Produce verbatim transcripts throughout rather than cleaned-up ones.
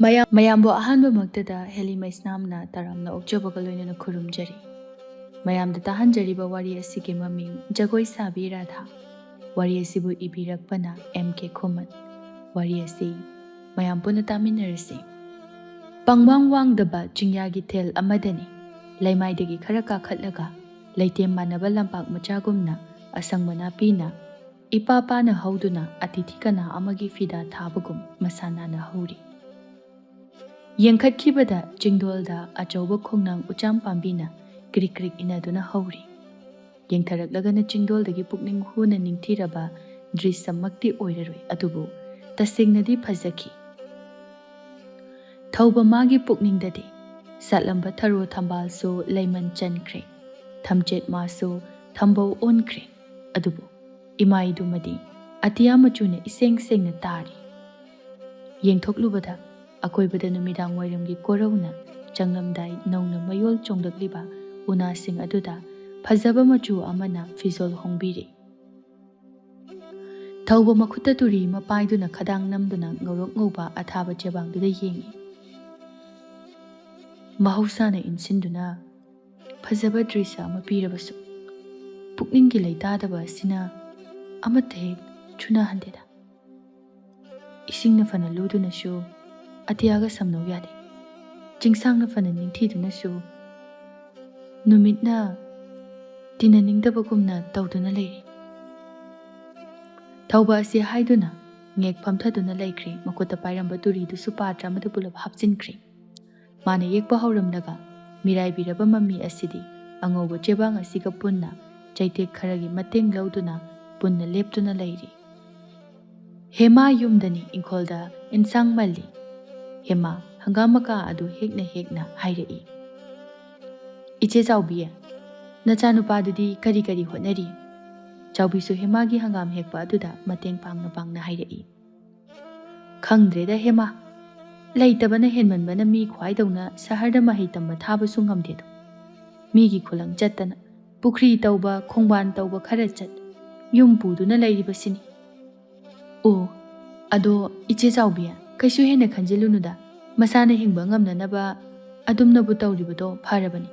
ꯃꯌꯥꯝ, ꯃꯌꯥꯝꯕꯨ ꯑꯍꯥꯟꯕꯃꯛꯇꯗ ꯍꯦꯂꯤ ꯃꯩꯁꯅꯥꯝꯅ ꯇꯔꯥꯝꯅ ꯑꯣꯛꯆꯕꯒ ꯂꯣꯏꯅꯅ ꯈꯨꯔꯨꯝꯖꯔꯤ꯫ ꯃꯌꯥꯝꯗ ꯇꯥꯍꯟꯖꯔꯤꯕ ꯋꯥꯔꯤ ꯑꯁꯤꯒꯤ ꯃꯃꯤꯡ ꯖꯒꯣꯏ ꯁꯥꯕꯤ ꯔꯥꯙꯥ꯫ ꯋꯥꯔꯤ ꯑꯁꯤꯕꯨ ꯏꯕꯤꯔꯛꯄꯅ ꯑꯦꯝ ꯀꯦ ꯈꯨꯃꯟ꯫ ꯋꯥꯔꯤ ꯑꯁꯤ ꯃꯌꯥꯝ ꯄꯨꯟꯅ ꯇꯥꯃꯤꯟꯅꯔꯁꯤ꯫ ꯄꯪꯋꯥꯡ ꯋꯥꯡꯗꯕ ꯆꯤꯡꯌꯥꯒꯤ ꯊꯦꯜ ꯑꯃꯗꯅꯤ, ꯂꯩꯃꯥꯏꯗꯒꯤ ꯈꯔ ꯀꯥꯈꯠꯂꯒ ꯂꯩꯇꯦꯝ ꯃꯥꯟꯅꯕ ꯂꯝꯄꯥꯛ ꯃꯆꯥꯒꯨꯝꯅ ꯑꯁꯪꯕ ꯅꯥꯄꯤꯅ ꯏꯄꯥ ꯄꯥꯅ ꯍꯧꯗꯨꯅ ꯑꯇꯤꯊꯤ ꯀꯅꯥ ꯑꯃꯒꯤ ꯐꯤꯗꯥ ꯊꯥꯕꯒꯨꯝ ꯃꯁꯥ ꯅꯥꯟꯅ ꯍꯧꯔꯤ꯫ ꯌꯦꯡꯈꯠꯈꯤꯕꯗ ꯆꯤꯡꯗꯣꯜꯗ ꯑꯆꯧꯕ ꯈꯣꯡꯅꯥꯡ ꯎꯆꯥꯝ ꯄꯥꯝꯕꯤꯅ ꯀ꯭ꯔꯤꯛ ꯀ꯭ꯔꯤꯛ ꯏꯟꯅꯗꯨꯅ ꯍꯧꯔꯤ꯫ ꯌꯦꯡꯊꯔꯛꯂꯒꯅ ꯆꯤꯡꯗꯣꯜꯗꯒꯤ ꯄꯨꯛꯅꯤꯡ ꯍꯨꯅ ꯅꯤꯡꯊꯤꯔꯕ ꯗ꯭ꯔꯤꯁꯃꯛꯇꯤ ꯑꯣꯏꯔꯔꯣꯏ, ꯑꯗꯨꯕꯨ ꯇꯁꯦꯡꯅꯗꯤ ꯐꯖꯈꯤ꯫ ꯊꯧꯕ ꯃꯥꯒꯤ ꯄꯨꯛꯅꯤꯡꯗꯗꯤ ꯁꯥꯠꯂꯝꯕ ꯊꯔꯣ ꯊꯝꯕꯥꯜꯁꯨ ꯂꯩꯃꯟ ꯆꯟꯈ꯭ꯔꯦ, ꯊꯝꯆꯦꯠ ꯃꯥꯁꯨ ꯊꯝꯕꯧ ꯑꯣꯟꯈ꯭ꯔꯦ꯫ ꯑꯗꯨꯕꯨ ꯏꯃꯥꯏꯗꯨꯃꯗꯤ ꯑꯇꯤꯌꯥ ꯃꯆꯨꯅ ꯏꯁꯦꯡ ꯁꯦꯡꯅ ꯇꯥꯔꯤ꯫ ꯌꯦꯡꯊꯣꯛꯂꯨꯕꯗ ꯑꯀꯣꯏꯕꯗ ꯅꯨꯃꯤꯗꯥꯡ ꯋꯥꯏꯔꯝꯒꯤ ꯀꯣꯔꯧꯅ ꯆꯪꯂꯝꯗꯥꯏ ꯅꯧꯅ ꯃꯌꯣꯜ ꯆꯣꯡꯂꯛꯂꯤꯕ ꯎꯅꯥꯁꯤꯡ ꯑꯗꯨꯗ ꯐꯖꯕ ꯃꯆꯨ ꯑꯃꯅ ꯐꯤꯖꯣꯜ ꯍꯣꯡꯕꯤꯔꯤ꯫ ꯊꯧꯕ ꯃꯈꯨꯠꯇ ꯇꯨꯔꯤ ꯑꯃ ꯄꯥꯏꯗꯨꯅ ꯈꯗꯥꯡ ꯅꯝꯗꯨꯅ ꯉꯧꯔꯣꯛ ꯉꯧꯕ ꯑꯊꯥꯕ ꯆꯦꯕꯥꯡꯗꯨꯗ ꯌꯦꯡꯏ꯫ ꯃꯍꯧꯁꯥꯅ ꯏꯟꯁꯤꯟꯗꯨꯅ ꯐꯖꯕ ꯗ꯭ꯔꯤꯁ ꯑꯃ ꯄꯤꯔꯕꯁꯨ, ꯄꯨꯛꯅꯤꯡꯒꯤ ꯂꯩꯇꯥꯗꯕ ꯑꯁꯤꯅ ꯑꯃꯠꯇ ꯍꯦꯛ ꯆꯨꯅꯍꯟꯗꯦꯗ꯫ ꯏꯁꯤꯡꯅ ꯐꯅ ꯂꯨꯗꯨꯅꯁꯨ, ꯑꯇꯤꯌꯥꯒ ꯁꯝꯅꯧ ꯌꯥꯗꯦ꯫ ꯆꯤꯡꯁꯥꯡꯅ ꯐꯅ ꯅꯤꯡꯊꯤꯗꯨꯅꯁꯨ, ꯅꯨꯃꯤꯠꯅ ꯇꯤꯟꯅꯅꯤꯡꯗꯕꯒꯨꯝꯅ ꯇꯧꯗꯨꯅ ꯂꯩꯔꯤ꯫ ꯊꯧꯕ ꯑꯁꯤ ꯍꯥꯏꯗꯨꯅ ꯉꯦꯛ ꯐꯝꯊꯗꯨꯅ ꯂꯩꯈ꯭ꯔꯦ꯫ ꯃꯈꯨꯠꯇ ꯄꯥꯏꯔꯝꯕ ꯇꯨꯔꯤꯗꯨꯁꯨ ꯄꯥꯇ꯭ꯔ ꯑꯃꯗ ꯄꯨꯂꯞ ꯍꯥꯞꯆꯤꯟꯈ꯭ꯔꯦ꯫ ꯃꯥꯅ ꯌꯦꯛꯄ ꯍꯧꯔꯝꯂꯒ ꯃꯤꯔꯥꯏꯕꯤꯔꯕ ꯃꯃꯤ ꯑꯁꯤꯗꯤ ꯑꯉꯧꯕ ꯆꯦꯕꯥꯡ ꯑꯁꯤꯒ ꯄꯨꯟꯅ ꯆꯩꯇꯦꯛ ꯈꯔꯒꯤ ꯃꯇꯦꯡ ꯂꯧꯗꯨꯅ ꯄꯨꯟꯅ ꯂꯦꯞꯇꯨꯅ ꯂꯩꯔꯤ꯫ ꯍꯦꯃꯥ ꯌꯨꯝꯗꯅꯤ, ꯏꯪꯈꯣꯜꯗ ꯏꯟꯁꯥꯡ ꯃꯜꯂꯤ꯫ ꯍꯦꯃꯥ ꯍꯪꯒꯥꯝ ꯃꯀꯥ ꯑꯗꯨ ꯍꯦꯛꯅ ꯍꯦꯛꯅ ꯍꯥꯏꯔꯛꯏ꯫ "ꯏꯆꯦ ꯆꯥꯎꯕꯤ, ꯅꯆꯥꯅꯨꯄꯥꯗꯨꯗꯤ ꯀꯔꯤ ꯀꯔꯤ ꯍꯣꯠꯅꯔꯤ?" ꯆꯥꯎꯕꯤꯁꯨ ꯍꯦꯃꯥꯒꯤ ꯍꯪꯒꯥꯝ ꯍꯦꯛꯄ ꯑꯗꯨꯗ ꯃꯇꯦꯡ ꯄꯥꯡꯅ ꯄꯥꯡꯅ ꯍꯥꯏꯔꯛꯏ꯫ "ꯈꯪꯗ꯭ꯔꯦꯗ ꯍꯦꯃꯥ, ꯂꯩꯇꯕꯅ ꯍꯦꯟꯃꯟꯕꯅ ꯃꯤ ꯈ꯭ꯋꯥꯏꯗꯧꯅ ꯁꯍꯔꯗ ꯃꯍꯩ ꯇꯝꯕ ꯊꯥꯕꯁꯨ ꯉꯝꯗꯦꯗꯣ꯫ ꯃꯤꯒꯤ ꯈꯨꯂꯪ ꯆꯠꯇꯅ, ꯄꯨꯈ꯭ꯔꯤ ꯇꯧꯕ, ꯈꯣꯡꯕꯥꯟ ꯇꯧꯕ ꯈꯔ ꯆꯠ, ꯌꯨꯝ ꯄꯨꯗꯨꯅ ꯂꯩꯔꯤꯕꯁꯤꯅꯤ꯫" "ꯑꯣ, ꯑꯗꯣ ꯏꯆꯦ ꯆꯥꯎꯕꯤ, ꯀꯩꯁꯨ ꯍꯦꯟꯅ ꯈꯟꯖꯤꯜꯂꯨꯅꯨꯗ꯫ ꯃꯁꯥꯅ ꯍꯤꯡꯕ ꯉꯝꯅꯅꯕ ꯑꯗꯨꯝꯅꯕꯨ ꯇꯧꯔꯤꯕꯗꯣ ꯐꯔꯕꯅꯤ꯫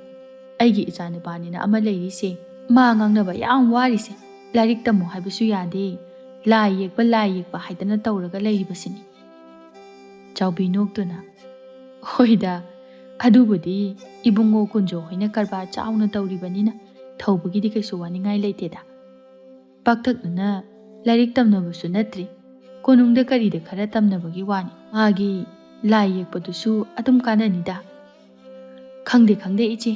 ꯑꯩꯒꯤ ꯏꯆꯥꯅꯨꯄꯥꯅꯤꯅ ꯑꯃ ꯂꯩꯔꯤꯁꯦ, ꯃꯥ ꯉꯥꯡꯅꯕ ꯌꯥꯝ ꯋꯥꯔꯤꯁꯦ꯫ ꯂꯥꯏꯔꯤꯛ ꯇꯝꯃꯣ ꯍꯥꯏꯕꯁꯨ ꯌꯥꯗꯦ, ꯂꯥꯏ ꯌꯦꯛꯄ, ꯂꯥꯏ ꯌꯦꯛꯄ ꯍꯥꯏꯗꯅ ꯇꯧꯔꯒ ꯂꯩꯔꯤꯕꯁꯤꯅꯤ꯫ ꯆꯥꯎꯕꯤ ꯅꯣꯛꯇꯨꯅ, "ꯍꯣꯏꯗ, ꯑꯗꯨꯕꯨꯗꯤ ꯏꯕꯨꯡꯉꯣ ꯀꯨꯟꯖꯣ ꯍꯣꯏꯅ ꯀꯔꯕꯥꯔ ꯆꯥꯎꯅ ꯇꯧꯔꯤꯕꯅꯤꯅ ꯊꯧꯕꯒꯤꯗꯤ ꯀꯩꯁꯨ ꯋꯥꯅꯤꯡꯉꯥꯏ ꯂꯩꯇꯦꯗ꯫ ꯄꯥꯛꯇꯛꯅꯅ ꯂꯥꯏꯔꯤꯛ ꯇꯝꯅꯕꯁꯨ ꯅꯠꯇ꯭ꯔꯤ, ꯀꯣꯅꯨꯡꯗ ꯀꯔꯤꯗ ꯈꯔ ꯇꯝꯅꯕꯒꯤ ꯋꯥꯅꯤ꯫ ꯃꯥꯒꯤ ꯂꯥꯏ ꯌꯦꯛꯄꯗꯨꯁꯨ ꯑꯗꯨꯝ ꯀꯥꯟꯅꯅꯤꯗ꯫" "ꯈꯪꯗꯦ, ꯈꯪꯗꯦ ꯏꯆꯦ,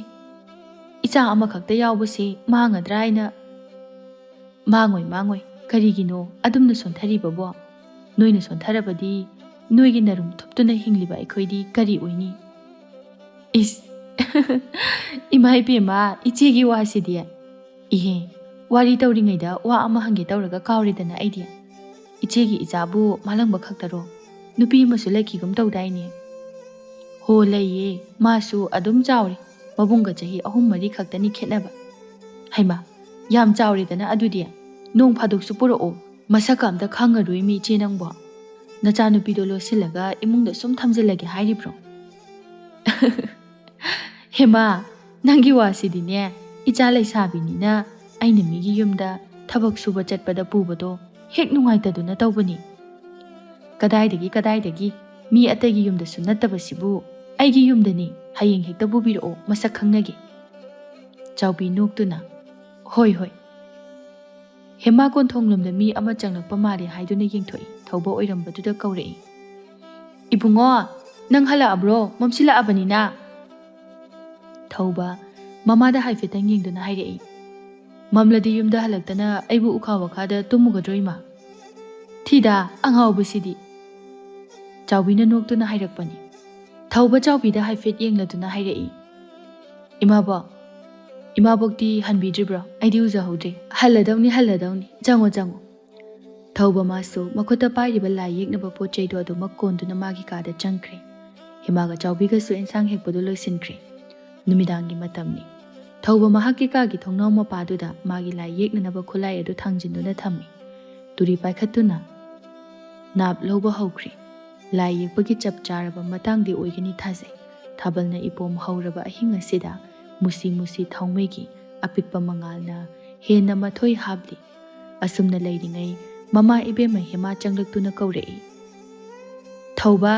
ꯏꯆꯥ ꯑꯃꯈꯛꯇ ꯌꯥꯎꯕꯁꯦ ꯃꯥꯡꯒꯗ꯭ꯔꯥ ꯍꯥꯏꯅ꯫" "ꯃꯥꯡꯉꯣꯏ, ꯃꯥꯡꯉꯣꯏ꯫ ꯀꯔꯤꯒꯤꯅꯣ ꯑꯗꯨꯝꯅ ꯁꯣꯟꯊꯔꯤꯕꯕꯣ? ꯅꯣꯏꯅ ꯁꯣꯟꯊꯔꯕꯗꯤ ꯅꯣꯏꯒꯤ ꯅꯔꯨꯝ ꯊꯨꯞꯇꯨꯅ ꯍꯤꯡꯂꯤꯕ ꯑꯩꯈꯣꯏꯗꯤ ꯀꯔꯤ ꯑꯣꯏꯅꯤ?" ꯏꯁ! ꯏꯃꯥ ꯏꯕꯦꯝꯃ, ꯏꯆꯦꯒꯤ ꯋꯥꯁꯤꯗꯤ꯫ ꯏꯍꯦ, ꯋꯥꯔꯤ ꯇꯧꯔꯤꯉꯩꯗ ꯋꯥ ꯑꯃ ꯍꯪꯒꯦ ꯇꯧꯔꯒ ꯀꯥꯎꯔꯦꯗꯅ ꯑꯩꯗꯤ꯫ ꯏꯆꯦꯒꯤ ꯏꯆꯥꯕꯨ ꯃꯥꯂꯪꯕ ꯈꯛꯇꯔꯣ? ꯅꯨꯄꯤ ꯑꯃꯁꯨ ꯂꯩꯈꯤꯒꯨꯝ ꯇꯧꯗꯥꯏꯅꯦ? ꯍꯣ, ꯂꯩꯌꯦ꯫ ꯃꯥꯁꯨ ꯑꯗꯨꯝ ꯆꯥꯎꯔꯦ꯫ ꯃꯕꯨꯡꯒ ꯆꯍꯤ ꯑꯍꯨꯝ ꯃꯔꯤ ꯈꯛꯇꯅꯤ ꯈꯦꯠꯅꯕ꯫ ꯍꯩꯃꯥ, ꯌꯥꯝ ꯆꯥꯎꯔꯦꯗꯅ ꯑꯗꯨꯗꯤ꯫ ꯅꯣꯡ ꯐꯥꯗꯣꯛꯁꯨ ꯄꯨꯔꯛꯑꯣ꯫ ꯃꯁꯛꯀ ꯑꯝꯇ ꯈꯪꯉꯔꯣꯏꯃꯤ ꯏꯆꯦ ꯅꯪꯕꯣ꯫ ꯅꯆꯥꯅꯨꯄꯤꯗꯣ ꯂꯣꯠꯁꯤꯜꯂꯒ ꯏꯃꯨꯡꯗ ꯁꯨꯝ ꯊꯝꯖꯤꯜꯂꯒꯦ ꯍꯥꯏꯔꯤꯕ꯭ꯔꯣ? ꯍꯦꯃꯥ, ꯅꯪꯒꯤ ꯋꯥꯁꯤꯗꯤꯅꯦ, ꯏꯆꯥ ꯂꯩꯁꯥꯕꯤꯅꯤꯅ ꯑꯩꯅ ꯃꯤꯒꯤ ꯌꯨꯝꯗ ꯊꯕꯛ ꯁꯨꯕ ꯆꯠꯄꯗ ꯄꯨꯕꯗꯣ ꯍꯦꯛ ꯅꯨꯡꯉꯥꯏꯇꯗꯨꯅ ꯇꯧꯕꯅꯤ꯫ ꯀꯗꯥꯏꯗꯒꯤ, ꯀꯗꯥꯏꯗꯒꯤ? ꯃꯤ ꯑꯇꯩꯒꯤ ꯌꯨꯝꯗꯁꯨ ꯅꯠꯇꯕꯁꯤꯕꯨ, ꯑꯩꯒꯤ ꯌꯨꯝꯗꯅꯤ, ꯍꯌꯦꯡ ꯍꯦꯛꯇ ꯄꯨꯕꯤꯔꯛꯑꯣ, ꯃꯁꯛ ꯈꯪꯅꯒꯦ꯫ ꯆꯥꯎꯕꯤ ꯅꯣꯛꯇꯨꯅ, "ꯍꯣꯏ, ꯍꯣꯏ꯫" ꯍꯦꯃꯥ ꯀꯣꯟꯊꯣꯡꯂꯣꯝꯗ ꯃꯤ ꯑꯃ ꯆꯪꯂꯛꯄ ꯃꯥꯜꯂꯦ ꯍꯥꯏꯗꯨꯅ ꯌꯦꯡꯊꯣꯛꯏ꯫ ꯊꯧꯕ ꯑꯣꯏꯔꯝꯕꯗꯨꯗ ꯀꯧꯔꯛꯏ, "ꯏꯕꯨꯡꯉꯣ, ꯅꯪ ꯍꯜꯂꯛꯑꯕ꯭ꯔꯣ? ꯃꯝꯁꯤꯜꯂꯛꯑꯕꯅꯤꯅ꯫" ꯊꯧꯕ ꯃꯃꯥꯗ ꯍꯥꯏꯐꯦꯠꯇꯪ ꯌꯦꯡꯗꯨꯅ ꯍꯥꯏꯔꯛꯏ, "ꯃꯝꯂꯗꯤ ꯌꯨꯝꯗ ꯍꯜꯂꯛꯇꯅ ꯑꯩꯕꯨ ꯎꯈꯥ ꯋꯥꯈꯥꯗ ꯇꯨꯝꯃꯨꯒꯗ꯭ꯔꯣ ꯏꯃꯥ?" "ꯊꯤꯗ, ꯑꯉꯥꯎꯕꯁꯤꯗꯤ!" ꯆꯥꯎꯕꯤꯅ ꯅꯣꯛꯇꯨꯅ ꯍꯥꯏꯔꯛꯄꯅꯤ꯫ ꯊꯧꯕ ꯆꯥꯎꯕꯤꯗ ꯍꯥꯏꯐꯦꯠ ꯌꯦꯡꯂꯗꯨꯅ ꯍꯥꯏꯔꯛꯏ, "ꯏꯃꯥꯕꯣꯛ, ꯏꯃꯥꯕꯣꯛꯇꯤ ꯍꯟꯕꯤꯗ꯭ꯔꯤꯕ꯭ꯔꯣ? ꯑꯩꯗꯤ ꯎꯖꯍꯧꯗ꯭ꯔꯦ꯫" "ꯍꯜꯂꯗꯧꯅꯤ, ꯍꯜꯂꯗꯧꯅꯤ꯫ ꯆꯪꯉꯣ, ꯆꯪꯉꯣ꯫" ꯊꯧꯕ ꯃꯥꯁꯨ ꯃꯈꯨꯠꯇ ꯄꯥꯏꯔꯤꯕ ꯂꯥꯏ ꯌꯦꯛꯅꯕ ꯄꯣꯠ ꯆꯩꯗꯣ ꯑꯗꯨꯃꯛ ꯀꯣꯟꯗꯨꯅ ꯃꯥꯒꯤ ꯀꯥꯗ ꯆꯪꯈ꯭ꯔꯦ꯫ ꯍꯦꯃꯥꯒ ꯆꯥꯎꯕꯤꯒꯁꯨ ꯑꯦꯟꯁꯥꯡ ꯍꯦꯛꯄꯗꯨ ꯂꯣꯏꯁꯤꯟꯈ꯭ꯔꯦ꯫ ꯅꯨꯃꯤꯗꯥꯡꯒꯤ ꯃꯇꯝꯅꯤ꯫ ꯊꯧꯕ ꯃꯍꯥꯛꯀꯤ ꯀꯥꯒꯤ ꯊꯣꯡꯅꯥꯎ ꯃꯄꯥꯗꯨꯗ ꯃꯥꯒꯤ ꯂꯥꯏ ꯌꯦꯛꯅꯅꯕ ꯈꯨꯠꯂꯥꯏ ꯑꯗꯨ ꯊꯥꯡꯖꯤꯟꯗꯨꯅ ꯊꯝꯃꯤ꯫ ꯇꯨꯔꯤ ꯄꯥꯏꯈꯠꯇꯨꯅ ꯅꯥꯞ ꯂꯧꯕ ꯍꯧꯈ꯭ꯔꯦ꯫ ꯂꯥꯏ ꯌꯦꯛꯄꯒꯤ ꯆꯞ ꯆꯥꯔꯕ ꯃꯇꯥꯡꯗꯤ ꯑꯣꯏꯒꯅꯤ ꯊꯥꯖꯩ꯫ ꯊꯥꯕꯜꯅ ꯏꯄꯣꯝ ꯍꯧꯔꯕ ꯑꯍꯤꯡ ꯑꯁꯤꯗ ꯃꯨꯁꯤ ꯃꯨꯁꯤ ꯊꯥꯎꯃꯩꯒꯤ ꯑꯄꯤꯛꯄ ꯃꯉꯥꯜꯅ ꯍꯦꯟꯅ ꯃꯊꯣꯏ ꯍꯥꯞꯂꯤ꯫ ꯑꯁꯨꯝꯅ ꯂꯩꯔꯤꯉꯩ ꯃꯃꯥ ꯏꯕꯦꯝꯃ ꯍꯦꯃꯥ ꯆꯪꯂꯛꯇꯨꯅ ꯀꯧꯔꯛꯏ, "ꯊꯧꯕ!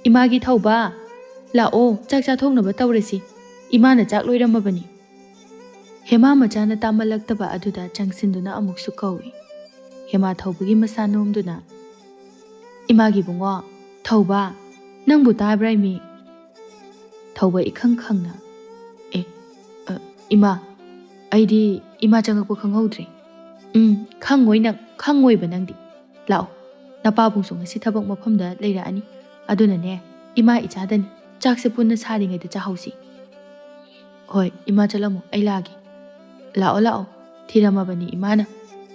ꯏꯃꯥꯒꯤ ꯊꯧꯕ! ꯂꯥꯛꯑꯣ, ꯆꯥꯛ ꯆꯥꯊꯣꯛꯅꯕ ꯇꯧꯔꯁꯤ꯫ ꯏꯃꯥꯅ ꯆꯥꯛ ꯂꯣꯏꯔꯝꯃꯕꯅꯤ꯫" ꯍꯦꯃꯥ ꯃꯆꯥꯅ ꯇꯥꯃꯜꯂꯛꯇꯕ ꯑꯗꯨꯗ ꯆꯪꯁꯤꯟꯗꯨꯅ ꯑꯃꯨꯛꯁꯨ ꯀꯧꯏ꯫ ꯍꯦꯃꯥ ꯊꯧꯕꯒꯤ ꯃꯁꯥ ꯅꯣꯝꯗꯨꯅ, "ꯏꯃꯥꯒꯤ ꯏꯕꯨꯡꯉꯣ, ꯊꯧꯕ, ꯅꯪꯕꯨ ꯇꯥꯕ꯭ꯔꯥ ꯏꯃꯤ?" ꯊꯧꯕ ꯏꯈꯪ ꯈꯪꯅ, "ꯑꯦ, ꯑ, ꯏꯃꯥ, ꯑꯩꯗꯤ ꯏꯃꯥ ꯆꯪꯉꯛꯄ ꯈꯪꯍꯧꯗ꯭ꯔꯦ꯫" "ꯎꯝ, ꯈꯪꯉꯣꯏ ꯅꯪ, ꯈꯪꯉꯣꯏꯕ ꯅꯪꯗꯤ꯫ ꯂꯥꯛꯑꯣ, ꯅꯄꯥꯕꯨꯡꯁꯨ ꯉꯁꯤ ꯊꯕꯛ ꯃꯐꯝꯗ ꯂꯩꯔꯛꯑꯅꯤ꯫ ꯑꯗꯨꯅꯅꯦ, ꯏꯃꯥ ꯏꯆꯥꯗꯅꯤ, ꯆꯥꯛꯁꯦ ꯄꯨꯟꯅ ꯁꯥꯔꯤꯉꯩꯗ ꯆꯥꯍꯧꯁꯤ꯫" "ꯍꯣꯏ, ꯏꯃꯥ ꯆꯠꯂꯝꯃꯣ, ꯑꯩ ꯂꯥꯛꯑꯒꯦ꯫" "ꯂꯥꯛꯑꯣ, ꯂꯥꯛꯑꯣ, ꯊꯤꯔꯝꯃꯕꯅꯤ ꯏꯃꯥꯅ꯫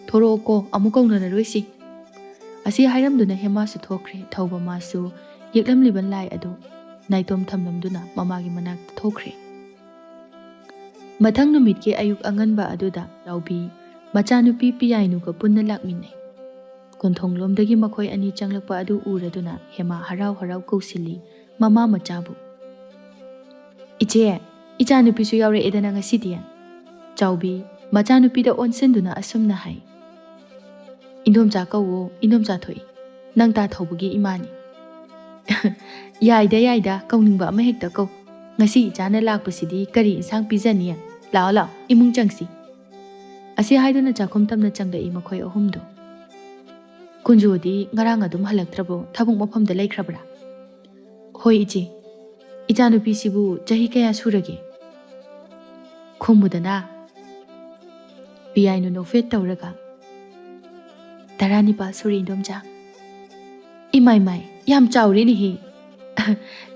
ꯊꯣꯔꯛꯑꯣꯀꯣ, ꯑꯃꯨꯛ ꯀꯧꯅꯔꯔꯣꯏꯁꯤ꯫" ꯑꯁꯤ ꯍꯥꯏꯔꯝꯗꯨꯅ ꯍꯦꯃꯥꯁꯨ ꯊꯣꯛꯈ꯭ꯔꯦ꯫ ꯊꯧꯕ ꯃꯥꯁꯨ ꯌꯦꯛꯂꯝꯂꯤꯕ ꯂꯥꯏ ꯑꯗꯨ ꯅꯥꯏꯇꯣꯝ ꯊꯝꯂꯝꯗꯨꯅ ꯃꯃꯥꯒꯤ ꯃꯅꯥꯛꯇ ꯊꯣꯛꯈ꯭ꯔꯦ꯫ ꯃꯊꯪ ꯅꯨꯃꯤꯠꯀꯤ ꯑꯌꯨꯛ ꯑꯉꯟꯕ ꯑꯗꯨꯗ ꯂꯥꯎꯕꯤ ꯃꯆꯥꯅꯨꯄꯤ ꯄꯤꯌꯥꯏꯅꯨꯒ ꯄꯨꯟꯅ ꯂꯥꯛꯃꯤꯟꯅꯩ꯫ ꯀꯣꯟꯊꯣꯡꯂꯣꯝꯗꯒꯤ ꯃꯈꯣꯏ ꯑꯅꯤ ꯆꯪꯂꯛꯄ ꯑꯗꯨ ꯎꯔꯗꯨꯅ ꯍꯦꯃꯥ ꯍꯔꯥꯎ ꯍꯔꯥꯎ ꯀꯧꯁꯤꯜꯂꯤ ꯃꯃꯥ ꯃꯆꯥꯕꯨ꯫ "ꯏꯆꯦ, ꯏꯆꯥꯅꯨꯄꯤꯁꯨ ꯌꯥꯎꯔꯛꯑꯦꯗꯅ ꯉꯁꯤꯗꯤ꯫" ꯆꯥꯎꯕꯤ ꯃꯆꯥꯅꯨꯄꯤꯗ ꯑꯣꯟꯁꯤꯟꯗꯨꯅ ꯑꯁꯨꯝꯅ ꯍꯥꯏ, "ꯏꯟꯗꯣꯝꯆꯥ ꯀꯧꯋꯣ, ꯏꯟꯗꯣꯝꯆꯥ ꯊꯣꯛꯏ꯫ ꯅꯪ ꯇꯥ ꯊꯧꯕꯒꯤ ꯏꯃꯥꯅꯤ꯫" "ꯌꯥꯏꯗ, ꯌꯥꯏꯗ, ꯀꯧꯅꯤꯡꯕ ꯑꯃ ꯍꯦꯛꯇ ꯀꯧ꯫ ꯉꯁꯤ ꯏꯆꯥꯅ ꯂꯥꯛꯄꯁꯤꯗꯤ ꯀꯔꯤ ꯏꯟꯁꯥꯡ ꯄꯤꯖꯅꯤ? ꯂꯥꯛꯑꯣ, ꯂꯥꯛꯑꯣ, ꯏꯃꯨꯡ ꯆꯪꯁꯤ꯫" ꯑꯁꯤ ꯍꯥꯏꯗꯨꯅ ꯆꯥꯛꯈꯨꯝ ꯇꯝꯅ ꯆꯪꯂꯛꯏ ꯃꯈꯣꯏ ꯑꯍꯨꯝꯗꯣ꯫ "ꯀꯨꯟꯖꯣꯗꯤ ꯉꯔꯥꯡ ꯑꯗꯨꯝ ꯍꯜꯂꯛꯇ꯭ꯔꯕꯣ? ꯊꯕꯛ ꯃꯐꯝꯗ ꯂꯩꯈ꯭ꯔꯕ꯭ꯔꯥ?" "ꯍꯣꯏ ꯏꯆꯦ꯫ ꯏꯆꯥꯅꯨꯄꯤꯁꯤꯕꯨ ꯆꯍꯤ ꯀꯌꯥ ꯁꯨꯔꯒꯦ? ꯈꯨꯝꯃꯨꯗꯅ꯫" ꯄꯤꯌꯥꯏꯅꯨ ꯅꯣꯛꯐꯦꯠ ꯇꯧꯔꯒ, "ꯇꯔꯥꯅꯤꯄꯥꯜ ꯁꯨꯔꯦ, ꯏꯟꯗꯣꯝꯆꯥ꯫" "ꯏꯃꯥꯏ ꯃꯥꯏ, ꯌꯥꯝ ꯆꯥꯎꯔꯦꯅꯦꯍꯦ꯫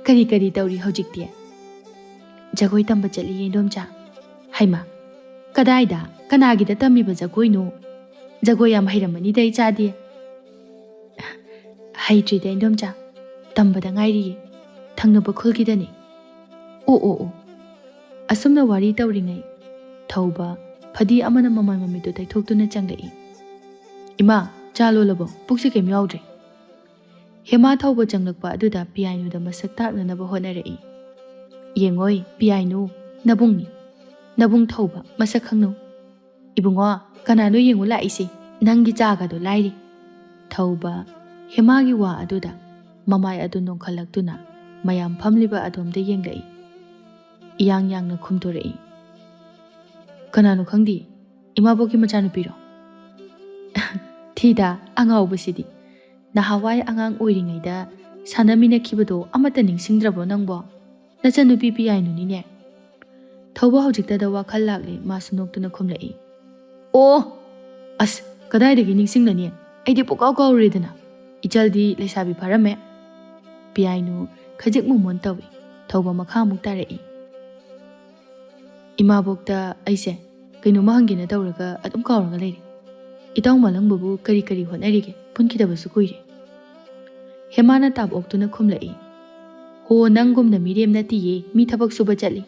ꯀꯔꯤ ꯀꯔꯤ ꯇꯧꯔꯤ ꯍꯧꯖꯤꯛꯇꯤ?" "ꯖꯒꯣꯏ ꯇꯝꯕ ꯆꯠꯂꯤꯌꯦ, ꯏꯟꯗꯣꯝꯆꯥ꯫" "ꯍꯩꯃꯥ, ꯀꯗꯥꯏꯗ? ꯀꯅꯥꯒꯤꯗ ꯇꯝꯃꯤꯕ ꯖꯒꯣꯏꯅꯣ? ꯖꯒꯣꯏ ꯌꯥꯝ ꯍꯩꯔꯝꯃꯅꯤꯗ ꯏꯆꯥꯗꯤ꯫" "ꯍꯩꯇ꯭ꯔꯤꯗ, ꯏꯟꯗꯣꯝꯆꯥ, ꯇꯝꯕꯗ ꯉꯥꯏꯔꯤꯌꯦ, ꯊꯪꯅꯕ ꯈꯨꯜꯒꯤꯗꯅꯦ꯫" "ꯑꯣ, ꯑꯣ, ꯑꯣ꯫" ꯑꯁꯨꯝꯅ ꯋꯥꯔꯤ ꯇꯧꯔꯤꯉꯩ, ꯊꯧꯕ ꯐꯗꯤ ꯑꯃꯅ ꯃꯃꯥꯏ ꯃꯃꯤꯠꯇꯨ ꯇꯩꯊꯣꯛꯇꯨꯅ ꯆꯪꯂꯛꯏ꯫ "ꯏꯃꯥ, ꯆꯥ ꯂꯣꯜꯂꯕꯣ? ꯄꯨꯛꯁꯤ ꯀꯩꯝ ꯌꯥꯎꯗ꯭ꯔꯦ꯫" ꯍꯦꯃꯥ ꯊꯧꯕ ꯆꯪꯂꯛꯄ ꯑꯗꯨꯗ ꯄꯤꯌꯥꯏꯅꯨꯗ ꯃꯁꯛ ꯇꯥꯛꯅꯅꯕ ꯍꯣꯠꯅꯔꯛꯏ꯫ "ꯌꯦꯡꯉꯣꯏ, ꯄꯤꯌꯥꯏꯅꯨ, ꯅꯕꯨꯡꯅꯤ꯫ ꯅꯕꯨꯡ ꯊꯧꯕ, ꯃꯁꯛ ꯈꯪꯅꯧ꯫ ꯏꯕꯨꯡꯉꯣ, ꯀꯅꯥꯅꯣ ꯌꯦꯡꯉꯨ ꯂꯥꯛꯏꯁꯦ? ꯅꯪꯒꯤ ꯆꯥꯒꯗꯣ ꯂꯥꯏꯔꯤ꯫" ꯊꯧꯕ ꯍꯦꯃꯥꯒꯤ ꯋꯥ ꯑꯗꯨꯗ ꯃꯃꯥꯏ ꯑꯗꯨ ꯅꯣꯡꯈꯠꯂꯛꯇꯨꯅ ꯃꯌꯥꯝ ꯐꯝꯂꯤꯕ ꯑꯗꯣꯝꯗ ꯌꯦꯡꯂꯛꯏ꯫ ꯏꯌꯥꯡ ꯌꯥꯡꯅ ꯈꯨꯝꯗꯣꯔꯛꯏ꯫ "ꯀꯅꯥꯅꯣ ꯈꯪꯗꯦ, ꯏꯃꯥꯕꯣꯛꯀꯤ ꯃꯆꯥꯅꯨꯄꯤꯔꯣ?" "ꯊꯤꯗ, ꯑꯉꯥꯎꯕꯁꯤꯗꯤ꯫ ꯅꯍꯥꯟꯋꯥꯏ ꯑꯉꯥꯡ ꯑꯣꯏꯔꯤꯉꯩꯗ ꯁꯥꯟꯅꯃꯤꯟꯅꯈꯤꯕꯗꯣ ꯑꯃꯠꯇ ꯅꯤꯡꯁꯤꯡꯗ꯭ꯔꯕꯣ ꯅꯪꯕꯣ? ꯅꯆꯟꯅꯨꯄꯤ ꯄꯤꯌꯥꯏꯅꯨꯅꯤꯅꯦ꯫" ꯊꯧꯕ ꯍꯧꯖꯤꯛꯇꯗ ꯋꯥꯈꯜ ꯂꯥꯛꯂꯦ, ꯃꯥꯁꯨ ꯅꯣꯛꯇꯨꯅ ꯈꯨꯝꯂꯛꯏ꯫ "ꯑꯣ! ꯑꯁ, ꯀꯗꯥꯏꯗꯒꯤ ꯅꯤꯡꯁꯤꯡꯂꯅꯤ? ꯑꯩꯗꯤ ꯄꯨꯀꯥꯎ ꯀꯥꯎꯔꯨꯔꯦꯗꯅ꯫ ꯏꯆꯜꯗꯤ ꯂꯩꯁꯥꯕꯤ ꯐꯥꯔꯝꯃꯦ꯫" ꯄꯤꯌꯥꯏꯅꯨ ꯈꯖꯤꯛ ꯃꯨꯃꯣꯟ ꯇꯧꯏ꯫ ꯊꯧꯕ ꯃꯈꯥ ꯑꯃꯨꯛ ꯇꯥꯔꯛꯏ꯫ "ꯏꯃꯥꯕꯣꯛꯇ ꯑꯩꯁꯦ ꯀꯩꯅꯣꯝꯃ ꯍꯪꯒꯦꯅ ꯇꯧꯔꯒ ꯑꯗꯨꯝ ꯀꯥꯎꯔꯒ ꯂꯩꯔꯦ꯫ ꯏꯇꯥꯎ ꯃꯥꯂꯪꯕꯕꯨ ꯀꯔꯤ ꯀꯔꯤ ꯍꯣꯠꯅꯔꯤꯒꯦ? ꯄꯨꯟꯈꯤꯗꯕꯁꯨ ꯀꯨꯏꯔꯦ꯫" ꯍꯦꯃꯥꯅ ꯇꯥꯞ ꯑꯣꯛꯇꯨꯅ ꯈꯨꯝꯂꯛꯏ꯫ "ꯍꯣ, ꯅꯪꯒꯨꯝꯅ ꯃꯤꯔꯦꯝ ꯅꯠꯇꯤꯌꯦ, ꯃꯤ ꯊꯕꯛ ꯁꯨꯕ ꯆꯠꯂꯤ꯫"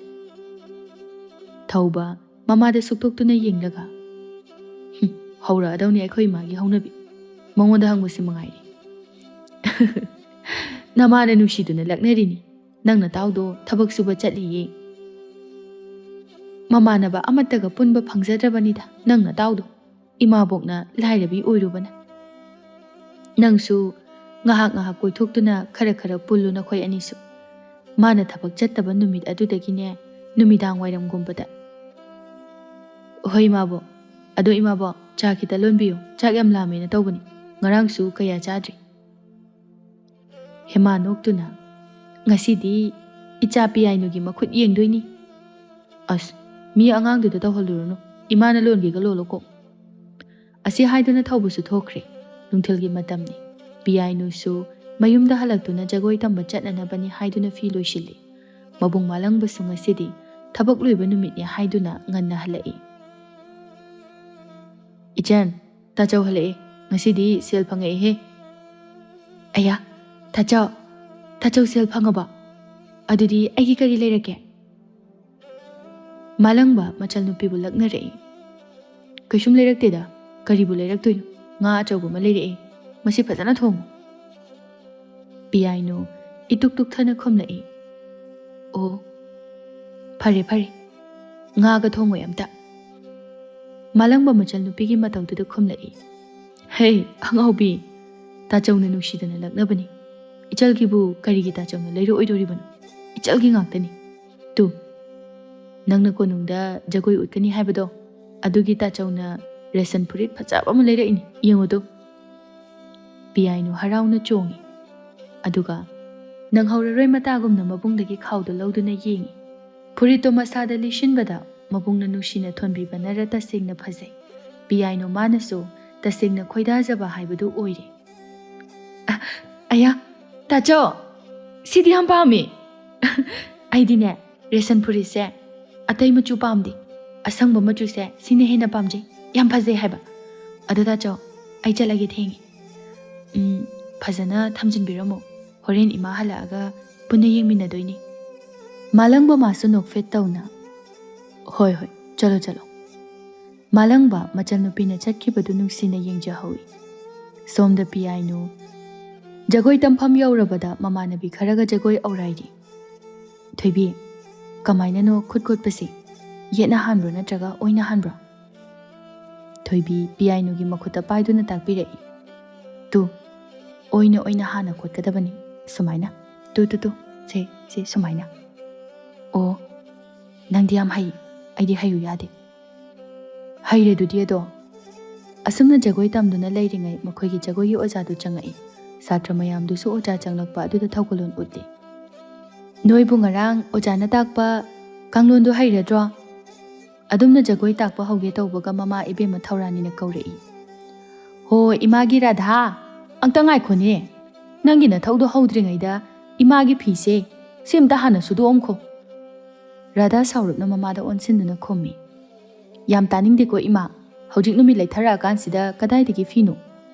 ꯊꯧꯕ ꯃꯃꯥꯗ ꯁꯨꯛꯇꯣꯛꯇꯨꯅ ꯌꯦꯡꯂꯒ, "ꯍꯨꯝ, ꯍꯧꯔꯛꯑꯗꯧꯅꯤ ꯑꯩꯈꯣꯏ ꯏꯃꯥꯒꯤ ꯍꯧꯅꯕꯤ꯫ ꯃꯉꯣꯟꯗ ꯍꯪꯕꯁꯤ ꯃꯉꯥꯏꯔꯦ꯫" "ꯅꯃꯥꯅ ꯅꯨꯡꯁꯤꯗꯨꯅ ꯂꯛꯅꯔꯤꯅꯤ꯫ ꯅꯪ ꯅꯇꯥꯎꯗꯣ ꯊꯕꯛ ꯁꯨꯕ ꯆꯠꯂꯤꯌꯦ꯫" "ꯃꯃꯥꯟꯅꯕ ꯑꯃꯠꯇꯒ ꯄꯨꯟꯕ ꯐꯪꯖꯗ꯭ꯔꯕꯅꯤꯗ ꯅꯪ ꯅꯇꯥꯎꯗꯣ꯫ ꯏꯃꯥꯕꯣꯛꯅ ꯂꯥꯏꯔꯕꯤ ꯑꯣꯏꯔꯨꯕꯅ꯫" "ꯅꯪꯁꯨ ꯉꯥꯏꯍꯥꯛ ꯉꯥꯏꯍꯥꯛ ꯀꯣꯏꯊꯣꯛꯇꯨꯅ ꯈꯔ ꯈꯔ ꯄꯨꯜꯂꯨ ꯅꯈꯣꯏ ꯑꯅꯤꯁꯨ꯫ ꯃꯥꯅ ꯊꯕꯛ ꯆꯠꯇꯕ ꯅꯨꯃꯤꯠ ꯑꯗꯨꯗꯒꯤꯅꯦ, ꯅꯨꯃꯤꯗꯥꯡ ꯋꯥꯏꯔꯝꯒꯨꯝꯕꯗ꯫" "ꯍꯣꯏ, ꯏꯃꯥꯕꯣꯛ꯫ ꯑꯗꯣ ꯏꯃꯥꯕꯣꯛ, ꯆꯥ ꯈꯤꯇ ꯂꯣꯟꯕꯤꯌꯨ, ꯆꯥꯛ ꯌꯥꯝ ꯂꯥꯝꯃꯦꯅ ꯇꯧꯕꯅꯤ, ꯉꯔꯥꯡꯁꯨ ꯀꯌꯥ ꯆꯥꯗ꯭ꯔꯤ꯫" ꯍꯦꯃꯥ ꯅꯣꯛꯇꯨꯅ, "ꯉꯁꯤꯗꯤ ꯏꯆꯥ ꯄꯤꯌꯥꯏꯅꯨꯒꯤ ꯃꯈꯨꯠ ꯌꯦꯡꯗꯣꯏꯅꯤ꯫" "ꯑꯁ, ꯃꯤ ꯑꯉꯥꯡꯗꯨꯗ ꯇꯧꯍꯜꯂꯨꯔꯅꯨ, ꯏꯃꯥꯅ ꯂꯣꯟꯒꯦꯒ ꯂꯣꯜꯂꯣꯀꯣ꯫" ꯑꯁꯤ ꯍꯥꯏꯗꯨꯅ ꯊꯧꯕꯁꯨ ꯊꯣꯛꯈ꯭ꯔꯦ꯫ ꯅꯨꯡꯊꯤꯜꯒꯤ ꯃꯇꯝꯅꯤ꯫ ꯄꯤꯌꯥꯏꯅꯨꯁꯨ ꯃꯌꯨꯝꯗ ꯍꯜꯂꯛꯇꯨꯅ ꯖꯒꯣꯏ ꯇꯝꯕ ꯆꯠꯅꯅꯕꯅꯤ ꯍꯥꯏꯗꯨꯅ ꯐꯤ ꯂꯣꯏꯁꯤꯜꯂꯤ꯫ ꯃꯕꯨꯡ ꯃꯥꯂꯪꯕꯁꯨ ꯉꯁꯤꯗꯤ ꯊꯕꯛ ꯂꯣꯏꯕ ꯅꯨꯃꯤꯠꯅꯤ ꯍꯥꯏꯗꯨꯅ ꯉꯟꯅ ꯍꯜꯂꯛꯏ꯫ "ꯏꯆꯟ, ꯇꯥꯆꯧ ꯍꯜꯂꯛꯑꯦ꯫ ꯉꯁꯤꯗꯤ ꯁꯦꯜ ꯐꯪꯉꯛꯑꯦꯍꯦ꯫" "ꯑꯌꯥ, ꯇꯥꯆꯧ, ꯇꯥꯆꯧ ꯁꯦꯜ ꯐꯪꯉꯕ? ꯑꯗꯨꯗꯤ ꯑꯩꯒꯤ ꯀꯔꯤ ꯂꯩꯔꯛꯀꯦ?" ꯃꯥꯂꯪꯕ ꯃꯆꯜꯅꯨꯄꯤꯕꯨ ꯂꯛꯅꯔꯛꯏ꯫ "ꯀꯩꯁꯨꯝ ꯂꯩꯔꯛꯇꯦꯗ, ꯀꯔꯤꯕꯨ ꯂꯩꯔꯛꯇꯣꯏꯅꯣ? ꯉꯥ ꯑꯆꯧꯕ ꯑꯃ ꯂꯩꯔꯛꯑꯦ, ꯃꯁꯤ ꯐꯖꯅ ꯊꯣꯡꯉꯨ꯫" ꯄꯤꯌꯥꯏꯅꯨ ꯏꯇꯨꯛ ꯇꯨꯛꯊꯅ ꯈꯨꯝꯂꯛꯏ꯫ "ꯑꯣ, ꯐꯔꯦ ꯐꯔꯦ, ꯉꯥꯒ ꯊꯣꯡꯉꯣꯏ ꯑꯝꯇ"꯫ ꯃꯥꯂꯪꯕ ꯃꯆꯜ ꯅꯨꯄꯤꯒꯤ ꯃꯇꯧꯗꯨꯗ ꯈꯨꯝꯂꯛꯏ꯫ "ꯍꯦ, ꯑꯉꯥꯎꯕꯤ, ꯇꯥꯆꯧꯅ ꯅꯨꯡꯁꯤꯗꯅ ꯂꯛꯅꯕꯅꯤ꯫ ꯏꯆꯜꯒꯤꯕꯨ ꯀꯔꯤꯒꯤ ꯇꯥꯆꯧꯅ ꯂꯩꯔꯛꯑꯣꯏꯗꯣꯔꯤꯕꯅꯣ? ꯏꯆꯜꯒꯤ ꯉꯥꯛꯇꯅꯤ꯫ ꯇꯨ, ꯅꯪꯅ ꯀꯣꯅꯨꯡꯗ ꯖꯒꯣꯏ ꯎꯠꯀꯅꯤ ꯍꯥꯏꯕꯗꯣ, ꯑꯗꯨꯒꯤ ꯇꯥꯆꯧꯅ ꯔꯦꯁꯟ ꯐꯨꯔꯤꯠ ꯐꯖꯕ ꯑꯃ ꯂꯩꯔꯛꯏꯅꯤ, ꯌꯦꯡꯉꯨꯗꯣ"꯫ ꯄꯤꯌꯥꯏꯅꯨ ꯍꯔꯥꯎꯅ ꯆꯣꯡꯉꯤ꯫ ꯑꯗꯨꯒ ꯅꯪꯍꯧꯔꯔꯣꯏ ꯃꯇꯥꯒꯨꯝꯅ ꯃꯕꯨꯡꯗꯒꯤ ꯈꯥꯎꯗꯨ ꯂꯧꯗꯨꯅ ꯌꯦꯡꯉꯤ꯫ ꯐꯨꯔꯤꯠꯇꯣ ꯃꯁꯥꯗ ꯂꯤꯠꯁꯤꯟꯕꯗ ꯃꯕꯨꯡꯅ ꯅꯨꯡꯁꯤꯅ ꯊꯣꯟꯕꯤꯕꯅꯔ ꯇꯁꯦꯡꯅ ꯐꯖꯩ꯫ ꯄꯤꯌꯥꯏꯅꯨ ꯃꯥꯅꯁꯨ ꯇꯁꯦꯡꯅ ꯈꯣꯏꯗꯥꯖꯕ ꯍꯥꯏꯕꯗꯨ ꯑꯣꯏꯔꯦ꯫ "ꯑ, ꯑꯌꯥ, ꯇꯥꯆꯧ, ꯁꯤꯗꯤ ꯌꯥꯝ ꯄꯥꯝꯃꯤ"꯫ "ꯑꯩꯗꯤꯅꯦ, ꯔꯦꯁꯟ ꯐꯨꯔꯤꯠꯁꯦ ꯑꯇꯩ ꯃꯆꯨ ꯄꯥꯝꯗꯦ, ꯑꯁꯪꯕ ꯃꯆꯨꯁꯦ ꯁꯤꯅ ꯍꯦꯟꯅ ꯄꯥꯝꯖꯩ, ꯌꯥꯝ ꯐꯖꯩ ꯍꯥꯏꯕ꯫ ꯑꯗꯣ ꯇꯥꯆꯧ, ꯑꯩ ꯆꯠꯂꯒꯦ, ꯊꯦꯡꯉꯦ꯫ ꯎꯝ, ꯐꯖꯅ ꯊꯝꯖꯤꯟꯕꯤꯔꯝꯃꯣ, ꯍꯣꯔꯦꯟ ꯏꯃꯥ ꯍꯜꯂꯛꯑꯒ ꯄꯨꯟꯅ ꯌꯦꯡꯃꯤꯟꯅꯗꯣꯏꯅꯤ"꯫ ꯃꯥꯂꯪꯕ ꯃꯥꯁꯨ ꯅꯣꯛꯐꯦꯠ ꯇꯧꯅ, "ꯍꯣꯏ ꯍꯣꯏ, ꯆꯠꯂꯣ ꯆꯠꯂꯣ"꯫ ꯃꯥꯂꯪꯕ ꯃꯆꯜꯅꯨꯄꯤꯅ ꯆꯠꯈꯤꯕꯗꯨ ꯅꯨꯡꯁꯤꯅ ꯌꯦꯡꯖꯍꯧꯏ꯫ ꯁꯣꯝꯗ ꯄꯤꯌꯥꯏꯅꯨ ꯖꯒꯣꯏ ꯇꯝꯐꯝ ꯌꯧꯔꯕꯗ ꯃꯃꯥꯟꯅꯕꯤ ꯈꯔꯒ ꯖꯒꯣꯏ ꯑꯧꯔꯥꯏꯔꯤ꯫ "ꯊꯣꯏꯕꯤ, ꯀꯃꯥꯏꯅꯅꯣ ꯈꯨꯠ ꯀꯣꯠꯄꯁꯤ? ꯌꯦꯠꯅ ꯍꯥꯟꯕ꯭ꯔꯣ ꯅꯠꯇ꯭ꯔꯒ ꯑꯣꯏꯅ ꯍꯥꯟꯕ꯭ꯔꯣ?" ꯊꯣꯏꯕꯤ ꯄꯤꯌꯥꯏꯅꯨꯒꯤ ꯃꯈꯨꯠꯇ ꯄꯥꯏꯗꯨꯅ ꯇꯥꯛꯄꯤꯔꯛꯏ꯫ "ꯇꯨ, ꯑꯣꯏꯅ ꯑꯣꯏꯅ ꯍꯥꯟꯅ ꯀꯣꯠꯀꯗꯕꯅꯤ, ꯁꯨꯃꯥꯏꯅ꯫ ꯇꯨ, ꯇꯨ, ꯇꯨ, ꯁꯦ, ꯁꯦ, ꯁꯨꯃꯥꯏꯅ꯫ ꯑꯣ, ꯅꯪꯗꯤ ꯌꯥꯝ ꯍꯩ, ꯑꯩꯗꯤ ꯍꯩꯌꯨ ꯌꯥꯗꯦ"꯫ "ꯍꯩꯔꯦꯗꯨꯗꯤ ꯑꯗꯣ"꯫ ꯑꯁꯨꯝꯅ ꯖꯒꯣꯏ ꯇꯝꯗꯨꯅ ꯂꯩꯔꯤꯉꯩ ꯃꯈꯣꯏꯒꯤ ꯖꯒꯣꯏꯒꯤ ꯑꯣꯖꯥꯗꯨ ꯆꯪꯉꯛꯏ꯫ ꯁꯥꯇ꯭ꯔ ꯃꯌꯥꯝꯗꯨꯁꯨ ꯑꯣꯖꯥ ꯆꯪꯂꯛꯄ ꯑꯗꯨꯗ ꯊꯧꯒꯜꯂꯣꯟ ꯎꯠꯂꯤ꯫ "ꯅꯣꯏꯕꯨ ꯉꯔꯥꯡ ꯑꯣꯖꯥꯅ ꯇꯥꯛꯄ ꯀꯥꯡꯂꯣꯟꯗꯨ ꯍꯩꯔꯗ꯭ꯔꯣ?" ꯑꯗꯨꯝꯅ ꯖꯒꯣꯏ ꯇꯥꯛꯄ ꯍꯧꯒꯦ ꯇꯧꯕꯒ ꯃꯃꯥ ꯏꯕꯦꯝꯃ ꯊꯧꯔꯥꯅꯤꯅ ꯀꯧꯔꯛꯏ꯫ "ꯍꯣ, ꯏꯃꯥꯒꯤ ꯔꯥꯙꯥ, ꯑꯝꯇ ꯉꯥꯏꯈꯣꯅꯦ꯫ ꯅꯪꯒꯤ ꯅꯊꯧꯗꯣ ꯍꯧꯗ꯭ꯔꯤꯉꯩꯗ ꯏꯃꯥꯒꯤ ꯐꯤꯁꯦ ꯁꯤ ꯑꯝꯇ ꯍꯥꯟꯅ ꯁꯨꯗꯣꯛꯑꯝꯈꯣ"꯫ ꯔꯥꯙꯥ ꯁꯥꯎꯔꯞꯅ ꯃꯃꯥꯗ ꯑꯣꯟꯁꯤꯟꯗꯨꯅ ꯈꯨꯝꯃꯤ꯫ "ꯌꯥꯝ ꯇꯥꯅꯤꯡꯗꯦꯀꯣ ꯏꯃꯥ, ꯍꯧꯖꯤꯛ ꯅꯨꯃꯤꯠ ꯂꯩꯊꯔꯛꯑꯀꯥꯟꯁꯤꯗ ꯀꯗꯥꯏꯗꯒꯤ ꯐꯤꯅꯣ?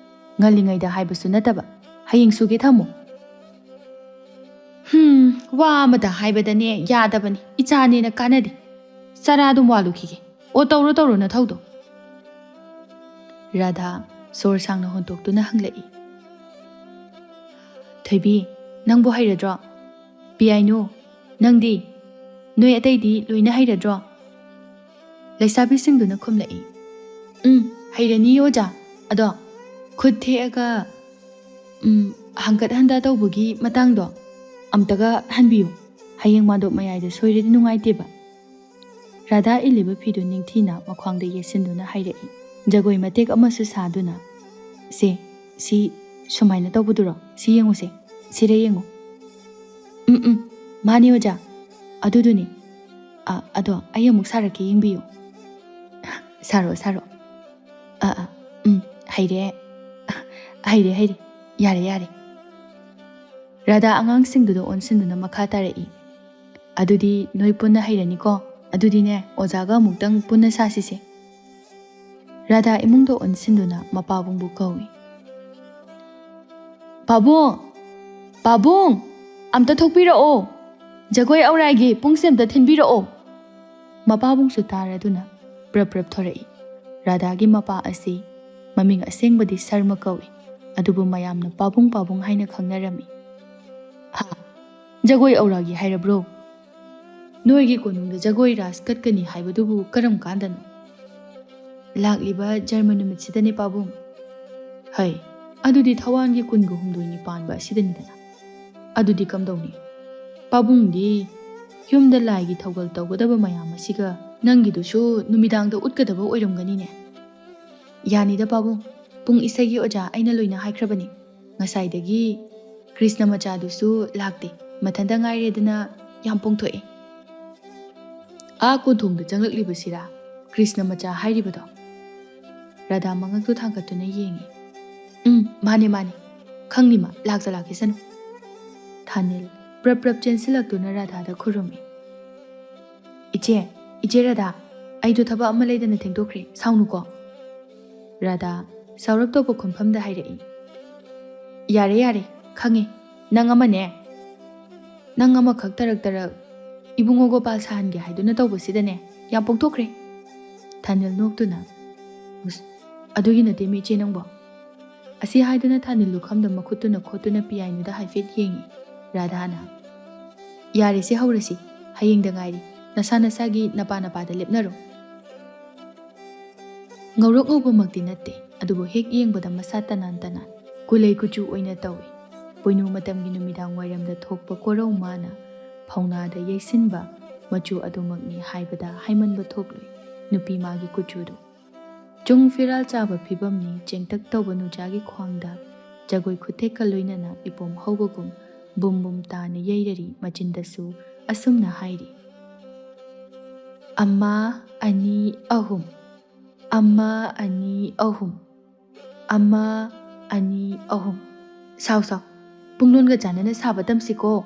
ꯉꯜꯂꯤꯉꯩꯗ ꯍꯥꯏꯕꯁꯨ ꯅꯠꯇꯕ, ꯍꯌꯦꯡ ꯁꯨꯒꯦ ꯊꯝꯃꯣ"꯫ "ꯍꯨꯝ, ꯋꯥ ꯑꯃꯗ ꯍꯥꯏꯕꯗꯅꯦ ꯌꯥꯗꯕꯅꯤ, ꯏꯆꯥꯅꯦꯅ ꯀꯥꯟꯅꯗꯦ꯫ ꯆꯔꯥ ꯑꯗꯨꯝ ꯋꯥꯜꯂꯨꯈꯤꯒꯦ꯫ ꯑꯣ, ꯇꯧꯔꯣ, ꯇꯧꯔꯣ ꯅꯊꯧꯗꯣ"꯫ ꯔꯥꯙꯥ ꯁꯣꯔ ꯁꯥꯡꯅ ꯍꯣꯟꯇꯣꯛꯇꯨꯅ ꯍꯪꯂꯛꯏ꯫ "ꯊꯣꯏꯕꯤ, ꯅꯪꯕꯨ ꯍꯩꯔꯗ꯭ꯔꯣ? ꯄꯤꯌꯥꯏꯅꯨ, ꯅꯪꯗꯤ? ꯅꯣꯏ ꯑꯇꯩꯗꯤ ꯂꯣꯏꯅ ꯍꯩꯔꯗ꯭ꯔꯣ?" ꯂꯩꯁꯥꯕꯤꯁꯤꯡꯗꯨꯅ ꯈꯨꯝꯂꯛꯏ, "ꯎꯝ, ꯍꯩꯔꯅꯤ ꯑꯣꯖꯥ꯫ ꯑꯗꯣ ꯈꯨꯠ ꯊꯦꯛꯑꯒ, ꯎꯝ, ꯍꯪꯀꯠ ꯍꯟꯗ ꯇꯧꯕꯒꯤ ꯃꯇꯥꯡꯗꯣ ꯑꯝꯇꯒ ꯍꯟꯕꯤꯌꯨ꯫ ꯍꯌꯦꯡ ꯃꯥꯟꯗꯣꯞ ꯃꯌꯥꯏꯗ ꯁꯣꯏꯔꯗꯤ ꯅꯨꯡꯉꯥꯏꯇꯦꯕ꯫" ꯔꯥꯙꯥ ꯏꯜꯂꯤꯕ ꯐꯤꯗꯨ ꯅꯤꯡꯊꯤꯅ ꯃꯈ꯭ꯋꯥꯡꯗ ꯌꯦꯠꯁꯤꯟꯗꯨꯅ ꯍꯥꯏꯔꯛꯏ꯫ ꯖꯒꯣꯏ ꯃꯇꯦꯛ ꯑꯃꯁꯨ ꯁꯥꯗꯨꯅ, "ꯁꯦ, ꯁꯤ ꯁꯨꯃꯥꯏꯅ ꯇꯧꯕꯗꯨꯔꯣ? ꯁꯤ ꯌꯦꯡꯉꯨꯁꯦ, ꯁꯤꯗ ꯌꯦꯡꯉꯨ꯫" "ꯎꯝ, ꯎꯝ, ꯃꯥꯅꯤ ꯑꯣꯖꯥ, ꯑꯗꯨꯗꯨꯅꯤ꯫ ꯑ, ꯑꯗꯣ ꯑꯩ ꯑꯃꯨꯛ ꯁꯥꯔꯛꯀꯦ, ꯌꯦꯡꯕꯤꯌꯨ꯫" "ꯁꯥꯔꯣ, ꯁꯥꯔꯣ꯫" "ꯑ, ꯑ, ꯎꯝ, ꯍꯩꯔꯦ꯫ ꯍꯩꯔꯦ, ꯍꯩꯔꯦ꯫ ꯌꯥꯔꯦ, ꯌꯥꯔꯦ꯫" ꯔꯥꯙꯥ ꯑꯉꯥꯡꯁꯤꯡꯗꯨꯗ ꯑꯣꯟꯁꯤꯟꯗꯨꯅ ꯃꯈꯥ ꯇꯥꯔꯛꯏ, "ꯑꯗꯨꯗꯤ ꯅꯣꯏ ꯄꯨꯟꯅ ꯍꯩꯔꯅꯤꯀꯣ? ꯑꯗꯨꯗꯤꯅꯦ, ꯑꯣꯖꯥꯒ ꯑꯃꯨꯛꯇꯪ ꯄꯨꯟꯅ ꯁꯥꯁꯤꯁꯦ꯫" ꯔꯥꯙꯥ ꯏꯃꯨꯡꯗ ꯑꯣꯟꯁꯤꯟꯗꯨꯅ ꯃꯄꯥꯕꯨꯡꯕꯨ ꯀꯧꯏ꯫ "ꯄꯥꯕꯨꯡ! ꯄꯥꯕꯨꯡ! ꯑꯝꯇ ꯊꯣꯛꯄꯤꯔꯛꯑꯣ꯫ ꯖꯒꯣꯏ ꯑꯧꯔꯥꯏꯒꯤ ꯄꯨꯡꯁꯦ ꯑꯝꯇ ꯊꯤꯟꯕꯤꯔꯛꯑꯣ꯫" ꯃꯄꯥꯕꯨꯡꯁꯨ ꯇꯥꯔꯗꯨꯅ ꯄ꯭ꯔꯞ ꯄ꯭ꯔꯞ ꯊꯣꯔꯛꯏ꯫ ꯔꯥꯙꯥꯒꯤ ꯃꯄꯥ ꯑꯁꯤ ꯃꯃꯤꯡ ꯑꯁꯦꯡꯕꯗꯤ ꯁꯔꯃ ꯀꯧꯏ, ꯑꯗꯨꯕꯨ ꯃꯌꯥꯝꯅ ꯄꯥꯕꯨꯡ ꯄꯥꯕꯨꯡ ꯍꯥꯏꯅ ꯈꯪꯅꯔꯝꯃꯤ꯫ "ꯍꯥ? ꯖꯒꯣꯏ ꯑꯧꯔꯥꯒꯤ ꯍꯥꯏꯔꯕ꯭ꯔꯣ? ꯅꯣꯏꯒꯤ ꯀꯣꯅꯨꯡꯗ ꯖꯒꯣꯏ ꯔꯥꯁ ꯀꯠꯀꯅꯤ ꯍꯥꯏꯕꯗꯨꯕꯨ ꯀꯔꯝ ꯀꯥꯟꯗꯅꯣ?" "ꯂꯥꯛꯂꯤꯕ ꯖꯔꯃ ꯅꯨꯃꯤꯠꯁꯤꯗꯅꯦ ꯄꯥꯕꯨꯡ꯫" "ꯍꯩ, ꯑꯗꯨꯗꯤ ꯊꯋꯥꯟꯒꯤ ꯀꯨꯟꯒ ꯍꯨꯝꯗꯣꯏꯅꯤ ꯄꯥꯟꯕ ꯑꯁꯤꯗꯅꯤꯗꯅ꯫ ꯑꯗꯨꯗꯤ ꯀꯝꯗꯧꯅꯤ? ꯄꯥꯕꯨꯡꯗꯤ ꯌꯨꯝꯗ ꯂꯥꯏꯒꯤ ꯊꯧꯒꯜ ꯇꯧꯒꯗꯕ ꯃꯌꯥꯝ ꯑꯁꯤꯒ ꯅꯪꯒꯤꯗꯨꯁꯨ ꯅꯨꯃꯤꯗꯥꯡꯗ ꯎꯠꯀꯗꯕ ꯑꯣꯏꯔꯝꯒꯅꯤꯅꯦ꯫" "ꯌꯥꯅꯤꯗ ꯄꯥꯕꯨꯡ, ꯄꯨꯡ ꯏꯁꯩꯒꯤ ꯑꯣꯖꯥ ꯑꯩꯅ ꯂꯣꯏꯅ ꯍꯥꯏꯈ꯭ꯔꯕꯅꯤ꯫ ꯉꯁꯥꯏꯗꯒꯤ ꯀ꯭ꯔꯤꯁꯅ ꯃꯆꯥꯗꯨꯁꯨ ꯂꯥꯛꯇꯦ, ꯃꯊꯟꯇ ꯉꯥꯏꯔꯦꯗꯅ ꯌꯥꯝ ꯄꯣꯡꯊꯣꯛꯑꯦ꯫" "ꯑꯥ ꯀꯣꯟꯊꯣꯡꯗ ꯆꯪꯂꯛꯂꯤꯕꯁꯤꯔꯥ ꯀ꯭ꯔꯤꯁꯅ ꯃꯆꯥ ꯍꯥꯏꯔꯤꯕꯗꯣ?" ꯔꯥꯙꯥ ꯃꯉꯛꯇꯨ ꯊꯥꯡꯒꯠꯇꯨꯅ ꯌꯦꯡꯉꯤ꯫ "ꯎꯝ, ꯃꯥꯅꯦ, ꯃꯥꯅꯦ꯫ ꯈꯪꯅꯤ ꯃꯥ, ꯂꯥꯛꯇ ꯂꯥꯛꯈꯤꯁꯅꯨ꯫" ꯊꯥꯅꯤꯜ ꯄ꯭ꯔꯞ ꯄ꯭ꯔꯞ ꯆꯦꯟꯁꯤꯜꯂꯛꯇꯨꯅ ꯔꯥꯙꯥꯗ ꯈꯨꯔꯨꯝꯃꯤ꯫ "ꯏꯆꯦ, ꯏꯆꯦ ꯔꯥꯙꯥ, ꯑꯩꯗꯣ ꯊꯕꯛ ꯑꯃ ꯂꯩꯗꯅ ꯊꯦꯡꯗꯣꯛꯈ꯭ꯔꯦ, ꯁꯥꯎꯅꯨꯀꯣ꯫" ꯔꯥꯙꯥ ꯁꯥꯎꯔꯞ ꯇꯧꯕ ꯈꯣꯟꯐꯝꯗ ꯍꯥꯏꯔꯛꯏ꯫ "ꯌꯥꯔꯦ, ꯌꯥꯔꯦ, ꯈꯪꯉꯦ꯫ ꯅꯪ ꯑꯃꯅꯦ, ꯅꯪ ꯑꯃꯈꯛ ꯇꯔꯛ ꯇꯔꯛ ꯏꯕꯨꯡꯉꯣ ꯒꯣꯄꯥꯜ ꯁꯥꯍꯟꯒꯦ ꯍꯥꯏꯗꯨꯅ ꯇꯧꯕꯁꯤꯗꯅꯦ, ꯌꯥꯝ ꯄꯣꯡꯊꯣꯛꯈ꯭ꯔꯦ꯫" ꯊꯥꯅꯤꯜ ꯅꯣꯛꯇꯨꯅ, "ꯎꯁ, ꯑꯗꯨꯒꯤ ꯅꯠꯇꯦꯃꯤ ꯏꯆꯦ ꯅꯪꯕꯣ꯫ ꯑꯁꯤ ꯍꯥꯏꯗꯨꯅ ꯊꯥꯅꯤꯜ ꯂꯨꯈꯝꯗ ꯃꯈꯨꯠꯇꯨꯅ ꯈꯣꯠꯇꯨꯅ ꯄꯤꯌꯥꯏꯅꯨꯗ ꯍꯥꯏꯐꯦꯠ ꯌꯦꯡꯏ꯫ ꯔꯥꯙꯥꯅ, "ꯌꯥꯔꯦꯁꯦ, ꯍꯧꯔꯁꯤ, ꯍꯌꯦꯡꯗ ꯉꯥꯏꯔꯤ, ꯅꯁꯥ ꯅꯁꯥꯒꯤ ꯅꯄꯥ ꯅꯄꯥꯗ ꯂꯦꯞꯅꯔꯣ"꯫ ꯉꯧꯔꯣꯛ ꯉꯧꯕꯃꯛꯇꯤ ꯅꯠꯇꯦ, ꯑꯗꯨꯕꯨ ꯍꯦꯛ ꯌꯦꯡꯕꯗ ꯃꯁꯥ ꯇꯅꯥꯟ ꯇꯅꯥꯟ, ꯀꯨꯂꯩ ꯀꯨꯆꯨ ꯑꯣꯏꯅ ꯇꯧꯏ꯫ ꯄꯣꯏꯅꯨ ꯃꯇꯝꯒꯤ ꯅꯨꯃꯤꯗꯥꯡ ꯋꯥꯏꯔꯝꯗ ꯊꯣꯛꯄ ꯀꯣꯔꯧ ꯃꯥꯅ ꯐꯧꯅꯥꯗ ꯌꯩꯁꯤꯟꯕ ꯃꯆꯨ ꯑꯗꯨꯃꯛꯅꯤ ꯍꯥꯏꯕꯗ ꯍꯥꯏꯃꯟꯕ ꯊꯣꯛꯂꯣꯏ ꯅꯨꯄꯤ ꯃꯥꯒꯤ ꯀꯨꯆꯨꯗꯨ꯫ ꯆꯨꯡ ꯐꯤꯔꯥꯜ ꯆꯥꯕ ꯐꯤꯕꯝꯅꯤ ꯆꯦꯡꯇꯛ ꯇꯧꯕ ꯅꯨꯆꯥꯒꯤ ꯈ꯭ꯋꯥꯡꯗ ꯖꯒꯣꯏ ꯈꯨꯊꯦꯛꯀ ꯂꯣꯏꯅꯅ ꯏꯄꯣꯝ ꯍꯧꯕꯒꯨꯝ ꯕꯨꯝ ꯕꯨꯝ ꯇꯥꯅ ꯌꯩꯔꯔꯤ ꯃꯆꯤꯟꯗꯁꯨ ꯑꯁꯨꯝꯅ ꯍꯥꯏꯔꯤ꯫ ꯑꯃ, ꯑꯅꯤ, ꯑꯍꯨꯝ꯫ ꯑꯃ, ꯑꯅꯤ, ꯑꯍꯨꯝ꯫ ꯑꯃ, ꯑꯅꯤ, ꯑꯍꯨꯝ꯫ ꯁꯥꯎ, ꯁꯥꯎ꯫ ꯄꯨꯡꯂꯣꯟꯒ ꯆꯥꯟꯅꯅ ꯁꯥꯕ ꯇꯝꯁꯤꯀꯣ꯫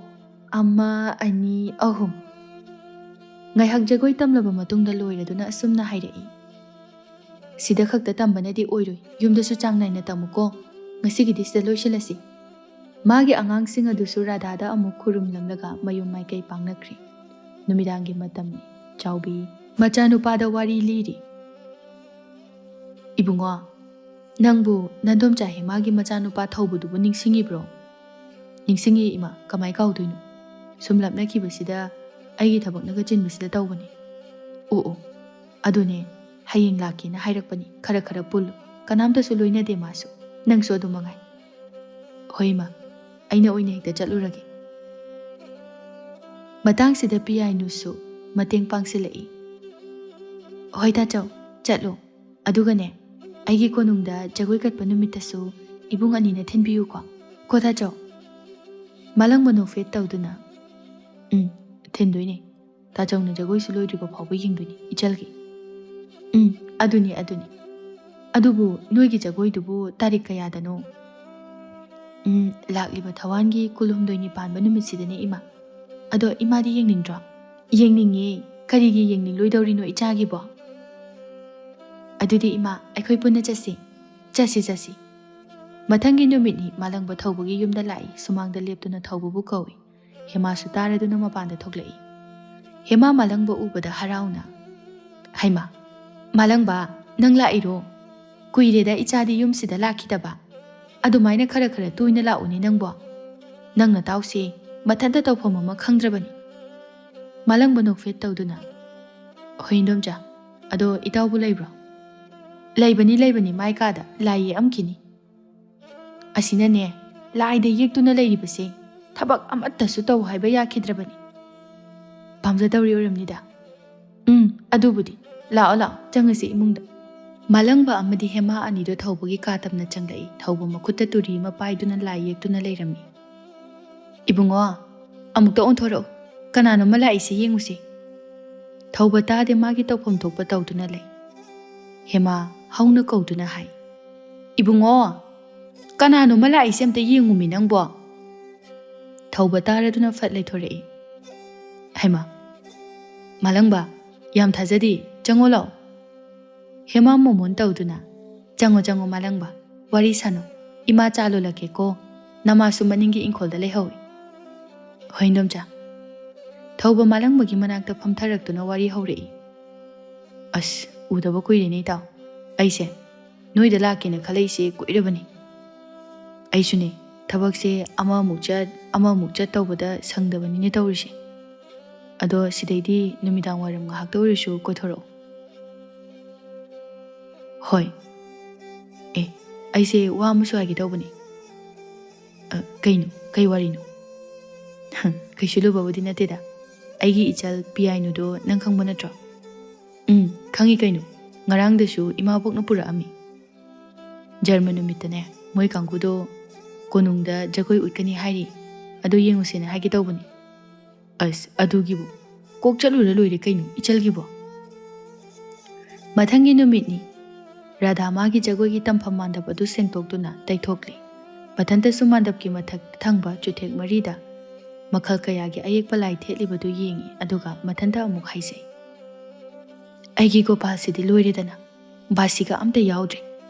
ꯑꯃ, ꯑꯅꯤ, ꯑꯍꯨꯝ꯫ ꯉꯥꯏꯍꯥꯛ ꯖꯒꯣꯏ ꯇꯝꯂꯕ ꯃꯇꯨꯡꯗ ꯂꯣꯏꯔꯗꯨꯅ ꯑꯁꯨꯝꯅ ꯍꯥꯏꯔꯛꯏ꯫ ꯁꯤꯗ ꯈꯛꯇ ꯇꯝꯕꯅꯗꯤ ꯑꯣꯏꯔꯣꯏ, ꯌꯨꯝꯗꯁꯨ ꯆꯥꯡ ꯅꯥꯏꯅ ꯇꯝꯃꯨꯀꯣ꯫ ꯉꯁꯤꯒꯤꯗꯤ ꯁꯤꯗ ꯂꯣꯏꯁꯤꯜꯂꯁꯤ꯫ ꯃꯥꯒꯤ ꯑꯉꯥꯡꯁꯤꯡ ꯑꯗꯨꯁꯨ ꯔꯥꯙꯥꯗ ꯑꯃꯨꯛ ꯈꯨꯔꯨꯝꯂꯝꯂꯒ ꯃꯌꯨꯝ ꯃꯥꯏꯀꯩ ꯄꯥꯡꯅꯈ꯭ꯔꯦ꯫ ꯅꯨꯃꯤꯗꯥꯡꯒꯤ ꯃꯇꯝꯅꯤ꯫ ꯆꯥꯎꯕꯤ ꯃꯆꯥꯅꯨꯄꯥꯗ ꯋꯥꯔꯤ ꯂꯤꯔꯤ꯫ "ꯏꯕꯨꯡꯉꯣ, ꯅꯪꯕꯨ ꯅꯟꯗꯣꯝꯆꯥ ꯍꯦꯃꯥꯒꯤ ꯃꯆꯥꯅꯨꯄꯥ ꯊꯧꯕꯗꯨꯕꯨ ꯅꯤꯡꯁꯤꯡꯉꯤꯕ꯭ꯔꯣ?" "ꯅꯤꯡꯁꯤꯡꯉꯤ ꯏꯃꯥ, ꯀꯃꯥꯏ ꯀꯥꯎꯗꯣꯏꯅꯣ? ꯁꯨꯝ ꯂꯥꯞꯅꯈꯤꯕꯁꯤꯗ ꯑꯩꯒꯤ ꯊꯕꯛꯅꯒ ꯆꯤꯟꯕꯁꯤꯗ ꯇꯧꯕꯅꯤ"꯫ "ꯑꯣ ꯑꯣ, ꯑꯗꯨꯅꯦ, ꯍꯌꯦꯡ ꯂꯥꯛꯀꯦꯅ ꯍꯥꯏꯔꯛꯄꯅꯤ꯫ ꯈꯔ ꯈꯔ ꯄꯨꯜꯂꯨ꯫ ꯀꯅꯥꯝꯇꯁꯨ ꯂꯣꯏꯅꯗꯦ ꯃꯥꯁꯨ꯫ ꯅꯪꯁꯨ ꯑꯗꯨ ꯃꯉꯥꯏ"꯫ "ꯍꯣꯏ ꯏꯃꯥ, ꯑꯩꯅ ꯑꯣꯏꯅ ꯍꯦꯛꯇ ꯆꯠꯂꯨꯔꯒꯦ"꯫ ꯃꯇꯥꯡꯁꯤꯗ ꯄꯤꯌꯥꯏꯅꯨꯁꯨ ꯃꯇꯦꯡ ꯄꯥꯡꯁꯤꯜꯂꯛꯏ꯫ "ꯍꯣꯏ ꯇꯥꯆꯧ, ꯆꯠꯂꯣ꯫ ꯑꯗꯨꯒꯅꯦ, ꯑꯩꯒꯤ ꯀꯣꯅꯨꯡꯗ ꯖꯒꯣꯏ ꯀꯠꯄ ꯅꯨꯃꯤꯠꯇꯁꯨ ꯏꯕꯨꯡ ꯑꯅꯤꯅ ꯊꯤꯟꯕꯤꯌꯨꯀꯣ꯫ ꯀꯣ ꯇꯥꯆꯧ?" ꯃꯥꯂꯪꯕ ꯅꯣꯛꯐꯦꯠ ꯇꯧꯗꯨꯅ, "ꯎꯝ, ꯊꯤꯟꯗꯣꯏꯅꯦ꯫ ꯇꯥꯆꯧꯅ ꯖꯒꯣꯏꯁꯨ ꯂꯣꯏꯗ꯭ꯔꯤꯕ ꯐꯥꯎꯕ ꯌꯦꯡꯗꯣꯏꯅꯤ, ꯏꯆꯜꯒꯤ"꯫ "ꯎꯝ, ꯑꯗꯨꯅꯤ, ꯑꯗꯨꯅꯤ꯫ ꯑꯗꯨꯕꯨ ꯅꯣꯏꯒꯤ ꯖꯒꯣꯏꯗꯨꯕꯨ ꯇꯥꯔꯤꯛ ꯀꯌꯥꯗꯅꯣ?" "ꯎꯝ, ꯂꯥꯛꯂꯤꯕ ꯊꯋꯥꯟꯒꯤ ꯀꯨꯟꯍꯨꯝꯗꯣꯏꯅꯤ ꯄꯥꯟꯕ ꯅꯨꯃꯤꯠꯁꯤꯗꯅꯦ, ꯏꯃꯥ꯫ ꯑꯗꯣ ꯏꯃꯥꯗꯤ ꯌꯦꯡꯅꯤꯡꯗ꯭ꯔꯣ?" "ꯌꯦꯡꯅꯤꯡꯉꯦ꯫ ꯀꯔꯤꯒꯤ ꯌꯦꯡꯅꯤꯡꯂꯣꯏꯗꯧꯔꯤꯅꯣ ꯏꯆꯥꯒꯤꯕꯣ?" "ꯑꯗꯨꯗꯤ ꯏꯃꯥ, ꯑꯩꯈꯣꯏ ꯄꯨꯟꯅ ꯆꯠꯁꯤ"꯫ "ꯆꯠꯁꯤ, ꯆꯠꯁꯤ"꯫ ꯃꯊꯪꯒꯤ ꯅꯨꯃꯤꯠꯅꯤ ꯃꯥꯂꯪꯕ ꯊꯧꯕꯒꯤ ꯌꯨꯝꯗ ꯂꯥꯛꯏ꯫ ꯁꯨꯃꯥꯡꯗ ꯂꯦꯞꯇꯨꯅ ꯊꯧꯕꯕꯨ ꯀꯧꯏ꯫ ꯍꯦꯃꯥꯁꯨ ꯇꯥꯔꯗꯨꯅ ꯃꯄꯥꯟꯗ ꯊꯣꯛꯂꯛꯏ꯫ ꯍꯦꯃꯥ ꯃꯥꯂꯪꯕ ꯎꯕꯗ ꯍꯔꯥꯎꯅ, "ꯍꯩꯃꯥ, ꯃꯥꯂꯪꯕ, ꯅꯪ ꯂꯥꯛꯏꯔꯣ? ꯀꯨꯏꯔꯦꯗ ꯏꯆꯥꯗꯤ ꯌꯨꯝꯁꯤꯗ ꯂꯥꯛꯈꯤꯗꯕ"꯫ ꯑꯗꯨꯃꯥꯏꯅ ꯈꯔ ꯈꯔ ꯇꯣꯏꯅ ꯂꯥꯛꯎꯅꯦ ꯅꯪꯕꯣ꯫ ꯅꯪ ꯅꯇꯥꯎꯁꯦ ꯃꯊꯟꯇ ꯇꯧꯐꯝ ꯑꯃ ꯈꯪꯗ꯭ꯔꯕꯅꯤ꯫ ꯃꯥꯂꯪꯕ ꯅꯣꯛꯐꯦꯠ ꯇꯧꯗꯨꯅ, "ꯍꯣꯏ ꯏꯟꯗꯣꯝꯆꯥ, ꯑꯗꯣ ꯏꯇꯥꯎꯕꯨ ꯂꯩꯕ꯭ꯔꯣ?" "ꯂꯩꯕꯅꯤ, ꯂꯩꯕꯅꯤ, ꯃꯥꯏ ꯀꯥꯗ ꯂꯥꯏ ꯌꯦꯛꯑꯝꯈꯤꯅꯤ꯫ ꯑꯁꯤꯅꯅꯦ, ꯂꯥꯏꯗ ꯌꯦꯛꯇꯨꯅ ꯂꯩꯔꯤꯕꯁꯦ ꯊꯕꯛ ꯑꯃꯠꯇꯁꯨ ꯇꯧ ꯍꯥꯏꯕ ꯌꯥꯈꯤꯗ꯭ꯔꯕꯅꯤ꯫ ꯄꯥꯝꯖꯗꯧꯔꯤ ꯑꯣꯏꯔꯝꯅꯤꯗ꯫ ꯎꯝ, ꯑꯗꯨꯕꯨꯗꯤ꯫ ꯂꯥꯛꯑꯣ, ꯂꯥꯛꯑꯣ, ꯆꯪꯉꯁꯤ ꯏꯃꯨꯡꯗ꯫" ꯃꯥꯂꯪꯕ ꯑꯃꯗꯤ ꯍꯦꯃꯥ ꯑꯅꯤꯗꯣ ꯊꯧꯕꯒꯤ ꯀꯥ ꯇꯝꯅ ꯆꯪꯂꯛꯏ꯫ ꯊꯧꯕ ꯃꯈꯨꯠꯇ ꯇꯨꯔꯤ ꯑꯃ ꯄꯥꯏꯗꯨꯅ ꯂꯥꯏ ꯌꯦꯛꯇꯨꯅ ꯂꯩꯔꯝꯃꯤ꯫ "ꯏꯕꯨꯡꯉꯣ, ꯑꯃꯨꯛꯇ ꯑꯣꯟꯊꯣꯔꯛꯎ꯫ ꯀꯅꯥꯅꯣꯝꯃ ꯂꯥꯛꯏꯁꯦ ꯌꯦꯡꯉꯨꯁꯦ꯫" ꯊꯧꯕ ꯇꯥꯗꯦ, ꯃꯥꯒꯤ ꯇꯧꯐꯝ ꯊꯣꯛꯄ ꯇꯧꯗꯨꯅ ꯂꯩ꯫ ꯍꯦꯃꯥ ꯍꯧꯅ ꯀꯧꯗꯨꯅ ꯍꯥꯏ, "ꯏꯕꯨꯡꯉꯣ, ꯀꯅꯥꯅꯣꯝꯃ ꯂꯥꯛꯏꯁꯦ ꯑꯝꯇ ꯌꯦꯡꯉꯨꯃꯤ ꯅꯪꯕꯣ꯫" ꯊꯧꯕ ꯇꯥꯔꯗꯨꯅ ꯐꯠ ꯂꯩꯊꯣꯔꯛꯏ꯫ "ꯍꯩꯃꯥ, ꯃꯥꯂꯪꯕ, ꯌꯥꯝ ꯊꯥꯖꯗꯦ, ꯆꯪꯉꯣ ꯂꯥꯛꯑꯣ꯫" ꯍꯦꯃꯥ ꯃꯣꯃꯣꯟ ꯇꯧꯗꯨꯅ, "ꯆꯪꯉꯣ, ꯆꯪꯉꯣ ꯃꯥꯂꯪꯕ, ꯋꯥꯔꯤ ꯁꯥꯅꯣ, ꯏꯃꯥ ꯆꯥ ꯂꯣꯜꯂꯛꯀꯦꯀꯣ, ꯅꯃꯥꯁꯨ ꯃꯅꯤꯡꯒꯤ ꯏꯪꯈꯣꯜꯗ ꯂꯩꯍꯧꯏ꯫" "ꯍꯣꯏ ꯏꯟꯗꯣꯝꯆꯥ꯫" ꯊꯧꯕ ꯃꯥꯂꯪꯕꯒꯤ ꯃꯅꯥꯛꯇ ꯐꯝꯊꯔꯛꯇꯨꯅ ꯋꯥꯔꯤ ꯍꯧꯔꯛꯏ꯫ "ꯑꯁ, ꯎꯗꯕ ꯀꯨꯏꯔꯦꯅꯦ ꯏꯇꯥꯎ꯫ ꯑꯩꯁꯦ ꯅꯣꯏꯗ ꯂꯥꯛꯀꯦꯅ ꯈꯜꯂꯛꯏꯁꯦ ꯀꯨꯏꯔꯕꯅꯤ꯫ ꯑꯩꯁꯨꯅꯦ, ꯊꯕꯛꯁꯦ ꯑꯃꯃꯨꯛ ꯆꯠ, ꯑꯃꯃꯨꯛ ꯆꯠ ꯇꯧꯕꯗ ꯁꯪꯗꯕꯅꯤꯅꯦ ꯇꯧꯔꯤꯁꯦ꯫ ꯑꯗꯣ ꯁꯤꯗꯩꯗꯤ ꯅꯨꯃꯤꯗꯥꯡ ꯋꯥꯏꯔꯝ ꯉꯥꯏꯍꯥꯛꯇ ꯑꯣꯏꯔꯁꯨ ꯀꯣꯏꯊꯣꯔꯛꯑꯣ꯫" "ꯍꯣꯏ꯫ ꯑꯦ, ꯑꯩꯁꯦ ꯋꯥ ꯑꯃꯁꯨ ꯍꯥꯏꯒꯦ ꯇꯧꯕꯅꯤ꯫" "ꯑ, ꯀꯩꯅꯣ? ꯀꯩ ꯋꯥꯔꯤꯅꯣ?" "ꯀꯩꯁꯨ ꯂꯨꯕꯕꯨꯗꯤ ꯅꯠꯇꯦꯗ꯫ ꯑꯩꯒꯤ ꯏꯆꯜ ꯄꯤꯌꯥꯏꯅꯨꯗꯣ ꯅꯪ ꯈꯪꯕ ꯅꯠꯇ꯭ꯔꯣ?" "ꯎꯝ, ꯈꯪꯉꯤ ꯀꯩꯅꯣ꯫ ꯉꯔꯥꯡꯗꯁꯨ ꯏꯃꯥꯕꯣꯛꯅ ꯄꯨꯔꯛꯑꯝꯃꯤ꯫ ꯖꯔꯃ ꯅꯨꯃꯤꯠꯇꯅꯦ, ꯃꯣꯏ ꯀꯥꯡꯕꯨꯗꯣ ꯀꯣꯅꯨꯡꯗ ꯖꯒꯣꯏ ꯎꯠꯀꯅꯤ ꯍꯥꯏꯔꯤ꯫ ꯑꯗꯨ ꯌꯦꯡꯉꯨꯁꯦꯅ ꯍꯥꯏꯒꯦ ꯇꯧꯕꯅꯤ꯫" "ꯑꯁ, ꯑꯗꯨꯒꯤꯕꯨ ꯀꯣꯛ ꯆꯠꯂꯨꯔ ꯂꯣꯏꯔꯦ ꯀꯩꯅꯣ, ꯏꯆꯜꯒꯤꯕꯣ꯫" ꯃꯊꯪꯒꯤ ꯅꯨꯃꯤꯠꯅꯤ꯫ ꯔꯥꯙꯥ ꯃꯥꯒꯤ ꯖꯒꯣꯏꯒꯤ ꯇꯝꯐꯝ ꯃꯥꯟꯗꯕ ꯑꯗꯨ ꯁꯦꯡꯗꯣꯛꯇꯨꯅ ꯇꯩꯊꯣꯛꯂꯤ꯫ ꯃꯊꯟꯇꯁꯨ ꯃꯥꯟꯗꯞꯀꯤ ꯃꯊꯛ ꯊꯪꯕ ꯆꯨꯊꯦꯛ ꯃꯔꯤꯗ ꯃꯈꯜ ꯀꯌꯥꯒꯤ ꯑꯌꯦꯛꯄ ꯂꯥꯏ ꯊꯦꯠꯂꯤꯕꯗꯨ ꯌꯦꯡꯏ, ꯑꯗꯨꯒ ꯃꯊꯟꯇ ꯑꯃꯨꯛ ꯍꯥꯏꯖꯩ, "ꯑꯩꯒꯤ ꯒꯣꯄꯥꯜꯁꯤꯗꯤ ꯂꯣꯏꯔꯦꯗꯅ, ꯕꯥꯁꯤꯒ ꯑꯝꯇ ꯌꯥꯎꯗ꯭ꯔꯦ꯫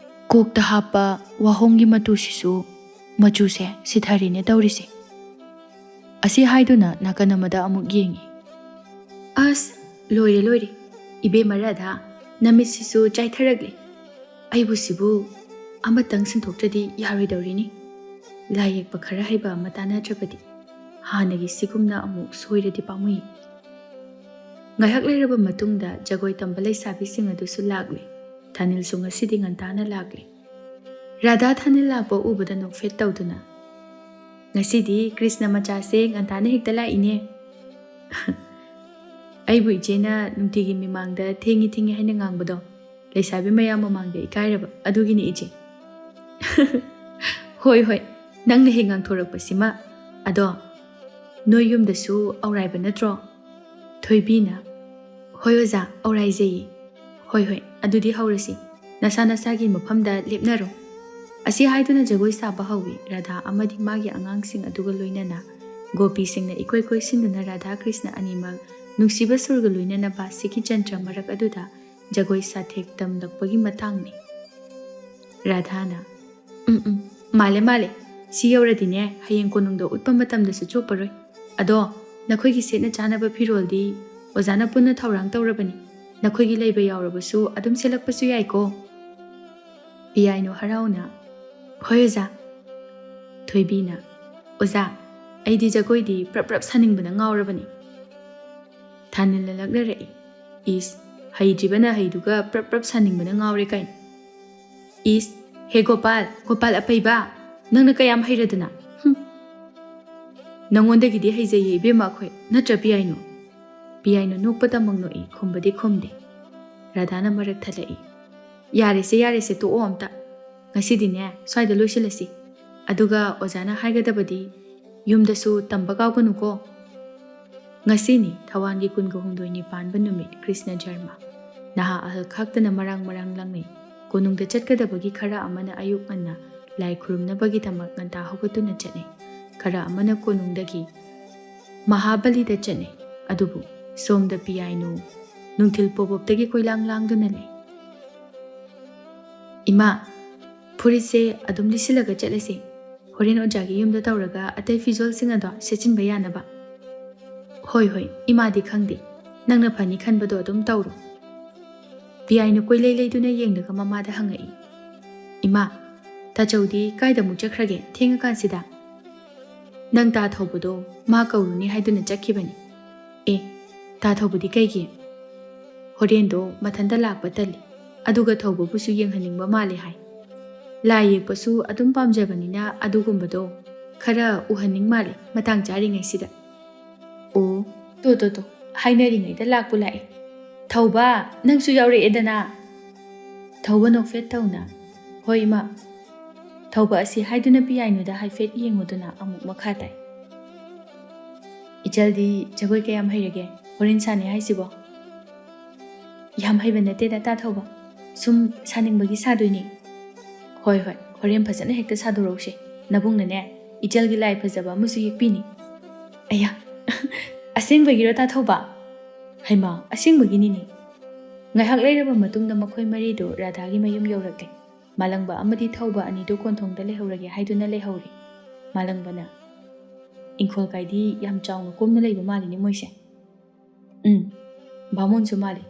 ꯀꯣꯛꯇ ꯍꯥꯞꯄ ꯋꯥꯍꯣꯡꯒꯤ ꯃꯇꯨꯁꯤꯁꯨ ꯃꯆꯨꯁꯦ ꯁꯤꯊꯔꯦꯅꯦ ꯇꯧꯔꯤꯁꯦ꯫" ꯑꯁꯤ ꯍꯥꯏꯗꯨꯅ ꯅꯥꯀꯟ ꯑꯃꯗ ꯑꯃꯨꯛ ꯌꯦꯡꯏ꯫ "ꯑꯁ, ꯂꯣꯏꯔꯦ, ꯂꯣꯏꯔꯦ꯫ ꯏꯕꯦꯝꯃ ꯔꯥꯙꯥ, ꯅꯃꯤꯠꯁꯤꯁꯨ ꯆꯥꯏꯊꯔꯛꯂꯦ꯫ ꯑꯩꯕꯨ ꯁꯤꯕꯨ ꯑꯃꯇꯪ ꯁꯤꯟꯊꯣꯛꯇ꯭ꯔꯗꯤ ꯌꯥꯔꯣꯏꯗꯧꯔꯤꯅꯤ꯫ ꯂꯥꯏ ꯌꯦꯛꯄ ꯈꯔ ꯍꯩꯕ ꯑꯃ ꯇꯥꯟꯅꯗ꯭ꯔꯕꯗꯤ ꯍꯥꯟꯅꯒꯤ ꯁꯤꯒꯨꯝꯅ ꯑꯃꯨꯛ ꯁꯣꯏꯔꯗꯤ ꯄꯥꯝꯃꯨꯏ꯫ ꯉꯥꯏꯍꯥꯛ ꯂꯩꯔꯕ ꯃꯇꯨꯡꯗ ꯖꯒꯣꯏ ꯇꯝꯕ ꯂꯩꯁꯥꯕꯤꯁꯤꯡ ꯑꯗꯨꯁꯨ ꯂꯥꯛꯂꯦ꯫ ꯊꯥꯅꯤꯜꯁꯨ ꯉꯁꯤꯗꯤ ꯉꯟꯇꯥꯅ ꯂꯥꯛꯂꯦ꯫ ꯔꯥꯙꯥ ꯊꯥꯅꯤꯜ ꯂꯥꯛꯄ ꯎꯕꯗ ꯅꯣꯛꯐꯦꯠ ꯇꯧꯗꯨꯅ, "ꯉꯁꯤꯗꯤ ꯀ꯭ꯔꯤꯁꯅ ꯃꯆꯥꯁꯦ ꯉꯟꯇꯥꯅ ꯍꯦꯛꯇ ꯂꯥꯛꯏꯅꯦ꯫" "ꯑꯩꯕꯨ ꯏꯆꯦꯅ ꯅꯨꯡꯇꯤꯒꯤ ꯃꯤꯃꯥꯡꯗ ꯊꯦꯡꯉꯤ ꯊꯦꯡꯉꯤ ꯍꯥꯏꯅ ꯉꯥꯡꯕꯗꯣ ꯂꯩꯁꯥꯕꯤ ꯃꯌꯥꯝ ꯃꯃꯥꯡꯗ ꯏꯀꯥꯏꯔꯕ ꯑꯗꯨꯒꯤꯅꯤ ꯏꯆꯦ꯫" "ꯍꯣꯏ ꯍꯣꯏ, ꯅꯪꯅ ꯍꯦꯛ ꯉꯥꯡꯊꯣꯔꯛꯄꯁꯤꯃ꯫ ꯑꯗꯣ ꯅꯣꯏ ꯌꯨꯝꯗꯁꯨ ꯑꯧꯔꯥꯏꯕ ꯅꯠꯇ꯭ꯔꯣ?" ꯊꯣꯏꯕꯤꯅ, "ꯍꯣꯏ ꯑꯣꯖꯥ, ꯑꯧꯔꯥꯏꯖꯩꯌꯦ꯫" "ꯍꯣꯏ ꯍꯣꯏ, ꯑꯗꯨꯗꯤ ꯍꯧꯔꯁꯤ꯫ ꯅꯁꯥ ꯅꯁꯥꯒꯤ ꯃꯐꯝꯗ ꯂꯦꯞꯅꯔꯣ꯫" ꯑꯁꯤ ꯍꯥꯏꯗꯨꯅ ꯖꯒꯣꯏ ꯁꯥꯕ ꯍꯧꯏ꯫ ꯔꯥꯙꯥ ꯑꯃꯗꯤ ꯃꯥꯒꯤ ꯑꯉꯥꯡꯁꯤꯡ ꯑꯗꯨꯒ ꯂꯣꯏꯅꯅ ꯒꯣꯄꯤꯁꯤꯡꯅ ꯏꯀꯣꯏ ꯀꯣꯏꯁꯤꯟꯗꯨꯅ ꯔꯥꯙꯥ ꯀ꯭ꯔꯤꯁꯅ ꯑꯅꯤꯃꯛ ꯅꯨꯡꯁꯤꯕ ꯁꯨꯔꯒ ꯂꯣꯏꯅꯅꯕ ꯁꯤꯒꯤ ꯆꯟꯗ꯭ꯔ ꯃꯔꯛ ꯑꯗꯨꯗ ꯖꯒꯣꯏ ꯁꯥꯊꯦꯛ ꯇꯝꯂꯛꯄꯒꯤ ꯃꯇꯥꯡꯅꯤ꯫ ꯔꯥꯙꯥꯅ, "ꯎꯝ ꯎꯝ, ꯃꯥꯜꯂꯦ ꯃꯥꯜꯂꯦ꯫ ꯁꯤ ꯌꯧꯔꯗꯤꯅꯦ, ꯍꯌꯦꯡ ꯀꯣꯅꯨꯡꯗ ꯎꯠꯄ ꯃꯇꯝꯗꯁꯨ ꯆꯣꯞꯄꯔꯣꯏ꯫ ꯑꯗꯣ ꯅꯈꯣꯏꯒꯤ ꯁꯦꯠꯅ ꯆꯥꯅꯕ ꯐꯤꯔꯣꯜꯗꯤ ꯑꯣꯖꯥꯅ ꯄꯨꯟꯅ ꯊꯧꯔꯥꯡ ꯇꯧꯔꯕꯅꯤ꯫ ꯅꯈꯣꯏꯒꯤ ꯂꯩꯕ ꯌꯥꯎꯔꯕꯁꯨ ꯑꯗꯨꯝ ꯁꯦꯠꯂꯛꯄꯁꯨ ꯌꯥꯏꯀꯣ꯫" ꯄꯤꯌꯥꯏꯅꯨ ꯍꯔꯥꯎꯅ, "ꯍꯣꯏ ꯑꯣꯖꯥ꯫" ꯊꯣꯏꯕꯤꯅ, "ꯑꯣꯖꯥ, ꯑꯩꯗꯤ ꯖꯒꯣꯏꯗꯤ ꯄ꯭ꯔꯞ ꯄ꯭ꯔꯞ ꯁꯥꯅꯤꯡꯕꯅ ꯉꯥꯎꯔꯕꯅꯤ꯫" ꯊꯥꯅꯤꯜꯅ ꯂꯛꯅꯔꯛꯏ, "ꯏꯁ, ꯍꯩꯇ꯭ꯔꯤꯕꯅ ꯍꯩꯗꯨꯒ ꯄ꯭ꯔꯞ ꯄ꯭ꯔꯞ ꯁꯥꯅꯤꯡꯕꯅ ꯉꯥꯎꯔꯦ ꯀꯥꯏꯅ꯫ ꯏꯁ, ꯍꯦ ꯒꯣꯄꯥꯜ, ꯒꯣꯄꯥꯜ ꯑꯄꯩꯕ, ꯅꯪꯅ ꯀꯌꯥꯝ ꯍꯩꯔꯗꯅ? ꯍꯨꯝ꯫ ꯅꯪꯉꯣꯟꯗꯒꯤꯗꯤ ꯍꯩꯖꯩꯌꯦ ꯏꯕꯦꯝꯃ ꯑꯩꯈꯣꯏ, ꯅꯠꯇ꯭ꯔ ꯄꯤꯌꯥꯏꯅꯨ?" ꯄꯤꯌꯥꯏꯅꯨ ꯅꯣꯛꯄꯇ ꯃꯪ ꯅꯣꯛꯏ, ꯈꯨꯝꯕꯗꯤ ꯈꯨꯝꯗꯦ꯫ ꯔꯥꯙꯥꯅ ꯃꯔꯛ ꯊꯠꯂꯛꯏ, "ꯌꯥꯔꯦꯁꯦ, ꯌꯥꯔꯦꯁꯦ, ꯇꯣꯛꯑꯣ ꯑꯝꯇ꯫ ꯉꯁꯤꯗꯤꯅꯦ, ꯁ꯭ꯋꯥꯏꯗ ꯂꯣꯏꯁꯤꯜꯂꯁꯤ꯫ ꯑꯗꯨꯒ ꯑꯣꯖꯥꯅ ꯍꯥꯏꯒꯗꯕꯗꯤ ꯌꯨꯝꯗꯁꯨ ꯇꯝꯕ ꯀꯥꯎꯒꯅꯨꯀꯣ꯫ ꯉꯁꯤꯅꯤ ꯊꯋꯥꯟꯒꯤ ꯀꯨꯟꯒ ꯍꯨꯝꯗꯣꯏꯅꯤ ꯄꯥꯟꯕ ꯅꯨꯃꯤꯠ, ꯀ꯭ꯔꯤꯁꯅ ꯖꯔꯃ꯫ ꯅꯍꯥ ꯑꯍꯜ ꯈꯥꯛꯇꯅ ꯃꯔꯥꯡ ꯃꯔꯥꯡ ꯂꯥꯡꯅꯩ꯫ ꯀꯣꯅꯨꯡꯗ ꯆꯠꯀꯗꯕꯒꯤ ꯈꯔ ꯑꯃꯅ ꯑꯌꯨꯛ ꯉꯟꯅ ꯂꯥꯏ ꯈꯨꯔꯨꯝꯅꯕꯒꯤꯗꯃꯛ ꯉꯟꯇꯥ ꯍꯧꯒꯠꯇꯨꯅ ꯆꯠꯅꯩ꯫ ꯈꯔ ꯑꯃꯅ ꯀꯣꯅꯨꯡꯗꯒꯤ ꯃꯍꯥꯕꯂꯤꯗ ꯆꯠꯅꯩ꯫ ꯑꯗꯨꯕꯨ ꯁꯣꯝꯗ ꯄꯤꯌꯥꯏꯅꯨ ꯅꯨꯡꯊꯤꯜ ꯄꯣꯕꯣꯞꯇꯒꯤ ꯀꯣꯏꯂꯥꯡ ꯂꯥꯡꯗꯨꯅ ꯂꯩ꯫ "ꯏꯃꯥ, ꯐꯨꯔꯤꯠꯁꯦ ꯑꯗꯨꯝ ꯂꯤꯠꯁꯤꯜꯂꯒ ꯆꯠꯂꯁꯦ꯫ ꯍꯣꯔꯦꯟ ꯑꯣꯖꯥꯒꯤ ꯌꯨꯝꯗ ꯇꯧꯔꯒ ꯑꯇꯩ ꯐꯤꯖꯣꯜꯁꯤꯡ ꯑꯗꯣ ꯁꯦꯠꯆꯤꯟꯕ ꯌꯥꯅꯕ꯫" "ꯍꯣꯏ, ꯍꯣꯏ, ꯏꯃꯥꯗꯤ ꯈꯪꯗꯦ꯫ ꯅꯪꯅ ꯐꯅꯤ ꯈꯟꯕꯗꯣ ꯑꯗꯨꯝ ꯇꯧꯔꯣ꯫" ꯄꯤꯌꯥꯏꯅꯨ ꯀꯣꯏꯂꯩ ꯂꯩꯗꯨꯅ ꯌꯦꯡꯂꯒ ꯃꯃꯥꯗ ꯍꯪꯉꯛꯏ, "ꯏꯃꯥ, ꯇꯥꯆꯧꯗꯤ ꯀꯥꯏꯗ ꯑꯃꯨꯛ ꯆꯠꯈ꯭ꯔꯒꯦ ꯊꯦꯡꯉꯀꯥꯟꯁꯤꯗ?" "ꯅꯪ ꯇꯥ ꯊꯧꯕꯗꯣ ꯃꯥ ꯀꯧꯔꯨꯅꯤ ꯍꯥꯏꯗꯨꯅ ꯆꯠꯈꯤꯕꯅꯤ꯫" "ꯑꯦ, ꯇꯥ ꯊꯧꯕꯗꯤ ꯀꯩꯒꯤ?" "ꯍꯣꯔꯦꯟꯗꯣ ꯃꯊꯟꯇ ꯂꯥꯛꯄ ꯇꯜꯂꯤ, ꯑꯗꯨꯒ ꯊꯧꯕꯕꯨꯁꯨ ꯌꯦꯡꯍꯟꯅꯤꯡꯕ ꯃꯥꯜꯂꯦ ꯍꯥꯏ꯫ ꯂꯥꯏ ꯌꯦꯛꯄꯁꯨ ꯑꯗꯨꯝ ꯄꯥꯝꯖꯕꯅꯤꯅ ꯑꯗꯨꯒꯨꯝꯕꯗꯣ ꯈꯔ ꯎꯍꯟꯅꯤꯡ ꯃꯥꯜꯂꯦ ꯃꯇꯥꯡ ꯆꯥꯔꯤꯉꯩꯁꯤꯗ꯫" "ꯑꯣ, ꯇꯣ ꯇꯣ ꯇꯣ, ꯍꯥꯏꯅꯔꯤꯉꯩꯗ ꯂꯥꯛꯄꯨ ꯂꯥꯛꯑꯦ꯫ ꯊꯧꯕ, ꯅꯪꯁꯨ ꯌꯥꯎꯔꯛꯑꯦꯗꯅ?" ꯊꯧꯕ ꯅꯣꯛꯐꯦꯠ ꯇꯧꯅ, "ꯍꯣꯏ ꯏꯃꯥ꯫" ꯊꯧꯕ ꯑꯁꯤ ꯍꯥꯏꯗꯨꯅ ꯄꯤꯌꯥꯏꯅꯨꯗ ꯍꯥꯏꯐꯦꯠ ꯌꯦꯡꯉꯨꯗꯨꯅ ꯑꯃꯨꯛ ꯃꯈꯥ ꯇꯥꯏ꯫ "ꯏꯆꯜꯗꯤ ꯖꯒꯣꯏ ꯀꯌꯥꯝ ꯍꯩꯔꯒꯦ ꯍꯣꯔꯦꯟ ꯁꯥꯅꯤ ꯍꯥꯏꯁꯤꯕꯣ?" "ꯌꯥꯝ ꯍꯩꯕ ꯅꯠꯇꯦꯗ ꯇꯥ ꯊꯧꯕ, ꯁꯨꯝ ꯁꯥꯅꯤꯡꯕꯒꯤ ꯁꯥꯗꯣꯏꯅꯤ꯫" "ꯍꯣꯏ ꯍꯣꯏ, ꯍꯣꯔꯦꯟ ꯐꯖꯅ ꯍꯦꯛꯇ ꯁꯥꯗꯣꯔꯛꯎꯁꯦ꯫ ꯅꯕꯨꯡꯅꯅꯦ, ꯏꯆꯜꯒꯤ ꯂꯥꯏ ꯐꯖꯕ ꯑꯃꯁꯨ ꯌꯦꯛꯄꯤꯅꯤ꯫" "ꯑꯌꯥ, ꯑꯁꯦꯡꯕꯒꯤꯔꯣ ꯇꯥ ꯊꯧꯕ?" "ꯍꯩꯃꯥ, ꯑꯁꯦꯡꯕꯒꯤꯅꯤꯅꯦ꯫" ꯉꯥꯏꯍꯥꯛ ꯂꯩꯔꯕ ꯃꯇꯨꯡꯗ ꯃꯈꯣꯏ ꯃꯔꯤꯗꯨ ꯔꯥꯙꯥꯒꯤ ꯃꯌꯨꯝ ꯌꯧꯔꯛꯂꯦ꯫ ꯃꯥꯂꯪꯕ ꯑꯃꯗꯤ ꯊꯧꯕ ꯑꯅꯤꯗꯨ ꯀꯣꯟꯊꯣꯡꯗ ꯂꯩꯍꯧꯔꯒꯦ ꯍꯥꯏꯗꯨꯅ ꯂꯩꯍꯧꯔꯤ꯫ ꯃꯥꯂꯪꯕꯅ, "ꯏꯪꯈꯣꯜ ꯀꯥꯏꯗꯤ ꯌꯥꯝ ꯆꯥꯎꯅ ꯀꯣꯝꯅ ꯂꯩꯕ ꯃꯥꯜꯂꯤꯅꯦ ꯃꯣꯏꯁꯦ꯫" "ꯎꯝ, ꯕꯥꯃꯣꯟꯁꯨ ꯃꯥꯜꯂꯤ꯫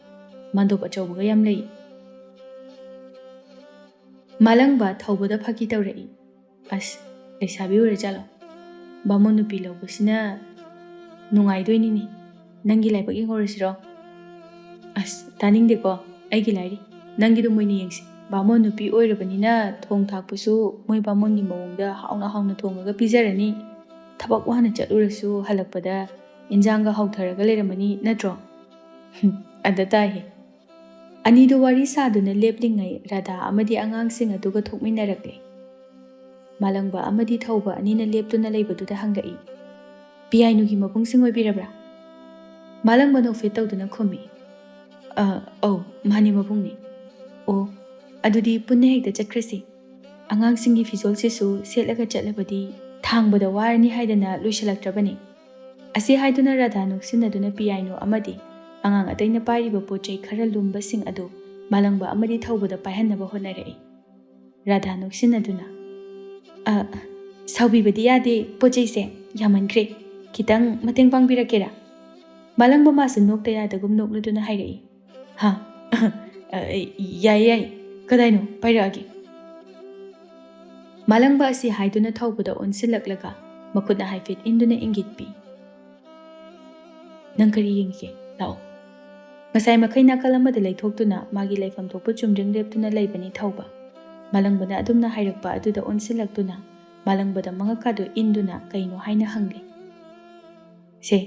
ꯃꯥꯟꯗꯣꯞ ꯑꯆꯧꯕꯒ ꯌꯥꯝ ꯂꯩ꯫" ꯃꯥꯂꯪꯕ ꯊꯧꯕꯗ ꯐꯥꯒꯤ ꯇꯧꯔꯛꯏ꯫ "ꯑꯁ, ꯂꯩꯁꯥꯕꯤ ꯑꯣꯏꯔꯖꯥꯠꯂꯣ? ꯕꯥꯃꯣꯟ ꯅꯨꯄꯤ ꯂꯧꯕꯁꯤꯅ ꯅꯨꯡꯉꯥꯏꯗꯣꯏꯅꯤꯅꯦ꯫ ꯅꯪꯒꯤ ꯂꯥꯏꯕꯛ ꯌꯦꯡꯍꯧꯔꯁꯤꯔꯣ?" "ꯑꯁ, ꯇꯥꯅꯤꯡꯗꯦꯀꯣ, ꯑꯩꯒꯤ ꯂꯥꯏꯔꯤ꯫ ꯅꯪꯒꯤꯗꯨꯝ ꯑꯣꯏꯅ ꯌꯦꯡꯁꯤ꯫ ꯕꯥꯃꯣꯟ ꯅꯨꯄꯤ ꯑꯣꯏꯔꯕꯅꯤꯅ ꯊꯣꯡ ꯊꯥꯛꯄꯁꯨ ꯃꯣꯏ ꯕꯥꯃꯣꯟꯒꯤ ꯃꯑꯣꯡꯗ ꯍꯥꯎꯅ ꯍꯥꯎꯅ ꯊꯣꯡꯉꯒ ꯄꯤꯖꯔꯅꯤ꯫ ꯊꯕꯛ ꯋꯥꯅ ꯆꯠꯂꯨꯔꯁꯨ ꯍꯜꯂꯛꯄꯗ ꯏꯟꯖꯥꯡꯒ ꯍꯥꯎꯊꯔꯒ ꯂꯩꯔꯝꯃꯅꯤ, ꯅꯠꯇ꯭ꯔꯣ?" "ꯍꯨꯝ, ꯑꯗ ꯇꯥꯏꯍꯦ꯫" ꯑꯅꯤꯗꯨ ꯋꯥꯔꯤ ꯁꯥꯗꯨꯅ ꯂꯦꯞꯂꯤꯉꯩ ꯔꯥꯙꯥ ꯑꯃꯗꯤ ꯑꯉꯥꯡꯁꯤꯡ ꯑꯗꯨꯒ ꯊꯣꯛꯃꯤꯟꯅꯔꯛꯂꯦ꯫ ꯃꯥꯂꯪꯕ ꯑꯃꯗꯤ ꯊꯧꯕ ꯑꯅꯤꯅ ꯂꯦꯞꯇꯨꯅ ꯂꯩꯕꯗꯨꯗ ꯍꯪꯂꯛꯏ, "ꯄꯤꯌꯥꯏꯅꯨꯒꯤ ꯃꯕꯨꯡꯁꯤꯡ ꯑꯣꯏꯕꯤꯔꯕ꯭ꯔꯥ?" ꯃꯥꯂꯪꯕ ꯅꯣꯛꯐꯦꯠ ꯇꯧꯗꯨꯅ ꯈꯨꯝꯃꯤ, "ꯑ, ꯑꯧ, ꯃꯥꯅꯦ ꯃꯕꯨꯡꯅꯦ꯫" "ꯑꯣ, ꯑꯗꯨꯗꯤ ꯄꯨꯟꯅ ꯍꯦꯛꯇ ꯆꯠꯈ꯭ꯔꯁꯤ꯫ ꯑꯉꯥꯡꯁꯤꯡꯒꯤ ꯐꯤꯖꯣꯜꯁꯤꯁꯨ ꯁꯦꯠꯂꯒ ꯆꯠꯂꯕꯗꯤ ꯊꯥꯡꯕꯗ ꯋꯥꯔꯅꯤ ꯍꯥꯏꯗꯅ ꯂꯣꯏꯁꯤꯜꯂꯛꯇ꯭ꯔꯕꯅꯤ꯫" ꯑꯁꯤ ꯍꯥꯏꯗꯨꯅ ꯔꯥꯙꯥ ꯅꯣꯛꯁꯤꯟꯅꯗꯨꯅ ꯄꯤꯌꯥꯏꯅꯨ ꯑꯃꯗꯤ ꯑꯉꯥꯡ ꯑꯇꯩꯅ ꯄꯥꯏꯔꯤꯕ ꯄꯣꯠ ꯆꯩ ꯈꯔ ꯂꯨꯝꯕꯁꯤꯡ ꯑꯗꯨ ꯃꯥꯂꯪꯕ ꯑꯃꯗꯤ ꯊꯧꯕꯗ ꯄꯥꯏꯍꯟꯅꯕ ꯍꯣꯠꯅꯔꯛꯏ꯫ ꯔꯥꯙꯥ ꯅꯣꯛꯁꯤꯟꯅꯗꯨꯅ, "ꯑ, ꯁꯥꯎꯕꯤꯕꯗꯤ ꯌꯥꯗꯦ, ꯄꯣꯠ ꯆꯩꯁꯦ ꯌꯥꯝꯃꯟꯈ꯭ꯔꯦ꯫ ꯈꯤꯇꯪ ꯃꯇꯦꯡ ꯄꯥꯡꯕꯤꯔꯛꯀꯦꯔꯥ?" ꯃꯥꯂꯪꯕ ꯃꯥꯁꯨ ꯅꯣꯛꯇ ꯌꯥꯗꯒꯨꯝ ꯅꯣꯛꯂꯗꯨꯅ ꯍꯥꯏꯔꯛꯏ, "ꯍꯥ, ꯑ, ꯌꯥꯏꯌꯦ, ꯌꯥꯏꯌꯦ, ꯀꯗꯥꯏꯅꯣ? ꯄꯥꯏꯔꯛꯑꯒꯦ꯫" ꯃꯥꯂꯪꯕ ꯑꯁꯤ ꯍꯥꯏꯗꯨꯅ ꯊꯧꯕꯗ ꯑꯣꯟꯁꯤꯜꯂꯛꯂꯒ ꯃꯈꯨꯠꯅ ꯍꯥꯏꯐꯦꯠ ꯏꯟꯗꯨꯅ ꯏꯪꯒꯤꯠ ꯄꯤ꯫ "ꯅꯪ ꯀꯔꯤ ꯌꯦꯡꯒꯦ? ꯂꯥꯛꯑꯣ꯫" ꯉꯁꯥꯏ ꯃꯈꯩ ꯅꯥꯀꯜ ꯑꯃꯗ ꯂꯩꯊꯣꯛꯇꯨꯅ ꯃꯥꯒꯤ ꯂꯩꯐꯝ ꯊꯣꯛꯄ ꯆꯨꯝꯗ꯭ꯔꯤꯡ ꯂꯦꯞꯇꯨꯅ ꯂꯩꯕꯅꯤ ꯊꯧꯕ꯫ ꯃꯥꯂꯪꯕꯅ ꯑꯗꯨꯝꯅ ꯍꯥꯏꯔꯛꯄ ꯑꯗꯨꯗ ꯑꯣꯟꯁꯤꯜꯂꯛꯇꯨꯅ ꯃꯥꯂꯪꯕꯗ ꯃꯉꯛꯀꯥꯗꯨ ꯏꯟꯗꯨꯅ ꯀꯩꯅꯣ ꯍꯥꯏꯅ ꯍꯪꯂꯤ꯫ "ꯁꯦ,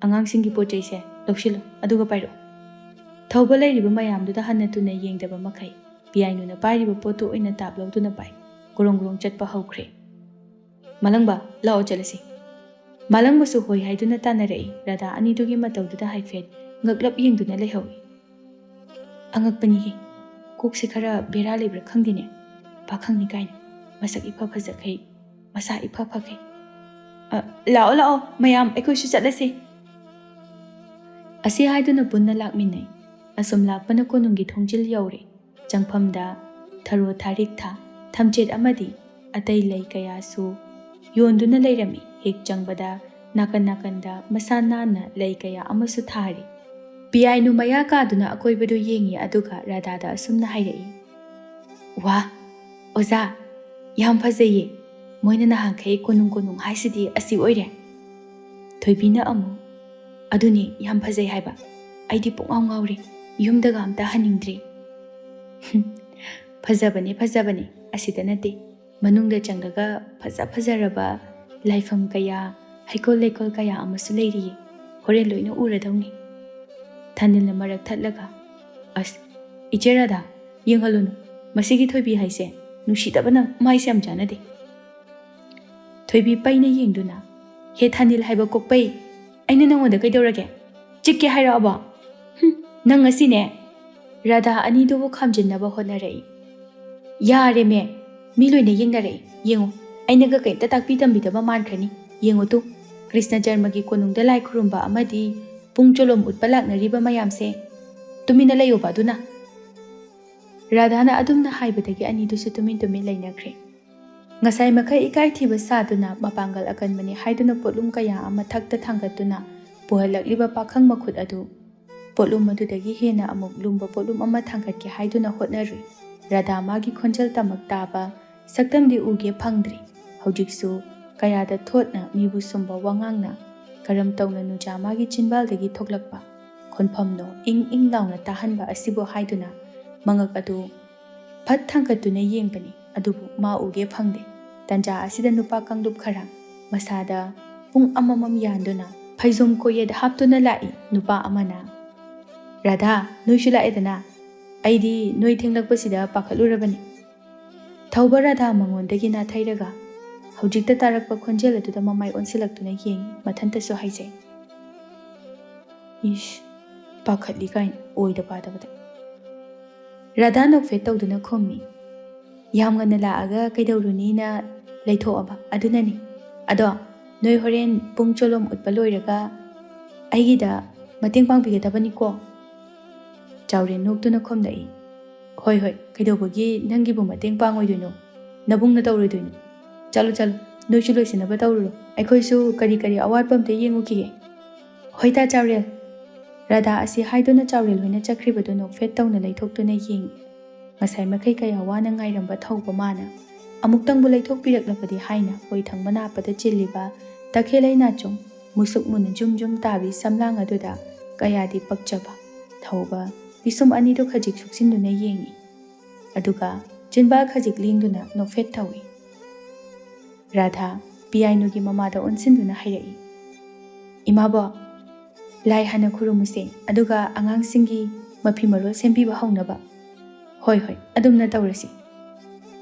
ꯑꯉꯥꯡꯁꯤꯡꯒꯤ ꯄꯣꯠ ꯆꯩꯁꯦ ꯂꯧꯁꯤꯜꯂꯣ, ꯑꯗꯨꯒ ꯄꯥꯏꯔꯛꯑꯣ꯫" ꯊꯧꯕ ꯂꯩꯔꯤꯕ ꯃꯌꯥꯝꯗꯨꯗ ꯍꯟꯅ ꯇꯨꯅ ꯌꯦꯡꯗꯕ ꯃꯈꯩ ꯄꯤꯌꯥꯏꯅꯨꯅ ꯄꯥꯏꯔꯤꯕ ꯄꯣꯠꯇꯨ ꯑꯣꯏꯅ ꯇꯥꯞ ꯂꯧꯗꯨꯅ ꯄꯥꯏ꯫ ꯒꯣꯔꯣꯡ ꯒꯣꯔꯣꯡ ꯆꯠꯄ ꯍꯧꯈ꯭ꯔꯦ꯫ "ꯃꯥꯂꯪꯕ, ꯂꯥꯛꯑꯣ ꯆꯠꯂꯁꯤ꯫" ꯃꯥꯂꯪꯕꯁꯨ ꯍꯣꯏ ꯍꯥꯏꯗꯨꯅ ꯇꯥꯟꯅꯔꯛꯏ꯫ ꯔꯥꯙꯥ ꯑꯅꯤꯗꯨꯒꯤ ꯃꯇꯧꯗꯨꯗ ꯍꯥꯏꯐꯦꯠ ꯉꯛꯂꯞ ꯌꯦꯡꯗꯨꯅ ꯂꯩꯍꯧꯏ꯫ "ꯑꯉꯛꯄꯅꯤꯍꯦ, ꯀꯣꯛꯁꯦ ꯈꯔ ꯕꯦꯔꯥ ꯂꯩꯕ꯭ꯔꯥ ꯈꯪꯗꯦꯅꯦ꯫ ꯄꯥꯈꯪꯅꯤ ꯀꯥꯏꯅ ꯃꯁꯛ ꯏꯐ ꯐꯖꯈꯩ, ꯃꯁꯥ ꯏꯐ ꯐꯈꯩ꯫ ꯑ, ꯂꯥꯛꯑꯣ ꯂꯥꯛꯑꯣ ꯃꯌꯥꯝ, ꯑꯩꯈꯣꯏꯁꯨ ꯆꯠꯂꯁꯤ꯫" ꯑꯁꯤ ꯍꯥꯏꯗꯨꯅ ꯄꯨꯟꯅ ꯂꯥꯛꯃꯤꯟꯅꯩ꯫ ꯑꯁꯨꯝ ꯂꯥꯛꯄꯅ ꯀꯣꯅꯨꯡꯒꯤ ꯊꯣꯡꯖꯤꯜ ꯌꯧꯔꯦ꯫ ꯆꯪꯐꯝꯗ ꯊꯔꯣ ꯊꯥꯔꯤꯛ ꯊꯥ ꯊꯝꯆꯦꯠ ꯑꯃꯗꯤ ꯑꯇꯩ ꯂꯩ ꯀꯌꯥꯁꯨ ꯌꯣꯟꯗꯨꯅ ꯂꯩꯔꯝꯃꯤ꯫ ꯍꯦꯛ ꯆꯪꯕꯗ ꯅꯥꯀꯟ ꯅꯥꯀꯟꯗ ꯃꯁꯥ ꯅꯥꯟꯅ ꯂꯩ ꯀꯌꯥ ꯑꯃꯁꯨ ꯊꯥꯔꯤ꯫ ꯄꯤꯌꯥꯏꯅꯨ ꯃꯌꯥ ꯀꯥꯗꯨꯅ ꯑꯀꯣꯏꯕꯗꯨ ꯌꯦꯡꯉꯤ, ꯑꯗꯨꯒ ꯔꯥꯙꯥꯗ ꯑꯁꯨꯝꯅ ꯍꯥꯏꯔꯛꯏ, "ꯋꯥ, ꯑꯣꯖꯥ, ꯌꯥꯝ ꯐꯖꯩꯌꯦ꯫ ꯃꯣꯏꯅ ꯅꯍꯥꯟꯈꯩ ꯀꯣꯅꯨꯡ ꯀꯣꯅꯨꯡ ꯍꯥꯏꯁꯤꯗꯤ ꯑꯁꯤ ꯑꯣꯏꯔꯦ꯫" ꯊꯣꯏꯕꯤꯅ ꯑꯃꯨꯛ, "ꯑꯗꯨꯅꯦ, ꯌꯥꯝ ꯐꯖꯩ ꯍꯥꯏꯕ꯫ ꯑꯩꯗꯤ ꯄꯨꯡꯉꯥꯎ ꯉꯥꯎꯔꯦ꯫ ꯌꯨꯝꯗꯒ ꯑꯝꯇ ꯍꯟꯅꯤꯡꯗ꯭ꯔꯦ꯫" "ꯐꯖꯕꯅꯦ, ꯐꯖꯕꯅꯦ꯫ ꯑꯁꯤꯗ ꯅꯠꯇꯦ, ꯃꯅꯨꯡꯗ ꯆꯪꯂꯒ ꯐꯖ ꯐꯖꯔꯕ ꯂꯥꯏꯐꯝ ꯀꯌꯥ, ꯍꯩꯀꯣꯜ ꯂꯩꯀꯣꯜ ꯀꯌꯥ ꯑꯃꯁꯨ ꯂꯩꯔꯤꯌꯦ꯫ ꯍꯣꯔꯦꯟ ꯂꯣꯏꯅ ꯎꯔꯗꯧꯅꯤ꯫" ꯊꯥꯅꯤꯜꯅ ꯃꯔꯛ ꯊꯠꯂꯒ, "ꯑꯁ, ꯏꯆꯦ ꯔꯥꯙꯥ, ꯌꯦꯡꯍꯜꯂꯨꯅꯨ꯫ ꯃꯁꯤꯒꯤ ꯊꯣꯏꯕꯤ ꯍꯥꯏꯁꯦ ꯅꯨꯡꯁꯤꯗꯕꯅ ꯃꯥꯏꯁꯦ ꯌꯥꯝ ꯆꯥꯟꯅꯗꯦ꯫" ꯊꯣꯏꯕꯤ ꯄꯩꯅ ꯌꯦꯡꯗꯨꯅ, "ꯍꯦ ꯊꯥꯅꯤꯜ ꯍꯥꯏꯕ ꯀꯣꯛꯄꯩ, ꯑꯩꯅ ꯅꯪꯉꯣꯟꯗ ꯀꯩꯗꯧꯔꯒꯦ? ꯆꯤꯛꯀꯦ ꯍꯥꯏꯔꯛꯑꯕꯣ? ꯍꯨꯝ, ꯅꯪ ꯉꯁꯤꯅꯦ꯫" ꯔꯥꯙꯥ ꯑꯅꯤꯗꯨꯕꯨ ꯈꯥꯝꯖꯤꯟꯅꯕ ꯍꯣꯠꯅꯔꯛꯏ꯫ "ꯌꯥꯔꯦꯃꯦ, ꯃꯤ ꯂꯣꯏꯅ ꯌꯦꯡꯅꯔꯛꯏ꯫ ꯌꯦꯡꯉꯨ, ꯑꯩꯅꯒ ꯀꯩꯝꯇ ꯇꯥꯛꯄꯤ ꯇꯝꯕꯤꯗꯕ ꯃꯥꯟꯈ꯭ꯔꯅꯤ꯫ ꯌꯦꯡꯉꯨ ꯇꯨ, ꯀ꯭ꯔꯤꯁꯅ ꯖꯔꯃꯒꯤ ꯀꯣꯅꯨꯡꯗ ꯂꯥꯏ ꯈꯨꯔꯨꯝꯕ ꯑꯃꯗꯤ ꯄꯨꯡ ꯆꯣꯂꯣꯝ ꯎꯠꯄ ꯂꯥꯛꯅꯔꯤꯕ ꯃꯌꯥꯝꯁꯦ꯫ ꯇꯨꯃꯤꯟꯅ ꯂꯩꯌꯣꯕ ꯑꯗꯨꯅ꯫" ꯔꯥꯙꯥꯅ ꯑꯗꯨꯝꯅ ꯍꯥꯏꯕꯗꯒꯤ ꯑꯅꯤꯗꯨꯁꯨ ꯇꯨꯃꯤꯟ ꯇꯨꯃꯤꯟ ꯂꯩꯅꯈ꯭ꯔꯦ꯫ ꯉꯁꯥꯏ ꯃꯈꯩ ꯏꯀꯥꯏ ꯊꯤꯕ ꯁꯥꯗꯨꯅ ꯃꯄꯥꯡꯒꯜ ꯑꯀꯟꯕꯅꯤ ꯍꯥꯏꯗꯨꯅ ꯄꯣꯠꯂꯨꯝ ꯀꯌꯥ ꯑꯃ ꯊꯛꯇ ꯊꯥꯡꯒꯠꯇꯨꯅ ꯄꯨꯍꯜꯂꯛꯂꯤꯕ ꯄꯥꯈꯪ ꯃꯈꯨꯠ ꯑꯗꯨ ꯄꯣꯠꯂꯨꯝ ꯑꯗꯨꯗꯒꯤ ꯍꯦꯟꯅ ꯑꯃꯨꯛ ꯂꯨꯝꯕ ꯄꯣꯠꯂꯨꯝ ꯑꯃ ꯊꯥꯡꯒꯠꯀꯦ ꯍꯥꯏꯗꯨꯅ ꯍꯣꯠꯅꯔꯨꯏ꯫ ꯔꯥꯙꯥ ꯃꯥꯒꯤ ꯈꯣꯟꯖꯦꯜ ꯇꯃꯛ ꯇꯥꯕ ꯁꯛꯇꯝꯗꯤ ꯎꯒꯦ ꯐꯪꯗ꯭ꯔꯤ꯫ ꯍꯧꯖꯤꯛꯁꯨ ꯀꯌꯥꯗ ꯊꯣꯠꯅ ꯃꯤꯕꯨ ꯁꯨꯝꯕ ꯋꯥꯉꯥꯡꯅ ꯀꯔꯝ ꯇꯧꯅ ꯅꯨꯖꯥ ꯃꯥꯒꯤ ꯆꯤꯟꯕꯥꯜꯗꯒꯤ ꯊꯣꯛꯂꯛꯄ ꯈꯣꯟꯐꯝꯅꯣ ꯏꯪ ꯏꯪ ꯂꯥꯎꯅ ꯇꯥꯍꯟꯕ ꯑꯁꯤꯕꯨ ꯍꯥꯏꯗꯨꯅ ꯃꯉꯛ ꯑꯗꯨ ꯐꯠ ꯊꯥꯡꯒꯠꯇꯨꯅ ꯌꯦꯡꯕꯅꯤ꯫ ꯑꯗꯨꯕꯨ ꯃꯥ ꯎꯒꯦ ꯐꯪꯗꯦ꯫ ꯇꯟꯖꯥ ꯑꯁꯤꯗ ꯅꯨꯄꯥ ꯀꯥꯡꯂꯨꯞ ꯈꯔ ꯃꯁꯥꯗ ꯄꯨꯡ ꯑꯃꯃꯝ ꯌꯥꯟꯗꯨꯅ ꯐꯩꯖꯣꯝ ꯀꯣꯌꯦꯠ ꯍꯥꯞꯇꯨꯅ ꯂꯥꯛꯏ꯫ ꯅꯨꯄꯥ ꯑꯃꯅ, "ꯔꯥꯙꯥ, ꯅꯣꯏꯁꯨ ꯂꯥꯛꯑꯦꯗꯅ? ꯑꯩꯗꯤ ꯅꯣꯏ ꯊꯦꯡꯂꯛꯄꯁꯤꯗ ꯄꯥꯈꯠꯂꯨꯔꯕꯅꯤ꯫" ꯊꯧꯕ ꯔꯥꯙꯥ ꯃꯉꯣꯟꯗꯒꯤ ꯅꯥꯊꯩꯔꯒ ꯍꯧꯖꯤꯛꯇ ꯇꯥꯔꯛꯄ ꯈꯣꯟꯖꯦꯜ ꯑꯗꯨꯗ ꯃꯃꯥꯏ ꯑꯣꯟꯁꯤꯜꯂꯛꯇꯨꯅ ꯌꯦꯡꯉꯤ꯫ ꯃꯊꯟꯇꯁꯨ ꯍꯥꯏꯖꯩ, "ꯏꯁ, ꯄꯥꯈꯠꯂꯤ ꯀꯥꯏꯅ ꯑꯣꯏꯗ ꯄꯥꯗꯕꯗ꯫" ꯔꯥꯙꯥ ꯅꯣꯛꯐꯦꯠ ꯇꯧꯗꯨꯅ ꯈꯨꯝꯃꯤ, "ꯌꯥꯝ ꯉꯟꯅ ꯂꯥꯛꯑꯒ ꯀꯩꯗꯧꯔꯨꯅꯤꯅ ꯂꯩꯊꯣꯛꯑꯕ ꯑꯗꯨꯅꯅꯤ꯫ ꯑꯗꯣ ꯅꯣꯏ ꯍꯣꯔꯦꯟ ꯄꯨꯡ ꯆꯣꯂꯣꯝ ꯎꯠꯄ ꯂꯣꯏꯔꯒ ꯑꯩꯒꯤꯗ ꯃꯇꯦꯡ ꯄꯥꯡꯕꯤꯒꯗꯕꯅꯤꯀꯣ?" ꯆꯥꯎꯔꯦꯟ ꯅꯣꯛꯇꯨꯅ ꯈꯨꯝꯂꯛꯏ, "ꯍꯣꯏ ꯍꯣꯏ, ꯀꯩꯗꯧꯕꯒꯤ ꯅꯪꯒꯤꯕꯨ ꯃꯇꯦꯡ ꯄꯥꯡꯉꯣꯏꯗꯣꯏꯅꯣ? ꯅꯕꯨꯡꯅ ꯇꯧꯔꯣꯏꯗꯣꯏꯅꯣ? ꯆꯠꯂꯣ ꯆꯠꯂꯣ, ꯅꯣꯏꯁꯨ ꯂꯣꯏꯁꯤꯟꯅꯕ ꯇꯧꯔꯨꯔꯣ, ꯑꯩꯈꯣꯏꯁꯨ ꯀꯔꯤ ꯀꯔꯤ ꯑꯋꯥꯠꯄ ꯑꯝꯇ ꯌꯦꯡꯉꯨꯈꯤꯒꯦ꯫" "ꯍꯣꯏ ꯇꯥ ꯆꯥꯎꯔꯦꯜ꯫" ꯔꯥꯙꯥ ꯑꯁꯤ ꯍꯥꯏꯗꯨꯅ ꯆꯥꯎꯔꯦꯜ ꯍꯣꯏꯅ ꯆꯠꯈ꯭ꯔꯤꯕꯗꯨ ꯅꯣꯛꯐꯦꯠ ꯇꯧꯅ ꯂꯩꯊꯣꯛꯇꯨꯅ ꯌꯦꯡꯏ꯫ ꯉꯁꯥꯏ ꯃꯈꯩ ꯀꯌꯥ ꯋꯥꯅ ꯉꯥꯏꯔꯝꯕ ꯊꯧꯕ ꯃꯥꯅ ꯑꯃꯨꯛꯇꯪꯕꯨ ꯂꯩꯊꯣꯛꯄꯤꯔꯛꯂꯕꯗꯤ ꯍꯥꯏꯅ ꯑꯣꯏ ꯊꯪꯕ ꯅꯥꯞꯄꯗ ꯆꯤꯜꯂꯤꯕ ꯇꯈꯦꯜꯂꯩ ꯅꯥꯆꯣꯡ ꯃꯨꯁꯨꯛ ꯃꯨꯅ ꯖꯨꯝ ꯖꯨꯝ ꯇꯥꯕꯤ ꯁꯝꯂꯥꯡ ꯑꯗꯨꯗ ꯀꯌꯥꯗꯤ ꯄꯛꯆꯕ ꯊꯧꯕ ꯄꯤꯁꯨꯝ ꯑꯅꯤꯗꯨ ꯈꯖꯤꯛ ꯁꯨꯛꯆꯤꯟꯗꯨꯅ ꯌꯦꯡꯏ꯫ ꯑꯗꯨꯒ ꯆꯤꯟꯕꯥꯜ ꯈꯖꯤꯛ ꯂꯦꯡꯗꯨꯅ ꯅꯣꯛꯐꯦꯠ ꯇꯧꯏ꯫ ꯔꯥꯙꯥ ꯄꯤꯌꯥꯏꯅꯨꯒꯤ ꯃꯃꯥꯗ ꯑꯣꯟꯁꯤꯟꯗꯨꯅ ꯍꯥꯏꯔꯛꯏ, "ꯏꯃꯥꯕꯣ, ꯂꯥꯏ ꯍꯥꯟꯅ ꯈꯨꯔꯨꯝꯃꯨꯁꯦ, ꯑꯗꯨꯒ ꯑꯉꯥꯡꯁꯤꯡꯒꯤ ꯃꯐꯤ ꯃꯔꯣꯜ ꯁꯦꯝꯕꯤꯕ ꯍꯧꯅꯕ꯫" "ꯍꯣꯏ ꯍꯣꯏ, ꯑꯗꯨꯝꯅ ꯇꯧꯔꯁꯤ꯫"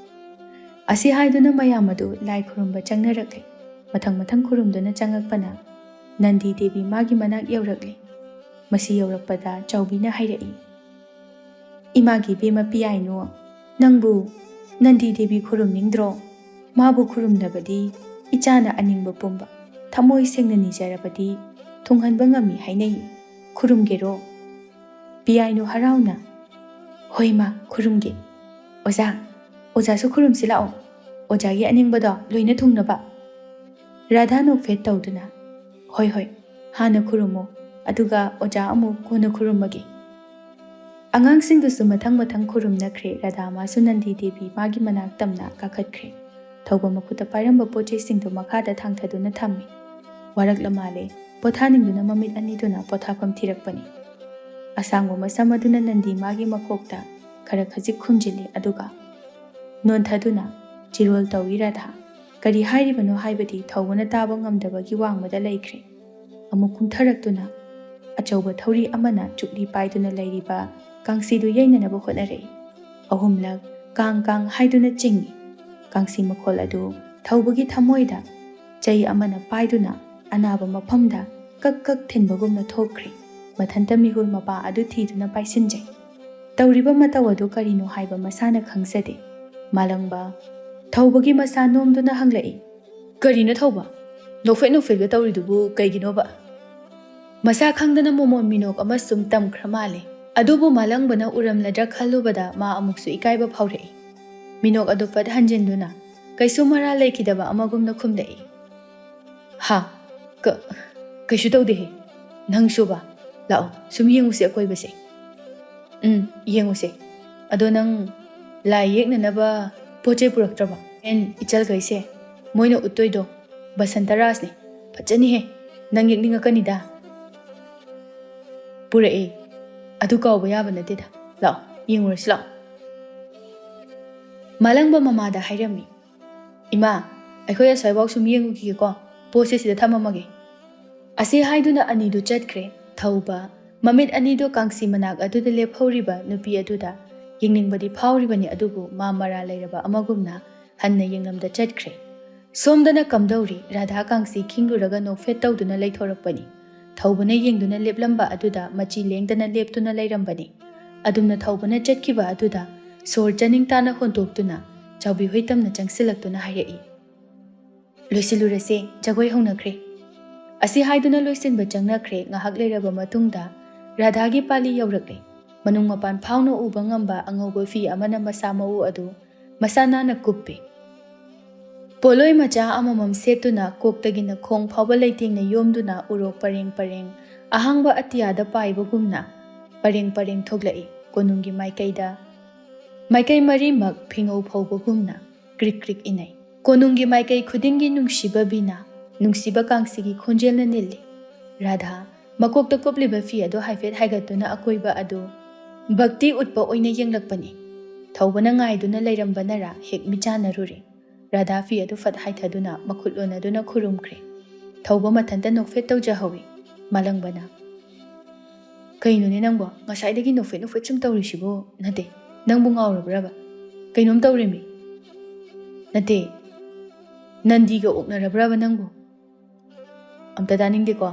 ꯑꯁꯤ ꯍꯥꯏꯗꯨꯅ ꯃꯌꯥꯝ ꯑꯗꯨ ꯂꯥꯏ ꯈꯨꯔꯨꯝꯕ ꯆꯪꯅꯔꯛꯂꯦ꯫ ꯃꯊꯪ ꯃꯊꯪ ꯈꯨꯔꯨꯝꯗꯨꯅ ꯆꯪꯉꯛꯄꯅ ꯅꯟꯗꯤ ꯗꯦꯕꯤ ꯃꯥꯒꯤ ꯃꯅꯥꯛ ꯌꯧꯔꯛꯂꯦ꯫ ꯃꯁꯤ ꯌꯧꯔꯛꯄꯗ ꯆꯥꯎꯕꯤꯅ ꯍꯥꯏꯔꯛꯏ, "ꯏꯃꯥꯒꯤ ꯏꯕꯦꯝꯃ ꯄꯤꯌꯥꯏꯅꯨ, ꯅꯪꯕꯨ ꯅꯟꯗꯤ ꯗꯦꯕꯤ ꯈꯨꯔꯨꯝꯅꯤꯡꯗ꯭ꯔꯣ? ꯃꯥꯕꯨ ꯈꯨꯔꯨꯝꯂꯕꯗꯤ ꯏꯆꯥꯅ ꯑꯅꯤꯡꯕ ꯄꯨꯝꯕ ꯊꯃꯣꯏ ꯁꯦꯡꯅ ꯅꯤꯖꯔꯕꯗꯤ ꯊꯨꯡꯍꯟꯕ ꯉꯝꯃꯤ ꯍꯥꯏꯅꯩ꯫ ꯈꯨꯔꯨꯝꯒꯦꯔꯣ?" ꯄꯤꯌꯥꯏꯅꯨ ꯍꯔꯥꯎꯅ, "ꯍꯣꯏ ꯃꯥ, ꯈꯨꯔꯨꯝꯒꯦ꯫ ꯑꯣꯖꯥ, ꯑꯣꯖꯥꯁꯨ ꯈꯨꯔꯨꯝꯁꯤ ꯂꯥꯛꯑꯣ, ꯑꯣꯖꯥꯒꯤ ꯑꯅꯤꯡꯕꯗꯣ ꯂꯣꯏꯅ ꯊꯨꯡꯅꯕ꯫" ꯔꯥꯙꯥ ꯅꯣꯛꯐꯦꯠ ꯇꯧꯗꯨꯅ, "ꯍꯣꯏ ꯍꯣꯏ, ꯍꯥꯟꯅ ꯈꯨꯔꯨꯝꯃꯣ, ꯑꯗꯨꯒ ꯑꯣꯖꯥ ꯑꯃꯨꯛ ꯀꯣꯟꯅ ꯈꯨꯔꯨꯝꯃꯒꯦ꯫" ꯑꯉꯥꯡꯁꯤꯡꯗꯨꯁꯨ ꯃꯊꯪ ꯃꯊꯪ ꯈꯨꯔꯨꯝꯅꯈ꯭ꯔꯦ꯫ ꯔꯥꯙꯥ ꯃꯥꯁꯨ ꯅꯟꯗꯤ ꯗꯦꯕꯤ ꯃꯥꯒꯤ ꯃꯅꯥꯛ ꯇꯝꯅ ꯀꯥꯈꯠꯈ꯭ꯔꯦ꯫ ꯊꯧꯕ ꯃꯈꯨꯠꯇ ꯄꯥꯏꯔꯝꯕ ꯄꯣꯠ ꯆꯩꯁꯤꯡꯗꯨ ꯃꯈꯥꯗ ꯊꯥꯡꯊꯗꯨꯅ ꯊꯝꯃꯤ꯫ ꯋꯥꯔꯛꯂ ꯃꯥꯜꯂꯦ꯫ ꯄꯣꯊꯥꯅꯤꯡꯗꯨꯅ ꯃꯃꯤꯠ ꯑꯅꯤꯗꯨꯅ ꯄꯣꯊꯥꯐꯝ ꯊꯤꯔꯛꯄꯅꯤ꯫ ꯑꯁꯥꯡꯕ ꯃꯁꯝ ꯑꯗꯨꯅ ꯅꯟꯗꯤ ꯃꯥꯒꯤ ꯃꯀꯣꯛꯇ ꯈꯔ ꯈꯖꯤꯛ ꯈꯨꯝꯖꯤꯜꯂꯤ, ꯑꯗꯨꯒ ꯅꯣꯟꯊꯗꯨꯅ ꯆꯤꯔꯣꯜ ꯇꯧꯏ꯫ ꯔꯥꯙꯥ ꯀꯔꯤ ꯍꯥꯏꯔꯤꯕꯅꯣ ꯍꯥꯏꯕꯗꯤ ꯊꯧꯕꯅ ꯇꯥꯕ ꯉꯝꯗꯕꯒꯤ ꯋꯥꯡꯃꯗ ꯂꯩꯈ꯭ꯔꯦ꯫ ꯑꯃꯨꯛ ꯀꯨꯝꯊꯔꯛꯇꯨꯅ ꯑꯆꯧꯕ ꯊꯧꯔꯤ ꯑꯃꯅ ꯆꯨꯛꯂꯤ ꯄꯥꯏꯗꯨꯅ ꯂꯩꯔꯤꯕ ꯀꯥꯡꯁꯤꯗꯨ ꯌꯩꯅꯅꯕ ꯍꯣꯠꯅꯔꯛꯏ꯫ ꯑꯍꯨꯝꯂꯛ ꯀꯥꯡ ꯀꯥꯡ ꯍꯥꯏꯗꯨꯅ ꯆꯤꯡꯏ꯫ ꯀꯥꯡꯁꯤ ꯃꯈꯣꯜ ꯑꯗꯨ ꯊꯧꯕꯒꯤ ꯊꯃꯣꯏꯗ ꯆꯩ ꯑꯃꯅ ꯄꯥꯏꯗꯨꯅ ꯑꯅꯥꯕ ꯃꯐꯝꯗ ꯀꯛ ꯀꯛ ꯊꯤꯟꯕꯒꯨꯝꯅ ꯊꯣꯛꯈ꯭ꯔꯦ꯫ ꯃꯊꯟꯇ ꯃꯤꯍꯨꯜ ꯃꯄꯥ ꯑꯗꯨ ꯊꯤꯗꯨꯅ ꯄꯥꯏꯁꯤꯟꯖꯩ꯫ ꯇꯧꯔꯤꯕ ꯃꯇꯧ ꯑꯗꯨ ꯀꯔꯤꯅꯣ ꯍꯥꯏꯕ ꯃꯁꯥꯅ ꯈꯪꯖꯗꯦ꯫ ꯃꯥꯂꯪꯕ ꯊꯧꯕꯒꯤ ꯃꯁꯥ ꯅꯣꯝꯗꯨꯅ ꯍꯪꯂꯛꯏ, "ꯀꯔꯤꯅꯣ ꯊꯧꯕ? ꯅꯣꯛꯐꯦꯠ ꯅꯣꯛꯐꯦꯠꯀ ꯇꯧꯔꯤꯗꯨꯕꯨ ꯀꯩꯒꯤꯅꯣꯕ?" ꯃꯁꯥ ꯈꯪꯗꯅ ꯃꯣꯃꯣꯟ ꯃꯤꯅꯣꯛ ꯑꯃ ꯁꯨꯝ ꯇꯝꯈ꯭ꯔ ꯃꯥꯜꯂꯦ꯫ ꯑꯗꯨꯕꯨ ꯃꯥꯂꯪꯕꯅ ꯎꯔꯝꯂꯗ꯭ꯔꯥ ꯈꯜꯂꯨꯕꯗ ꯃꯥ ꯑꯃꯨꯛꯁꯨ ꯏꯀꯥꯏꯕ ꯐꯥꯎꯔꯛꯏ꯫ ꯃꯤꯅꯣꯛ ꯑꯗꯨ ꯐꯠ ꯍꯟꯖꯤꯟꯗꯨꯅ ꯀꯩꯁꯨ ꯃꯔꯥꯜ ꯂꯩꯈꯤꯗꯕ ꯑꯃꯒꯨꯝꯅ ꯈꯨꯝꯂꯛꯏ, "ꯍꯥ? ꯀ-, ꯀꯩꯁꯨ ꯇꯧꯗꯦꯍꯦ꯫ ꯅꯪꯁꯨꯕ? ꯂꯥꯛꯑꯣ, ꯁꯨꯝ ꯌꯦꯡꯉꯨꯁꯦ ꯑꯀꯣꯏꯕꯁꯦ꯫" "ꯎꯝ, ꯌꯦꯡꯉꯨꯁꯦ꯫ ꯑꯗꯣ ꯅꯪ ꯂꯥꯏ ꯌꯦꯛꯅꯅꯕ ꯄꯣꯠ ꯆꯩ ꯄꯨꯔꯛꯇ꯭ꯔꯕꯣ? ꯍꯣꯔꯦꯟ ꯏꯆꯜꯈꯩꯁꯦ ꯃꯣꯏꯅ ꯎꯠꯇꯣꯏꯗꯣ ꯕꯁꯟꯇ ꯔꯥꯁꯅꯦ꯫ ꯐꯖꯅꯤꯍꯦ꯫ ꯅꯪ ꯌꯦꯛꯅꯤꯡꯉꯛꯀꯅꯤꯗ꯫" "ꯄꯨꯔꯛꯑꯦ꯫ ꯑꯗꯨ ꯀꯥꯎꯕ ꯌꯥꯕ ꯅꯠꯇꯦꯗ꯫ ꯂꯥꯛꯑꯣ, ꯌꯦꯡꯉꯨꯔꯁꯤ ꯂꯥꯛꯑꯣ꯫" ꯃꯥꯂꯪꯕ ꯃꯃꯥꯗ ꯍꯥꯏꯔꯝꯃꯤ, "ꯏꯃꯥ, ꯑꯩꯈꯣꯏ ꯑꯁ꯭ꯋꯥꯏꯐꯥꯎ ꯁꯨꯝ ꯌꯦꯡꯉꯨꯈꯤꯒꯦꯀꯣ꯫ ꯄꯣꯠꯁꯦ ꯁꯤꯗ ꯊꯝꯃꯝꯃꯒꯦ꯫" ꯑꯁꯤ ꯍꯥꯏꯗꯨꯅ ꯑꯅꯤꯗꯨ ꯆꯠꯈ꯭ꯔꯦ꯫ ꯊꯧꯕ ꯃꯃꯤꯠ ꯑꯅꯤꯗꯨ ꯀꯥꯡꯁꯤ ꯃꯅꯥꯛ ꯑꯗꯨꯗ ꯂꯦꯞꯍꯧꯔꯤꯕ ꯅꯨꯄꯤ ꯑꯗꯨꯗ ꯌꯦꯡꯅꯤꯡꯕꯗꯤ ꯐꯥꯎꯔꯤꯕꯅꯤ, ꯑꯗꯨꯕꯨ ꯃꯥ ꯃꯔꯥꯜ ꯂꯩꯔꯕ ꯑꯃꯒꯨꯝꯅ ꯍꯟꯅ ꯌꯦꯡꯂꯝꯗ ꯆꯠꯈ꯭ꯔꯦ꯫ ꯁꯣꯝꯗꯅ ꯀꯝꯗꯧꯔꯤ? ꯔꯥꯙꯥ ꯀꯥꯡꯁꯤ ꯈꯤꯡꯂꯨꯔꯒ ꯅꯣꯛꯐꯦꯠ ꯇꯧꯗꯨꯅ ꯂꯩꯊꯣꯔꯛꯄꯅꯤ꯫ ꯊꯧꯕꯅ ꯌꯦꯡꯗꯨꯅ ꯂꯦꯞꯂꯝꯕ ꯑꯗꯨꯗ ꯃꯆꯤ ꯂꯦꯡꯗꯅ ꯂꯦꯞꯇꯨꯅ ꯂꯩꯔꯝꯕꯅꯤ꯫ ꯑꯗꯨꯝꯅ ꯊꯧꯕꯅ ꯆꯠꯈꯤꯕ ꯑꯗꯨꯗ ꯁꯣꯔ ꯆꯅꯤꯡ ꯇꯥꯅ ꯍꯣꯟꯗꯣꯛꯇꯨꯅ ꯆꯥꯎꯕꯤꯍꯣꯏ ꯇꯝꯅ ꯆꯪꯁꯤꯜꯂꯛꯇꯨꯅ ꯍꯥꯏꯔꯛꯏ, "ꯂꯣꯏꯁꯤꯜꯂꯨꯔꯁꯦ, ꯖꯒꯣꯏ ꯍꯧꯅꯈ꯭ꯔꯦ꯫" ꯑꯁꯤ ꯍꯥꯏꯗꯨꯅ ꯂꯣꯏꯁꯤꯟꯕ ꯆꯪꯅꯈ꯭ꯔꯦ꯫ ꯉꯥꯏꯍꯥꯛ ꯂꯩꯔꯕ ꯃꯇꯨꯡꯗ ꯔꯥꯙꯥꯒꯤ ꯄꯥꯂꯤ ꯌꯧꯔꯛꯂꯦ꯫ ꯃꯅꯨꯡ ꯃꯄꯥꯟ ꯐꯥꯎꯅ ꯎꯕ ꯉꯝꯕ ꯑꯉꯧꯕ ꯐꯤ ꯑꯃꯅ ꯃꯁꯥ ꯃꯎ ꯑꯗꯨ ꯃꯁꯥ ꯅꯥꯟꯅ ꯀꯨꯞꯄꯦ꯫ ꯄꯣꯂꯣꯏ ꯃꯆꯥ ꯑꯃꯃꯝ ꯁꯦꯠꯇꯨꯅ ꯀꯣꯛꯇꯒꯤꯅ ꯈꯣꯡ ꯐꯥꯎꯕ ꯂꯩꯇꯦꯡꯅ ꯌꯣꯝꯗꯨꯅ ꯎꯔꯣꯛ ꯄꯔꯦꯡ ꯄꯔꯦꯡ ꯑꯍꯥꯡꯕ ꯑꯇꯤꯌꯥꯗ ꯄꯥꯏꯕꯒꯨꯝꯅ ꯄꯔꯦꯡ ꯄꯔꯦꯡ ꯊꯣꯛꯂꯛꯏ꯫ ꯀꯣꯅꯨꯡꯒꯤ ꯃꯥꯏꯀꯩꯗ ꯃꯥꯏꯀꯩ ꯃꯔꯤꯃꯛ ꯐꯤꯉꯧ ꯐꯧꯕꯒꯨꯝꯅ ꯀ꯭ꯔꯤꯛ ꯀ꯭ꯔꯤꯛ ꯏꯟꯅꯩ꯫ ꯀꯣꯅꯨꯡꯒꯤ ꯃꯥꯏꯀꯩ ꯈꯨꯗꯤꯡꯒꯤ ꯅꯨꯡꯁꯤꯕ ꯕꯤꯅꯥ, ꯅꯨꯡꯁꯤꯕ ꯀꯥꯡꯁꯤꯒꯤ ꯈꯣꯟꯖꯦꯜꯅ ꯅꯤꯜꯂꯤ꯫ ꯔꯥꯙꯥ ꯃꯀꯣꯛꯇ ꯀꯨꯞꯂꯤꯕ ꯐꯤ ꯑꯗꯨ ꯍꯥꯏꯐꯦꯠ ꯍꯥꯏꯒꯠꯇꯨꯅ ꯑꯀꯣꯏꯕ ꯑꯗꯨ ꯚꯛꯇꯤ ꯎꯠꯄ ꯑꯣꯏꯅ ꯌꯦꯡꯂꯛꯄꯅꯤ꯫ ꯊꯧꯕꯅ ꯉꯥꯏꯗꯨꯅ ꯂꯩꯔꯝꯕꯅꯔꯥ ꯍꯦꯛ ꯃꯤꯆꯥꯅꯔꯨꯔꯦ꯫ ꯔꯥꯙꯥ ꯐꯤ ꯑꯗꯨ ꯐꯠ ꯍꯥꯏꯊꯗꯨꯅ ꯃꯈꯨꯠ ꯂꯣꯟꯅꯗꯨꯅ ꯈꯨꯔꯨꯝꯈ꯭ꯔꯦ꯫ ꯊꯧꯕ ꯃꯊꯟꯇ ꯅꯣꯛꯐꯦꯠ ꯇꯧꯖꯍꯧꯏ꯫ ꯃꯥꯂꯪꯕꯅ, "ꯀꯩꯅꯣꯅꯦ ꯅꯪꯕꯣ? ꯉꯁꯥꯏꯗꯒꯤ ꯅꯣꯛꯐꯦꯠ ꯅꯣꯛꯐꯦꯠ ꯁꯨꯝ ꯇꯧꯔꯤꯁꯤꯕꯨ? ꯅꯠꯇꯦ, ꯅꯪꯕꯨ ꯉꯥꯎꯔꯕ꯭ꯔꯕ? ꯀꯩꯅꯣꯝ ꯇꯧꯔꯦꯃꯤ꯫ ꯅꯠꯇꯦ, ꯅꯟꯗꯤꯒ ꯑꯣꯛꯅꯔꯕ꯭ꯔꯕ ꯅꯪꯕꯨ? ꯑꯝꯇ ꯇꯥꯅꯤꯡꯗꯦꯀꯣ꯫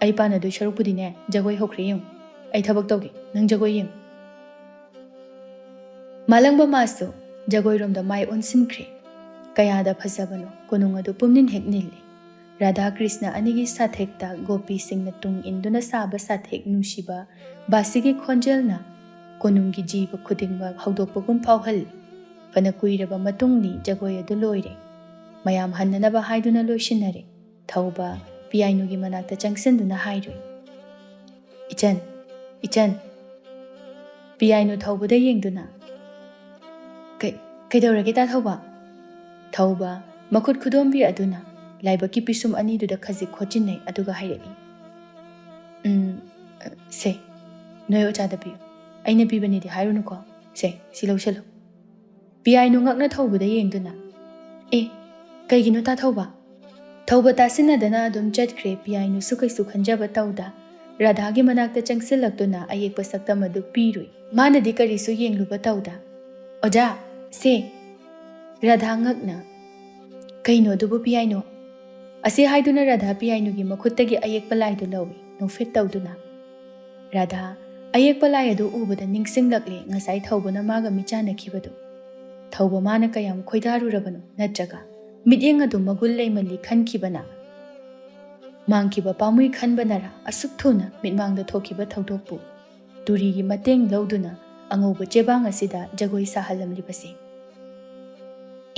ꯑꯩ ꯄꯥꯟꯅꯗꯣꯏ ꯁꯔꯨꯛꯄꯨꯗꯤꯅꯦ, ꯖꯒꯣꯏ ꯍꯧꯈ꯭ꯔꯦ ꯌꯦꯡꯉꯨ꯫ ꯑꯩ ꯊꯕꯛ ꯇꯧꯒꯦ, ꯅꯪ ꯖꯒꯣꯏ ꯌꯦꯡꯉꯨ꯫" ꯃꯥꯂꯪꯕ ꯃꯥꯁꯨ ꯖꯒꯣꯏꯔꯣꯝꯗ ꯃꯥꯏ ꯑꯣꯟꯁꯤꯟꯈ꯭ꯔꯦ꯫ ꯀꯌꯥꯗ ꯐꯖꯕꯅꯣ, ꯀꯣꯅꯨꯡ ꯑꯗꯨ ꯄꯨꯝꯅꯤꯟ ꯍꯦꯛ ꯅꯤꯜꯂꯤ꯫ ꯔꯥꯙꯥ ꯀ꯭ꯔꯤꯁꯅ ꯑꯅꯤꯒꯤ ꯁꯥꯊꯦꯛꯇ ꯒꯣꯄꯤꯁꯤꯡꯅ ꯇꯨꯡ ꯏꯟꯗꯨꯅ ꯁꯥꯕ ꯁꯥꯊꯦꯛ ꯅꯨꯡꯁꯤꯕ ꯕꯥꯁꯤꯒꯤ ꯈꯣꯟꯖꯦꯜꯅ ꯀꯣꯅꯨꯡꯒꯤ ꯖꯤꯕ ꯈꯨꯗꯤꯡꯃꯛ ꯍꯧꯗꯣꯛꯄꯒꯨꯝ ꯐꯥꯎꯍꯜꯂꯤ꯫ ꯐꯅ ꯀꯨꯏꯔꯕ ꯃꯇꯨꯡꯗꯤ ꯖꯒꯣꯏ ꯑꯗꯨ ꯂꯣꯏꯔꯦ꯫ ꯃꯌꯥꯝ ꯍꯟꯅꯅꯕ ꯍꯥꯏꯗꯨꯅ ꯂꯣꯏꯁꯤꯟꯅꯔꯦ꯫ ꯊꯧꯕ ꯄꯤꯌꯥꯏꯅꯨꯒꯤ ꯃꯅꯥꯛꯇ ꯆꯪꯁꯤꯟꯗꯨꯅ ꯍꯥꯏꯔꯨꯏ, "ꯏꯆꯟ, ꯏꯆꯟ꯫" ꯄꯤꯌꯥꯏꯅꯨ ꯊꯧꯕꯗ ꯌꯦꯡꯗꯨꯅ, "ꯀꯩ-, ꯀꯩꯗꯧꯔꯒꯦ ꯇꯥ ꯊꯧꯕ?" ꯊꯧꯕ ꯃꯈꯨꯠ ꯈꯨꯗꯣꯝꯕꯤ ꯑꯗꯨꯅ ꯂꯥꯏꯕꯛꯀꯤ ꯄꯤꯁꯨꯝ ꯑꯅꯤꯗꯨꯗ ꯈꯖꯤꯛ ꯈꯣꯠꯆꯤꯟꯅꯩ, ꯑꯗꯨꯒ ꯍꯥꯏꯔꯛꯏ, "ꯎꯝ, ꯁꯦ, ꯅꯣꯏ ꯑꯣꯖꯥꯗ ꯄꯤꯌꯨ꯫ ꯑꯩꯅ ꯄꯤꯕꯅꯦꯗꯤ ꯍꯥꯏꯔꯨꯅꯨꯀꯣ꯫ ꯁꯦ, ꯁꯤ ꯂꯧꯁꯤꯜꯂꯨ꯫" ꯄꯤꯌꯥꯏꯅꯨ ꯉꯛꯅ ꯊꯧꯕꯗ ꯌꯦꯡꯗꯨꯅ, "ꯑꯦ, ꯀꯩꯒꯤꯅꯣ ꯇꯥ ꯊꯧꯕ?" ꯊꯧꯕ ꯇꯥꯁꯤꯟꯅꯗꯅ ꯑꯗꯨꯝ ꯆꯠꯈ꯭ꯔꯦ꯫ ꯄꯤꯌꯥꯏꯅꯨꯁꯨ ꯀꯩꯁꯨ ꯈꯟꯖꯕ ꯇꯧꯗ ꯔꯥꯙꯥꯒꯤ ꯃꯅꯥꯛꯇ ꯆꯪꯁꯤꯜꯂꯛꯇꯨꯅ ꯑꯌꯦꯛꯄ ꯁꯛꯇꯝ ꯑꯗꯨ ꯄꯤꯔꯨꯏ꯫ ꯃꯥꯅꯗꯤ ꯀꯔꯤꯁꯨ ꯌꯦꯡꯂꯨꯕ ꯇꯧꯗ, "ꯑꯣꯖꯥ, ꯁꯦ!" ꯔꯥꯙꯥ ꯉꯛꯅ, "ꯀꯩꯅꯣ ꯑꯗꯨꯕꯨ ꯄꯤꯌꯥꯏꯅꯨ?" ꯑꯁꯤ ꯍꯥꯏꯗꯨꯅ ꯔꯥꯙꯥ ꯄꯤꯌꯥꯏꯅꯨꯒꯤ ꯃꯈꯨꯠꯇꯒꯤ ꯑꯌꯦꯛꯄ ꯂꯥꯏꯗꯨ ꯂꯧꯏ, ꯅꯣꯛꯐꯦꯠ ꯇꯧꯗꯨꯅ꯫ ꯔꯥꯙꯥ ꯑꯌꯦꯛꯄ ꯂꯥꯏ ꯑꯗꯨ ꯎꯕꯗ ꯅꯤꯡꯁꯤꯡꯂꯛꯂꯦ ꯉꯁꯥꯏ ꯊꯧꯕꯅ ꯃꯥꯒ ꯃꯤꯆꯥꯟꯅꯈꯤꯕꯗꯨ꯫ ꯊꯧꯕ ꯃꯥꯅ ꯀꯌꯥꯝ ꯈꯣꯏꯗꯥꯔꯨꯔꯕꯅꯣ, ꯅꯠꯇ꯭ꯔꯒ ꯃꯤꯠꯌꯦꯡ ꯑꯗꯨ ꯃꯒꯨꯟ ꯂꯩꯃꯜꯂꯤ ꯈꯟꯈꯤꯕꯅ? ꯃꯥꯡꯈꯤꯕ ꯄꯥꯝꯃꯨꯏ ꯈꯟꯕꯅꯔ ꯑꯁꯨꯛ ꯊꯨꯅ ꯃꯤꯠꯃꯥꯡꯗ ꯊꯣꯛꯈꯤꯕ ꯊꯧꯗꯣꯛꯄꯨ ꯇꯨꯔꯤꯒꯤ ꯃꯇꯦꯡ ꯂꯧꯗꯨꯅ ꯑꯉꯧꯕ ꯆꯦꯕꯥꯡ ꯑꯁꯤꯗ ꯖꯒꯣꯏ ꯁꯥꯍꯜꯂꯝꯂꯤꯕꯁꯤ?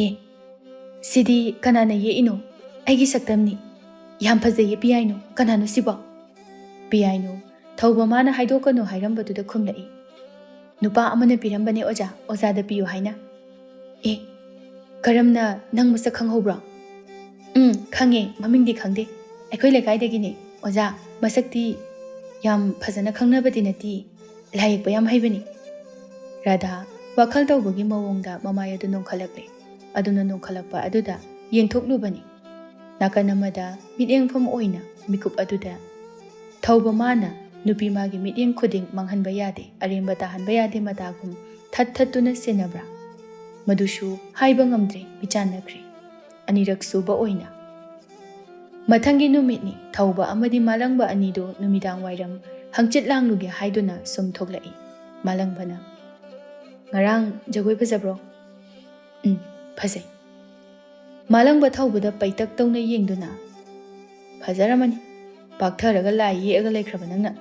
"ꯑꯦ, ꯁꯤꯗꯤ ꯀꯅꯥꯅ ꯌꯦꯛꯏꯅꯣ? ꯑꯩꯒꯤ ꯁꯛꯇꯝꯅꯤ꯫ ꯌꯥꯝ ꯐꯖꯩꯌꯦ ꯄꯤꯌꯥꯏꯅꯨ꯫ ꯀꯅꯥꯅꯣ ꯁꯤꯕꯣ?" ꯄꯤꯌꯥꯏꯅꯨ ꯊꯧꯕ ꯃꯥꯅ ꯍꯥꯏꯗꯣꯛꯀꯅꯨ ꯍꯥꯏꯔꯝꯕꯗꯨꯗ ꯈꯨꯝꯂꯛꯏ, "ꯅꯨꯄꯥ ꯑꯃꯅ ꯄꯤꯔꯝꯕꯅꯦ ꯑꯣꯖꯥ, ꯑꯣꯖꯥꯗ ꯄꯤꯌꯨ ꯍꯥꯏꯅ"꯫ "ꯑꯦ, ꯀꯔꯝꯅ? ꯅꯪ ꯃꯁꯛ ꯈꯪꯍꯧꯕ꯭ꯔꯣ?" "ꯎꯝ, ꯈꯪꯉꯦ, ꯃꯃꯤꯡꯗꯤ ꯈꯪꯗꯦ꯫ ꯑꯩꯈꯣꯏ ꯂꯩꯀꯥꯏꯗꯒꯤꯅꯦ ꯑꯣꯖꯥ꯫ ꯃꯁꯛꯇꯤ ꯌꯥꯝ ꯐꯖꯅ ꯈꯪꯅꯕꯗꯤ ꯅꯠꯇꯦ, ꯂꯥꯏ ꯌꯦꯛꯄ ꯌꯥꯝ ꯍꯩꯕꯅꯤ"꯫ ꯔꯥꯙꯥ ꯋꯥꯈꯜ ꯇꯧꯕꯒꯤ ꯃꯑꯣꯡꯗ ꯃꯃꯥꯏ ꯑꯗꯨ ꯅꯣꯡꯈꯠꯂꯛꯂꯦ꯫ ꯑꯗꯨꯅ ꯅꯣꯡꯈꯠꯂꯛꯄ ꯑꯗꯨꯗ ꯌꯦꯡꯊꯣꯛꯂꯨꯕꯅꯤ꯫ ꯅꯥꯀꯟ ꯑꯃꯗ ꯃꯤꯠꯌꯦꯡꯐꯝ ꯑꯣꯏꯅ ꯃꯤꯀꯨꯞ ꯑꯗꯨꯗ ꯊꯧꯕ ꯃꯥꯅ ꯅꯨꯄꯤ ꯃꯥꯒꯤ ꯃꯤꯠꯌꯦꯡ ꯈꯨꯗꯤꯡ ꯃꯥꯡꯍꯟꯕ ꯌꯥꯗꯦ, ꯑꯔꯦꯝꯕ ꯇꯥꯍꯟꯕ ꯌꯥꯗꯦ ꯃꯇꯥꯒꯨꯝ ꯊꯠ ꯊꯠꯇꯨꯅ ꯁꯦꯟꯅꯕ꯭ꯔꯥ? ꯃꯗꯨꯁꯨ ꯍꯥꯏꯕ ꯉꯝꯗ꯭ꯔꯦ, ꯃꯤꯆꯥꯟꯅꯈ꯭ꯔꯦ꯫ ꯑꯅꯤꯔꯛ ꯁꯨꯕ ꯑꯣꯏꯅ ꯃꯊꯪꯒꯤ ꯅꯨꯃꯤꯠꯅꯤ꯫ ꯊꯧꯕ ꯑꯃꯗꯤ ꯃꯥꯂꯪꯕ ꯑꯅꯤꯗꯨ ꯅꯨꯃꯤꯗꯥꯡ ꯋꯥꯏꯔꯝ ꯍꯪꯆꯤꯠ ꯂꯥꯡꯂꯨꯒꯦ ꯍꯥꯏꯗꯨꯅ ꯁꯨꯝ ꯊꯣꯛꯂꯛꯏ꯫ ꯃꯥꯂꯪꯕꯅ, "ꯉꯔꯥꯡ ꯖꯒꯣꯏ ꯐꯖꯕ꯭ꯔꯣ?" "ꯎꯝ, ꯐꯖꯩ"꯫ ꯃꯥꯂꯪꯕ ꯊꯧꯕꯗ ꯄꯩꯇꯛ ꯇꯧꯅ ꯌꯦꯡꯗꯨꯅ, "ꯐꯖꯔꯝꯃꯅꯤ, ꯄꯥꯛꯊꯔꯒ ꯂꯥꯏ ꯌꯦꯛꯑꯒ ꯂꯩꯈ꯭ꯔꯕ ꯅꯪꯅ"꯫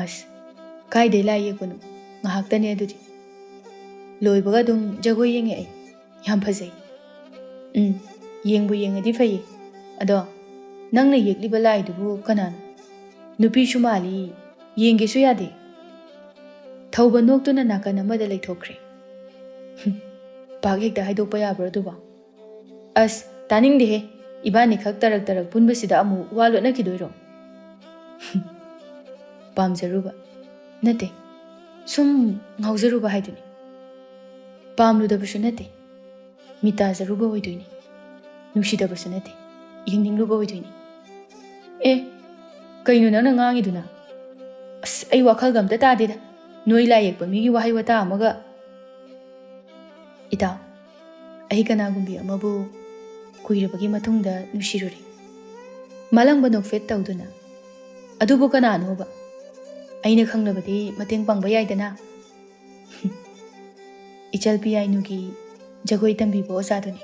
"ꯑꯁ, ꯀꯥꯏꯗꯩ ꯂꯥꯏ ꯌꯦꯛꯄꯅꯣ? ꯉꯥꯏꯍꯥꯛꯇꯅꯦ ꯑꯗꯨꯗꯤ꯫ ꯂꯣꯏꯕꯒ ꯑꯗꯨꯝ ꯖꯒꯣꯏ ꯌꯦꯡꯉꯛꯑꯦ꯫ ꯌꯥꯝ ꯐꯖꯩ"꯫ "ꯎꯝ, ꯌꯦꯡꯕꯨ ꯌꯦꯡꯉꯗꯤ ꯐꯩꯌꯦ꯫ ꯑꯗꯣ ꯅꯪꯅ ꯌꯦꯛꯂꯤꯕ ꯂꯥꯏꯗꯨꯕꯨ ꯀꯅꯥꯅꯣ? ꯅꯨꯄꯤꯁꯨ ꯃꯥꯜꯂꯤ, ꯌꯦꯡꯒꯦꯁꯨ ꯌꯥꯗꯦ"꯫ ꯊꯧꯕ ꯅꯣꯛꯇꯨꯅ ꯅꯥꯀꯟ ꯑꯃꯗ ꯂꯩꯊꯣꯛꯈ꯭ꯔꯦ꯫ "ꯍꯨꯝ, ꯄꯥꯛ ꯍꯦꯛꯇ ꯍꯥꯏꯗꯣꯛꯄ ꯌꯥꯕ꯭ꯔꯣ ꯑꯗꯨꯕꯣ?" "ꯑꯁ, ꯇꯥꯅꯤꯡꯗꯦꯍꯦ, ꯏꯕꯥꯅꯤꯈꯛ ꯇꯔꯛ ꯇꯔꯛ ꯄꯨꯟꯕꯁꯤꯗ ꯑꯃꯨꯛ ꯋꯥ ꯂꯣꯠꯅꯈꯤꯗꯣꯏꯔꯣ?" "ꯄꯥꯝꯖꯔꯨꯕ ꯅꯠꯇꯦ, ꯁꯨꯝ ꯉꯥꯎꯖꯔꯨꯕ ꯍꯥꯏꯗꯨꯅꯤ꯫ ꯄꯥꯝꯂꯨꯗꯕꯁꯨ ꯅꯠꯇꯦ, ꯃꯤꯠ ꯇꯥꯖꯔꯨꯕ ꯑꯣꯏꯗꯣꯏꯅꯤ꯫ ꯅꯨꯡꯁꯤꯗꯕꯁꯨ ꯅꯠꯇꯦ, ꯌꯦꯡꯅꯤꯡꯂꯨꯕ ꯑꯣꯏꯗꯣꯏꯅꯤ"꯫ "ꯑꯦ, ꯀꯩꯅꯣ ꯅꯪꯅ ꯉꯥꯡꯉꯤꯗꯨꯅ? ꯑꯁ, ꯑꯩ ꯋꯥꯈꯜꯒ ꯑꯝꯇ ꯇꯥꯗꯦꯗ, ꯅꯣꯏ ꯂꯥꯏ ꯌꯦꯛꯄ ꯃꯤꯒꯤ ꯋꯥꯍꯩ ꯋꯥꯇꯥ ꯑꯃꯒ"꯫ "ꯏꯇꯥꯎ, ꯑꯩ ꯀꯅꯥꯒꯨꯝꯕꯤ ꯑꯃꯕꯨ ꯀꯨꯏꯔꯕꯒꯤ ꯃꯇꯨꯡꯗ ꯅꯨꯡꯁꯤꯔꯨꯔꯦ"꯫ ꯃꯥꯂꯪꯕ ꯅꯣꯛꯐꯦꯠ ꯇꯧꯗꯨꯅ, "ꯑꯗꯨꯕꯨ ꯀꯅꯥꯅꯣꯕ? ꯑꯩꯅ ꯈꯪꯂꯕꯗꯤ ꯃꯇꯦꯡ ꯄꯥꯡꯕ ꯌꯥꯏꯗꯅ"꯫ "ꯏꯆꯜ ꯄꯤꯌꯥꯏꯅꯨꯒꯤ ꯖꯒꯣꯏ ꯇꯝꯕꯤꯕ ꯑꯣꯖꯥꯗꯨꯅꯤ"꯫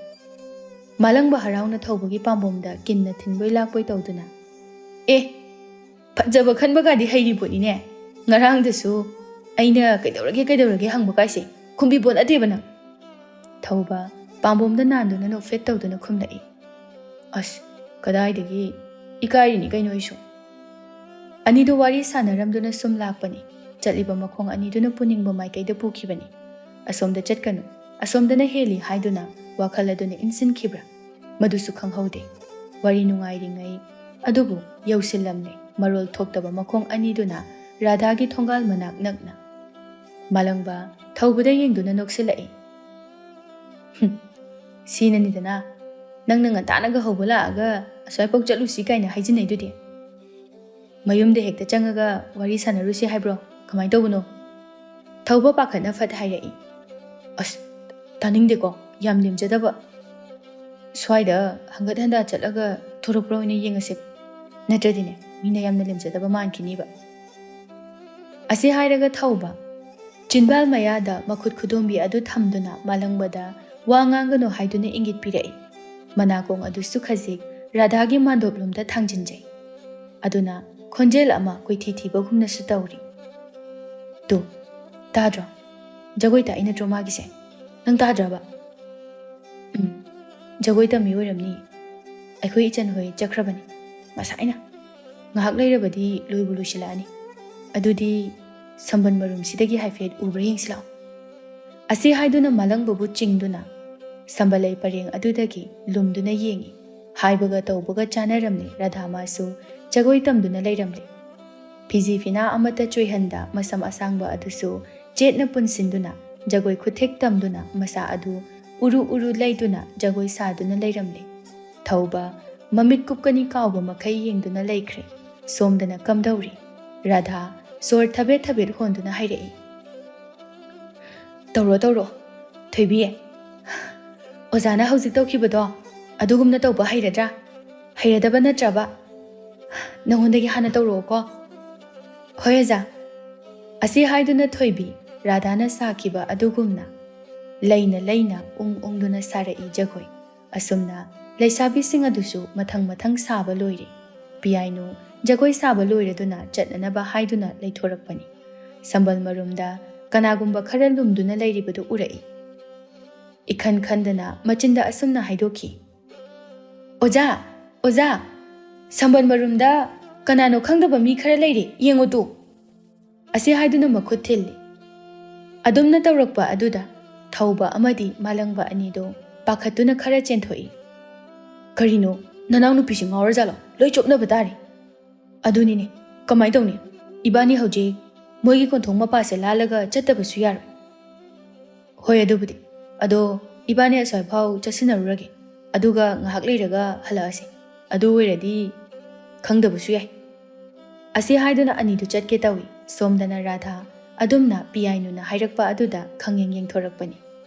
ꯃꯥꯂꯪꯕ ꯍꯔꯥꯎꯅ ꯊꯧꯕꯒꯤ ꯄꯥꯝꯕꯣꯝꯗ ꯀꯤꯟꯅ ꯊꯤꯟꯕꯣꯏ ꯂꯥꯛꯄꯣꯏ ꯇꯧꯗꯨꯅ, "ꯑꯦ, ꯐꯖꯕ ꯈꯟꯕꯒꯗꯤ ꯍꯩꯔꯤ ꯄꯣꯠꯅꯤꯅꯦ꯫ ꯉꯔꯥꯡꯗꯁꯨ ꯑꯩꯅ 'ꯀꯩꯗꯧꯔꯒꯦ, ꯀꯩꯗꯧꯔꯒꯦ?' ꯍꯪꯕ ꯀꯥꯏꯁꯦ ꯈꯨꯝꯕꯤ ꯄꯣꯠ ꯅꯠꯇꯦꯕ ꯅꯪ"꯫ ꯊꯧꯕ ꯄꯥꯝꯕꯣꯝꯗ ꯅꯥꯟꯗꯨꯅ ꯅꯣꯛꯐꯦꯠ ꯇꯧꯗꯨꯅ ꯈꯨꯝꯂꯛꯏ꯫ "ꯑꯁ, ꯀꯗꯥꯏꯗꯒꯤ, ꯏꯀꯥꯏꯔꯤꯅꯤ ꯀꯩꯅꯣ ꯑꯩꯁꯨ"꯫ ꯑꯅꯤꯗꯨ ꯋꯥꯔꯤ ꯁꯥꯟꯅꯔꯝꯗꯨꯅ ꯁꯨꯝ ꯂꯥꯛꯄꯅꯤ꯫ ꯆꯠꯂꯤꯕ ꯃꯈꯣꯡ ꯑꯅꯤꯗꯨꯅ ꯄꯨꯅꯤꯡꯕ ꯃꯥꯏꯀꯩꯗ ꯄꯨꯈꯤꯕꯅꯤ꯫ "ꯑꯁꯣꯝꯗ ꯆꯠꯀꯅꯨ, ꯑꯁꯣꯝꯗꯅ ꯍꯦꯜꯂꯤ" ꯍꯥꯏꯗꯨꯅ ꯋꯥꯈꯜ ꯑꯗꯨꯅ ꯏꯟꯁꯤꯟꯈꯤꯕ꯭ꯔꯥ? ꯃꯗꯨꯁꯨ ꯈꯪꯍꯧꯗꯦ꯫ ꯋꯥꯔꯤ ꯅꯨꯡꯉꯥꯏꯔꯤꯉꯩ ꯑꯗꯨꯕꯨ ꯌꯧꯁꯤꯜꯂꯝꯂꯦ꯫ ꯃꯔꯣꯜ ꯊꯣꯛꯇꯕ ꯃꯈꯣꯡ ꯑꯅꯤꯗꯨꯅ ꯔꯥꯙꯥꯒꯤ ꯊꯣꯡꯒꯥꯜ ꯃꯅꯥꯛ ꯅꯛꯅ꯫ ꯃꯥꯂꯪꯕ ꯊꯧꯕꯗ ꯌꯦꯡꯗꯨꯅ ꯅꯣꯛꯁꯤꯜꯂꯛꯏ꯫ "ꯍꯨꯝ, ꯁꯤꯅꯅꯤꯗꯅ ꯅꯪꯅ ꯉꯟꯇꯥꯅꯒ ꯍꯧꯕ ꯂꯥꯛꯑꯒ ꯑꯁ꯭ꯋꯥꯏꯐꯥꯎ ꯆꯠꯂꯨꯁꯤ ꯀꯥꯏꯅ ꯍꯥꯏꯖꯤꯟꯅꯩꯗꯨꯗꯤ꯫ ꯃꯌꯨꯝꯗ ꯍꯦꯛꯇ ꯆꯪꯉꯒ ꯋꯥꯔꯤ ꯁꯥꯟꯅꯔꯨꯁꯤ ꯍꯥꯏꯕ꯭ꯔꯣ? ꯀꯃꯥꯏꯅ ꯇꯧꯕꯅꯣ?" ꯊꯧꯕ ꯄꯥꯈꯠꯅ ꯐꯠ ꯍꯥꯏꯔꯛꯏ꯫ "ꯑꯁ, ꯇꯥꯅꯤꯡꯗꯦꯀꯣ, ꯌꯥꯝ ꯂꯦꯝꯖꯗꯕ꯫ ꯁ꯭ꯋꯥꯏꯗ ꯍꯪꯒꯠ ꯍꯟꯗ ꯆꯠꯂꯒ ꯊꯣꯔꯛꯄ꯭ꯔꯥ ꯑꯣꯏꯅ ꯌꯦꯡꯉꯁꯦ꯫ ꯅꯠꯇ꯭ꯔꯗꯤꯅꯦ, ꯃꯤꯅ ꯌꯥꯝꯅ ꯂꯦꯝꯖꯗꯕ ꯃꯥꯟꯈꯤꯅꯤꯕ꯫" ꯑꯁꯤ ꯍꯥꯏꯔꯒ ꯊꯧꯕ ꯆꯤꯟꯕꯥꯜ ꯃꯌꯥꯗ ꯃꯈꯨꯠ ꯈꯨꯗꯣꯝꯕꯤ ꯑꯗꯨ ꯊꯝꯗꯨꯅ ꯃꯥꯂꯪꯕꯗ ꯋꯥ ꯉꯥꯡꯒꯅꯨ ꯍꯥꯏꯗꯨꯅ ꯏꯪꯒꯤꯠ ꯄꯤꯔꯛꯏ꯫ ꯃꯅꯥꯀꯣꯡ ꯑꯗꯨꯁꯨ ꯈꯖꯤꯛ ꯔꯥꯙꯥꯒꯤ ꯃꯥꯟꯗꯣꯞꯂꯣꯝꯗ ꯊꯥꯡꯖꯤꯟꯖꯩ꯫ ꯑꯗꯨꯅ ꯈꯣꯟꯖꯦꯜ ꯑꯃ ꯀꯣꯏꯊꯤ ꯊꯤꯕꯒꯨꯝꯅꯁꯨ ꯇꯧꯔꯤ꯫ "ꯇꯨ, ꯇꯥꯗ꯭ꯔꯣ? ꯖꯒꯣꯏ ꯇꯥꯛꯏ ꯅꯠꯇ꯭ꯔꯣ ꯃꯥꯒꯤꯁꯦ? ꯅꯪ ꯇꯥꯗ꯭ꯔꯕ?" "ꯎꯝ, ꯖꯒꯣꯏ ꯇꯝꯃꯤ ꯑꯣꯏꯔꯝꯅꯤ꯫ ꯑꯩꯈꯣꯏ ꯏꯆꯟ ꯍꯣꯏ ꯆꯠꯈ꯭ꯔꯕꯅꯤ ꯉꯁꯥꯏꯅ꯫ ꯉꯥꯏꯍꯥꯛ ꯂꯩꯔꯕꯗꯤ ꯂꯣꯏꯕꯨ ꯂꯣꯏꯁꯤꯜꯂꯛꯑꯅꯤ꯫ ꯑꯗꯨꯗꯤ ꯁꯝꯕꯜ ꯃꯔꯨꯝꯁꯤꯗꯒꯤ ꯍꯥꯏꯐꯦꯠ ꯎꯕ꯭ꯔꯥ ꯌꯦꯡꯁꯤ ꯂꯥꯛꯑꯣ꯫" ꯑꯁꯤ ꯍꯥꯏꯗꯨꯅ ꯃꯥꯂꯪꯕꯕꯨ ꯆꯤꯡꯗꯨꯅ ꯁꯝꯕꯜ ꯂꯩ ꯄꯔꯦꯡ ꯑꯗꯨꯗꯒꯤ ꯂꯨꯝꯗꯨꯅ ꯌꯦꯡꯏ꯫ ꯍꯥꯏꯕꯒ ꯇꯧꯕꯒ ꯆꯥꯅꯔꯝꯂꯦ꯫ ꯔꯥꯙꯥ ꯃꯥꯁꯨ ꯖꯒꯣꯏ ꯇꯝꯗꯨꯅ ꯂꯩꯔꯝꯂꯦ꯫ ꯐꯤꯖꯤ ꯐꯤꯅꯥ ꯑꯃꯠꯇ ꯆꯣꯏꯍꯟꯗ ꯃꯁꯝ ꯑꯁꯥꯡꯕ ꯑꯗꯨꯁꯨ ꯆꯦꯠꯅ ꯄꯨꯟꯁꯤꯟꯗꯨꯅ ꯖꯒꯣꯏ ꯈꯨꯊꯦꯛ ꯇꯝꯗꯨꯅ ꯃꯁꯥ ꯑꯗꯨ ꯎꯔꯨ ꯎꯔꯨ ꯂꯩꯗꯨꯅ ꯖꯒꯣꯏ ꯁꯥꯗꯨꯅ ꯂꯩꯔꯝꯂꯦ꯫ ꯊꯧꯕ ꯃꯃꯤꯠ ꯀꯨꯞꯀꯅꯤ ꯀꯥꯎꯕ ꯃꯈꯩ ꯌꯦꯡꯗꯨꯅ ꯂꯩꯈ꯭ꯔꯦ꯫ ꯁꯣꯝꯗꯅ ꯀꯝꯗꯧꯔꯤ? ꯔꯥꯙꯥ ꯁꯣꯔ ꯊꯕꯦꯠ ꯊꯕꯦꯠ ꯍꯣꯟꯗꯨꯅ ꯍꯥꯏꯔꯛꯏ꯫ "ꯇꯧꯔꯣ, ꯇꯧꯔꯣ, ꯊꯣꯏꯕꯤ꯫ ꯑꯣꯖꯥꯅ ꯍꯧꯖꯤꯛ ꯇꯧꯈꯤꯕꯗꯣ ꯑꯗꯨꯒꯨꯝꯅ ꯇꯧꯕ ꯍꯩꯔꯗ꯭ꯔꯥ? ꯍꯩꯔꯗꯕ ꯅꯠꯇ꯭ꯔꯕ? ꯅꯉꯣꯟꯗꯒꯤ ꯍꯥꯟꯅ ꯇꯧꯔꯛꯑꯣꯀꯣ꯫" "ꯍꯣꯏ, ꯑꯣꯖꯥ꯫" ꯑꯁꯤ ꯍꯥꯏꯗꯨꯅ ꯊꯣꯏꯕꯤ ꯔꯥꯙꯥꯅ ꯁꯥꯈꯤꯕ ꯑꯗꯨꯒꯨꯝꯅ ꯂꯩꯅ ꯂꯩꯅ ꯎꯪ ꯎꯪꯗꯨꯅ ꯁꯥꯔꯛꯏ ꯖꯒꯣꯏ꯫ ꯑꯁꯨꯝꯅ ꯂꯩꯁꯥꯕꯤꯁꯤꯡ ꯑꯗꯨꯁꯨ ꯃꯊꯪ ꯃꯊꯪ ꯁꯥꯕ ꯂꯣꯏꯔꯦ꯫ ꯄꯤꯌꯥꯏꯅꯨ ꯖꯒꯣꯏ ꯁꯥꯕ ꯂꯣꯏꯔꯗꯨꯅ ꯆꯠꯅꯅꯕ ꯍꯥꯏꯗꯨꯅ ꯂꯩꯊꯣꯔꯛꯄꯅꯤ꯫ ꯁꯝꯕꯜ ꯃꯔꯨꯝꯗ ꯀꯅꯥꯒꯨꯝꯕ ꯈꯔ ꯂꯨꯝꯗꯨꯅ ꯂꯩꯔꯤꯕꯗꯨ ꯎꯔꯛꯏ꯫ ꯏꯈꯟ ꯈꯟꯗꯅ ꯃꯆꯤꯟꯗ ꯑꯁꯨꯝꯅ ꯍꯥꯏꯗꯣꯛꯈꯤ, "ꯑꯣꯖꯥ, ꯑꯣꯖꯥ, ꯁꯝꯕꯜ ꯃꯔꯨꯝꯗ ꯀꯅꯥꯅꯣ ꯈꯪꯗꯕ ꯃꯤ ꯈꯔ ꯂꯩꯔꯦ, ꯌꯦꯡꯉꯨ ꯇꯨ!" ꯑꯁꯤ ꯍꯥꯏꯗꯨꯅ ꯃꯈꯨꯠ ꯊꯤꯜꯂꯤ꯫ ꯑꯗꯨꯝꯅ ꯇꯧꯔꯛꯄ ꯑꯗꯨꯗ ꯊꯧꯕ ꯑꯃꯗꯤ ꯃꯥꯂꯪꯕ ꯑꯅꯤꯗꯣ ꯄꯥꯈꯠꯇꯨꯅ ꯈꯔ ꯆꯦꯟꯊꯣꯛꯏ꯫ "ꯀꯔꯤꯅꯣ, ꯅꯅꯥꯎꯅꯨꯄꯤꯁꯤ ꯉꯥꯎꯔꯖꯥꯠꯂꯣ? ꯂꯣꯏ ꯆꯣꯞꯅꯕ ꯇꯥꯔꯦ꯫ ꯑꯗꯨꯅꯤꯅꯦ, ꯀꯃꯥꯏ ꯇꯧꯅꯤ? ꯏꯕꯥꯅꯤ ꯍꯧꯖꯤꯛ ꯃꯣꯏꯒꯤ ꯀꯣꯟꯊꯣꯡ ꯃꯄꯥꯁꯦ ꯂꯥꯜꯂꯒ ꯆꯠꯇꯕꯁꯨ ꯌꯥꯔꯣꯏ꯫" "ꯍꯣꯏ, ꯑꯗꯨꯕꯨꯗꯤ꯫ ꯑꯗꯣ ꯏꯕꯥꯅꯤ ꯑꯁ꯭ꯋꯥꯏꯐꯥꯎ ꯆꯠꯁꯤꯟꯅꯔꯨꯔꯒꯦ꯫ ꯑꯗꯨꯒ ꯉꯥꯏꯍꯥꯛ ꯂꯩꯔꯒ ꯍꯜꯂꯛꯑꯁꯤ꯫ ꯑꯗꯨ ꯑꯣꯏꯔꯗꯤ ꯈꯪꯗꯕꯁꯨ ꯌꯥꯏ꯫" ꯑꯁꯤ ꯍꯥꯏꯗꯨꯅ ꯑꯅꯤꯗꯨ ꯆꯠꯀꯦ ꯇꯧꯏ꯫ ꯁꯣꯝꯗꯅ ꯔꯥꯙꯥ ꯑꯗꯨꯝꯅ ꯄꯤꯌꯥꯏꯅꯨꯅ ꯍꯥꯏꯔꯛꯄ ꯑꯗꯨꯗ ꯈꯪꯌꯦꯡ ꯌꯦꯡꯊꯣꯔꯛꯄꯅꯤ꯫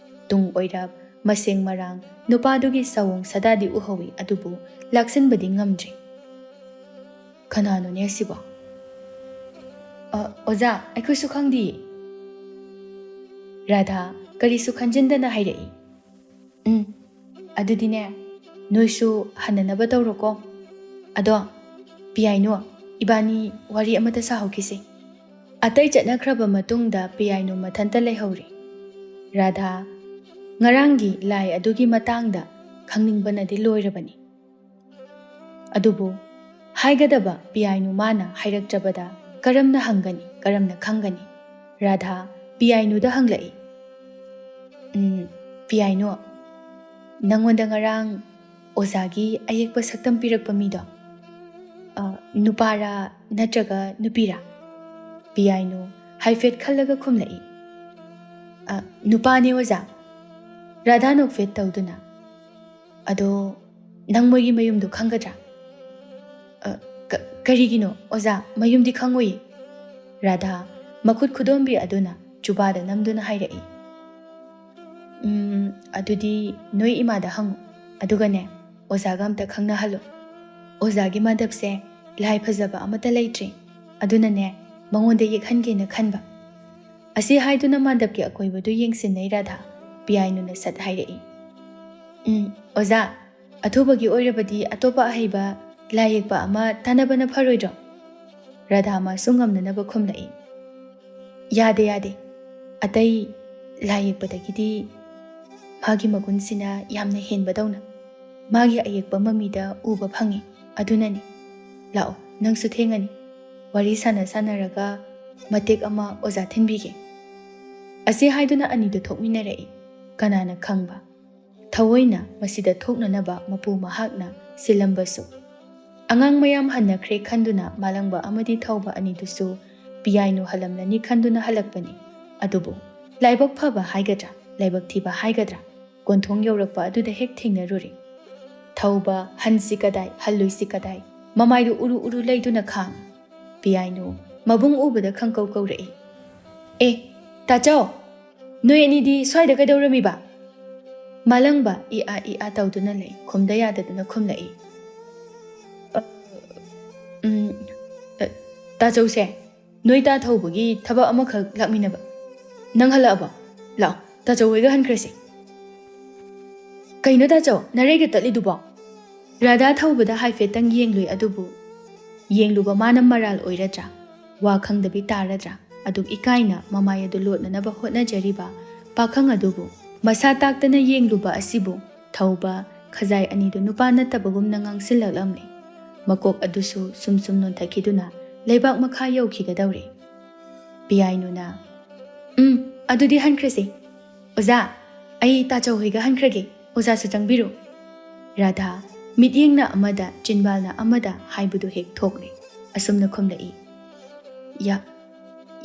ꯇꯨꯡ ꯑꯣꯏꯔꯞ, ꯃꯁꯦꯡ ꯃꯔꯥꯡ, ꯅꯨꯄꯥꯗꯨꯒꯤ ꯁꯑꯣꯡ ꯁꯥꯗꯥꯗꯤ ꯎꯍꯧꯏ, ꯑꯗꯨꯕꯨ ꯂꯥꯛꯁꯤꯟꯕꯗꯤ ꯉꯝꯗ꯭ꯔꯤ꯫ "ꯀꯅꯥꯅꯣꯅꯦ ꯑꯁꯤꯕꯣ?" "ꯑ, ꯑꯣꯖꯥ, ꯑꯩꯈꯣꯏꯁꯨ ꯈꯪꯗꯤꯌꯦ꯫" ꯔꯥꯙꯥ ꯀꯔꯤꯁꯨ ꯈꯟꯖꯤꯟꯗꯅ ꯍꯥꯏꯔꯛꯏ꯫ "ꯎꯝ, ꯑꯗꯨꯗꯤꯅꯦ, ꯅꯣꯏꯁꯨ ꯍꯟꯅꯅꯕ ꯇꯧꯔꯣꯀꯣ꯫ ꯑꯗꯣ, ꯄꯤꯌꯥꯏꯅꯨ, ꯏꯕꯥꯅꯤ ꯋꯥꯔꯤ ꯑꯃꯇ ꯁꯥꯍꯧꯈꯤꯁꯦ꯫" ꯑꯇꯩ ꯆꯠꯅꯈ꯭ꯔꯕ ꯃꯇꯨꯡꯗ ꯄꯤꯌꯥꯏꯅꯨ ꯃꯊꯟꯇ ꯂꯩꯍꯧꯔꯤ꯫ ꯔꯥꯙꯥ ꯉꯔꯥꯡꯒꯤ ꯂꯥꯏ ꯑꯗꯨꯒꯤ ꯃꯇꯥꯡꯗ ꯈꯪꯅꯤꯡꯕꯅꯗꯤ ꯂꯣꯏꯔꯕꯅꯤ꯫ ꯑꯗꯨꯕꯨ ꯍꯥꯏꯒꯗꯕ ꯄꯤꯌꯥꯏꯅꯨ ꯃꯥꯅ ꯍꯥꯏꯔꯛꯇ꯭ꯔꯕꯗ ꯀꯔꯝꯅ ꯍꯪꯒꯅꯤ, ꯀꯔꯝꯅ ꯈꯪꯒꯅꯤ? ꯔꯥꯙꯥ ꯄꯤꯌꯥꯏꯅꯨꯗ ꯍꯪꯂꯛꯏ꯫ "ꯎꯝ, ꯄꯤꯌꯥꯏꯅꯨ, ꯅꯪꯉꯣꯟꯗ ꯉꯔꯥꯡ ꯑꯣꯖꯥꯒꯤ ꯑꯌꯦꯛꯄ ꯁꯛꯇꯝ ꯄꯤꯔꯛꯄ ꯃꯤꯗꯣ, ꯑ, ꯅꯨꯄꯥꯔꯥ ꯅꯠꯇ꯭ꯔꯒ ꯅꯨꯄꯤꯔꯥ?" ꯄꯤꯌꯥꯏꯅꯨ ꯍꯥꯏꯐꯦꯠ ꯈꯜꯂꯒ ꯈꯨꯝꯂꯛꯏ꯫ "ꯑ, ꯅꯨꯄꯥꯅꯦ, ꯑꯣꯖꯥ꯫" ꯔꯥꯙꯥ ꯅꯣꯛꯐꯦꯠ ꯇꯧꯗꯨꯅ, "ꯑꯗꯣ ꯅꯪ ꯃꯣꯏꯒꯤ ꯃꯌꯨꯝꯗꯨ ꯈꯪꯒꯗ꯭ꯔꯥ?" "ꯑ, ꯀ-, ꯀꯔꯤꯒꯤꯅꯣ, ꯑꯣꯖꯥ? ꯃꯌꯨꯝꯗꯤ ꯈꯪꯉꯣꯏꯌꯦ꯫" ꯔꯥꯙꯥ ꯃꯈꯨꯠ ꯈꯨꯗꯣꯝꯕꯤ ꯑꯗꯨꯅ ꯆꯨꯕꯥꯗ ꯅꯝꯗꯨꯅ ꯍꯥꯏꯔꯛꯏ꯫ "ꯎꯝ, ꯑꯗꯨꯗꯤ ꯅꯣꯏ ꯏꯃꯥꯗ ꯍꯪꯉꯨ꯫ ꯑꯗꯨꯒꯅꯦ, ꯑꯣꯖꯥꯒ ꯑꯝꯇ ꯈꯪꯅꯍꯜꯂꯨ꯫ ꯑꯣꯖꯥꯒꯤ ꯃꯥꯙꯕꯁꯦ ꯂꯥꯏ ꯐꯖꯕ ꯑꯃꯠꯇ ꯂꯩꯇ꯭ꯔꯦ꯫ ꯑꯗꯨꯅꯅꯦ, ꯃꯉꯣꯟꯗ ꯌꯦꯛꯍꯟꯒꯦꯅ ꯈꯟꯕ꯫" ꯑꯁꯤ ꯍꯥꯏꯗꯨꯅ ꯃꯥꯙꯕꯀꯤ ꯑꯀꯣꯏꯕꯗꯨ ꯌꯦꯡꯁꯤꯟꯅꯩ ꯔꯥꯙꯥ꯫ ꯄꯤꯌꯥꯏꯅꯨꯅ ꯁꯠ ꯍꯥꯏꯔꯛꯏ꯫ "ꯎꯝ, ꯑꯣꯖꯥ, ꯑꯊꯨꯕꯒꯤ ꯑꯣꯏꯔꯕꯗꯤ ꯑꯇꯣꯞꯄ ꯑꯍꯩꯕ ꯂꯥꯏ ꯌꯦꯛꯄ ꯑꯃ ꯇꯥꯟꯅꯕꯅ ꯐꯔꯣꯏꯗ꯭ꯔꯣ?" ꯔꯥꯙꯥ ꯃꯥꯁꯨ ꯉꯝꯅꯅꯕ ꯈꯨꯝꯂꯛꯏ꯫ "ꯌꯥꯗꯦ, ꯌꯥꯗꯦ꯫ ꯑꯇꯩ ꯂꯥꯏ ꯌꯦꯛꯄꯗꯒꯤꯗꯤ ꯃꯥꯒꯤ ꯃꯒꯨꯟꯁꯤꯅ ꯌꯥꯝꯅ ꯍꯦꯟꯕꯗꯧꯅ ꯃꯥꯒꯤ ꯑꯌꯦꯛꯄ ꯃꯃꯤꯗ ꯎꯕ ꯐꯪꯉꯤ꯫ ꯑꯗꯨꯅꯅꯤ꯫ ꯂꯥꯛꯑꯣ, ꯅꯪꯁꯨ ꯊꯦꯡꯉꯅꯤ꯫ ꯋꯥꯔꯤ ꯁꯥꯟꯅ ꯁꯥꯟꯅꯔꯒ ꯃꯇꯦꯛ ꯑꯃ ꯑꯣꯖꯥ ꯊꯤꯟꯕꯤꯒꯦ꯫ ꯑꯁꯤ ꯍꯥꯏꯗꯨꯅ ꯑꯅꯤꯗꯨ ꯊꯣꯛꯃꯤꯟꯅꯔꯛꯏ꯫ ꯀꯅꯥꯅ ꯈꯪꯕ, ꯊꯑꯣꯏꯅ ꯃꯁꯤꯗ ꯊꯣꯛꯅꯅꯕ ꯃꯄꯨ ꯃꯍꯥꯛꯅ ꯁꯤꯜꯂꯝꯕꯁꯨ꯫ ꯑꯉꯥꯡ ꯃꯌꯥꯝ ꯍꯟꯅꯈ꯭ꯔꯦ ꯈꯟꯗꯨꯅ ꯃꯥꯂꯪꯕ ꯑꯃꯗꯤ ꯊꯧꯕ ꯑꯅꯤꯗꯨꯁꯨ ꯄꯤꯌꯥꯏꯅꯨ ꯍꯜꯂꯝꯂꯅꯤ ꯈꯟꯗꯨꯅ ꯍꯜꯂꯛꯄꯅꯤ꯫ ꯑꯗꯨꯕꯨ ꯂꯥꯏꯕꯛ ꯐꯕ ꯍꯥꯏꯒꯗ꯭ꯔꯥ, ꯂꯥꯏꯕꯛ ꯊꯤꯕ ꯍꯥꯏꯒꯗ꯭ꯔꯥ, ꯀꯣꯟꯊꯣꯡ ꯌꯧꯔꯛꯄ ꯑꯗꯨꯗ ꯍꯦꯛ ꯊꯦꯡꯅꯔꯨꯔꯦ꯫ ꯊꯧꯕ, "ꯍꯟꯁꯤ ꯀꯗꯥꯏ, ꯍꯜꯂꯣꯏꯁꯤ ꯀꯗꯥꯏ?" ꯃꯃꯥꯏꯗꯨ ꯎꯔꯨ ꯎꯔꯨ ꯂꯩꯗꯨꯅ ꯈꯥꯡꯏ꯫ ꯄꯤꯌꯥꯏꯅꯨ ꯃꯕꯨꯡ ꯎꯕꯗ ꯈꯪꯀꯧ ꯀꯧꯔꯛꯏ꯫ "ꯑꯦ, ꯇꯥꯆꯧ, ꯅꯣꯏ ꯑꯅꯤꯗꯤ ꯁ꯭ꯋꯥꯏꯗ ꯀꯩꯗꯧꯔꯝꯃꯤꯕ?" ꯃꯥꯂꯪꯕ ꯏ ꯑꯥ ꯏ ꯑꯥ ꯇꯧꯗꯨꯅ ꯂꯩ, ꯈꯨꯝꯗ ꯌꯥꯗꯗꯨꯅ ꯈꯨꯝꯂꯛꯏ꯫ "ꯑ, ꯎꯝ, ꯑ, ꯇꯥꯆꯧꯁꯦ, ꯅꯣꯏ ꯇꯥ ꯊꯧꯕꯒꯤ ꯊꯕꯛ ꯑꯃꯈꯛ ꯂꯥꯛꯃꯤꯟꯅꯕ꯫ ꯅꯪ ꯍꯜꯂꯛꯑꯕꯣ? ꯂꯥꯛꯑꯣ, ꯇꯥꯆꯧ ꯍꯣꯏꯒ ꯍꯟꯈ꯭ꯔꯁꯤ꯫" "ꯀꯩꯅꯣ ꯇꯥꯆꯧ, ꯅꯔꯩꯒ ꯇꯠꯂꯤꯗꯨꯕꯣ?" ꯔꯥꯙꯥ ꯊꯧꯕꯗ ꯍꯥꯏꯐꯦꯠꯇꯪ ꯌꯦꯡꯂꯨꯏ, ꯑꯗꯨꯕꯨ ꯌꯦꯡꯂꯨꯕ ꯃꯥꯅ ꯃꯔꯥꯜ ꯑꯣꯏꯔꯗ꯭ꯔꯥ, ꯋꯥ ꯈꯪꯗꯕꯤ ꯇꯥꯔꯗ꯭ꯔꯥ, ꯑꯗꯨꯛ ꯏꯀꯥꯏꯅ ꯃꯃꯥꯏ ꯑꯗꯨ ꯂꯣꯠꯅꯅꯕ ꯍꯣꯠꯅꯖꯔꯤꯕ ꯄꯥꯈꯪ ꯑꯗꯨꯕꯨ ꯃꯁꯥ ꯇꯥꯛꯇꯅ ꯌꯦꯡꯂꯨꯕ ꯑꯁꯤꯕꯨ ꯊꯧꯕ ꯈꯖꯥꯏ ꯑꯅꯤꯗꯨ ꯅꯨꯄꯥ ꯅꯠꯇꯕꯒꯨꯝꯅ ꯉꯥꯡꯁꯤꯜꯂꯛꯂꯝꯂꯦ꯫ ꯃꯀꯣꯛ ꯑꯗꯨꯁꯨ ꯁꯨꯝ ꯁꯨꯝ ꯅꯣꯟꯊꯈꯤꯗꯨꯅ ꯂꯩꯕꯥꯛ ꯃꯈꯥ ꯌꯧꯈꯤꯒꯗꯧꯔꯦ꯫ ꯄꯤꯌꯥꯏꯅꯨꯅ, "ꯎꯝ, ꯑꯗꯨꯗꯤ ꯍꯟꯈ꯭ꯔꯁꯤ꯫ ꯑꯣꯖꯥ, ꯑꯩ ꯇꯥꯆꯧ ꯍꯣꯏꯒ ꯍꯟꯈ꯭ꯔꯒꯦ, ꯑꯣꯖꯥꯁꯨ ꯆꯪꯕꯤꯔꯨ꯫" ꯔꯥꯙꯥ ꯃꯤꯠꯌꯦꯡꯅ ꯑꯃꯗ, ꯆꯤꯟꯕꯥꯜꯅ ꯑꯃꯗ ꯍꯥꯏꯕꯗꯨ ꯍꯦꯛ ꯊꯣꯛꯂꯦ꯫ ꯑꯁꯨꯝꯅ ꯈꯨꯝꯂꯛꯏ, "ꯌꯥ-,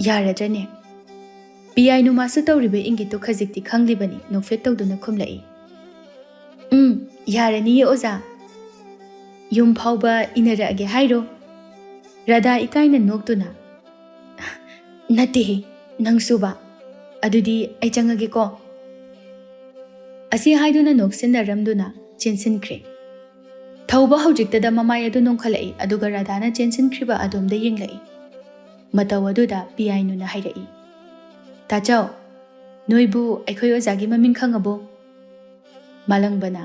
ꯌꯥꯔꯗ꯭ꯔꯅꯦ?" ꯄꯤꯌꯥꯏꯅꯨ ꯃꯥꯁꯨ ꯇꯧꯔꯤꯕ ꯏꯪꯒꯤꯠꯇꯨ ꯈꯖꯤꯛꯇꯤ ꯈꯪꯂꯤꯕꯅꯤ, ꯅꯣꯛꯐꯦꯠ ꯇꯧꯗꯨꯅ ꯈꯨꯝꯂꯛꯏ, "ꯎꯝ, ꯌꯥꯔꯅꯤꯌꯦ ꯑꯣꯖꯥ꯫ ꯌꯨꯝ ꯐꯥꯎꯕ ꯏꯟꯅꯔꯛꯑꯒꯦ ꯍꯥꯏꯔꯣ?" ꯔꯥꯙꯥ ꯏꯀꯥꯏꯅ ꯅꯣꯛꯇꯨꯅ, "ꯅꯠꯇꯦꯍꯦ, ꯅꯪꯁꯨꯕ꯫ ꯑꯗꯨꯗꯤ ꯑꯩ ꯆꯪꯉꯒꯦꯀꯣ꯫" ꯑꯁꯤ ꯍꯥꯏꯗꯨꯅ ꯅꯣꯛꯁꯤꯟꯅꯔꯝꯗꯨꯅ ꯆꯦꯟꯁꯤꯟꯈ꯭ꯔꯦ꯫ ꯊꯧꯕ ꯍꯧꯖꯤꯛꯇꯗ ꯃꯃꯥꯏ ꯑꯗꯨ ꯅꯣꯡꯈꯠꯂꯛꯏ, ꯑꯗꯨꯒ ꯔꯥꯙꯥꯅ ꯆꯦꯟꯁꯤꯟꯈ꯭ꯔꯤꯕ ꯑꯗꯣꯝꯗ ꯌꯦꯡꯂꯛꯏ꯫ ꯃꯇꯧ ꯑꯗꯨꯗ ꯄꯤꯌꯥꯏꯅꯨꯅ ꯍꯥꯏꯔꯛꯏ, "ꯇꯥꯆꯧ, ꯅꯣꯏꯕꯨ ꯑꯩꯈꯣꯏ ꯑꯣꯖꯥꯒꯤ ꯃꯃꯤꯡ ꯈꯪꯉꯕꯣ?" ꯃꯥꯂꯪꯕꯅ,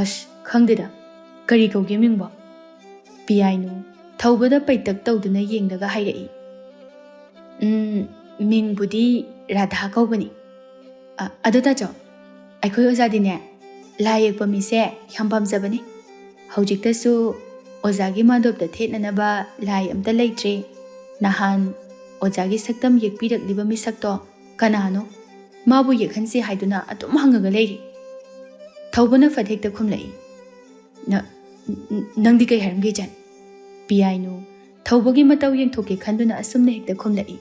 "ꯑꯁ, ꯈꯪꯗꯦꯗ, ꯀꯔꯤ ꯀꯧꯒꯦ ꯃꯤꯡꯕꯣ?" ꯄꯤꯌꯥꯏꯅꯨ ꯊꯧꯕꯗ ꯄꯩꯇꯛ ꯇꯧꯗꯨꯅ ꯌꯦꯡꯂꯒ ꯍꯥꯏꯔꯛꯏ, "ꯎꯝ, ꯃꯤꯡꯕꯨꯗꯤ ꯔꯥꯙꯥ ꯀꯧꯕꯅꯤ꯫ ꯑ, ꯑꯗꯣ ꯇꯥꯆꯧ, ꯑꯩꯈꯣꯏ ꯑꯣꯖꯥꯗꯤꯅꯦ, ꯂꯥꯏ ꯌꯦꯛꯄ ꯃꯤꯁꯦ ꯌꯥꯝ ꯄꯥꯝꯖꯕꯅꯤ꯫ ꯍꯧꯖꯤꯛꯇꯁꯨ ꯑꯣꯖꯥꯒꯤ ꯃꯥꯟꯗꯣꯞꯇ ꯊꯦꯠꯅꯅꯕ ꯂꯥꯏ ꯑꯝꯇ ꯂꯩꯇ꯭ꯔꯦ꯫ ꯅꯍꯥꯟ ꯑꯣꯖꯥꯒꯤ ꯁꯛꯇꯝ ꯌꯦꯛꯄꯤꯔꯛꯂꯤꯕ ꯃꯤꯁꯛꯇꯣ ꯀꯅꯥꯅꯣ? ꯃꯥꯕꯨ ꯌꯦꯛꯍꯟꯁꯤ ꯍꯥꯏꯗꯨꯅ ꯑꯗꯨꯝ ꯍꯪꯉꯒ ꯂꯩꯔꯤ꯫ ꯊꯧꯕꯅ ꯐꯠ ꯍꯦꯛꯇ ꯈꯨꯝꯂꯛꯏ, "ꯅ-, ꯅ-, ꯅꯪꯗꯤ ꯀꯩ ꯍꯥꯏꯔꯝꯒꯦ, ꯏꯆꯟ?" ꯄꯤꯌꯥꯏꯅꯨ ꯊꯧꯕꯒꯤ ꯃꯇꯧ ꯌꯦꯡꯊꯣꯛꯀꯦ ꯈꯟꯗꯨꯅ ꯑꯁꯨꯝꯅ ꯍꯦꯛꯇ ꯈꯨꯝꯂꯛꯏ꯫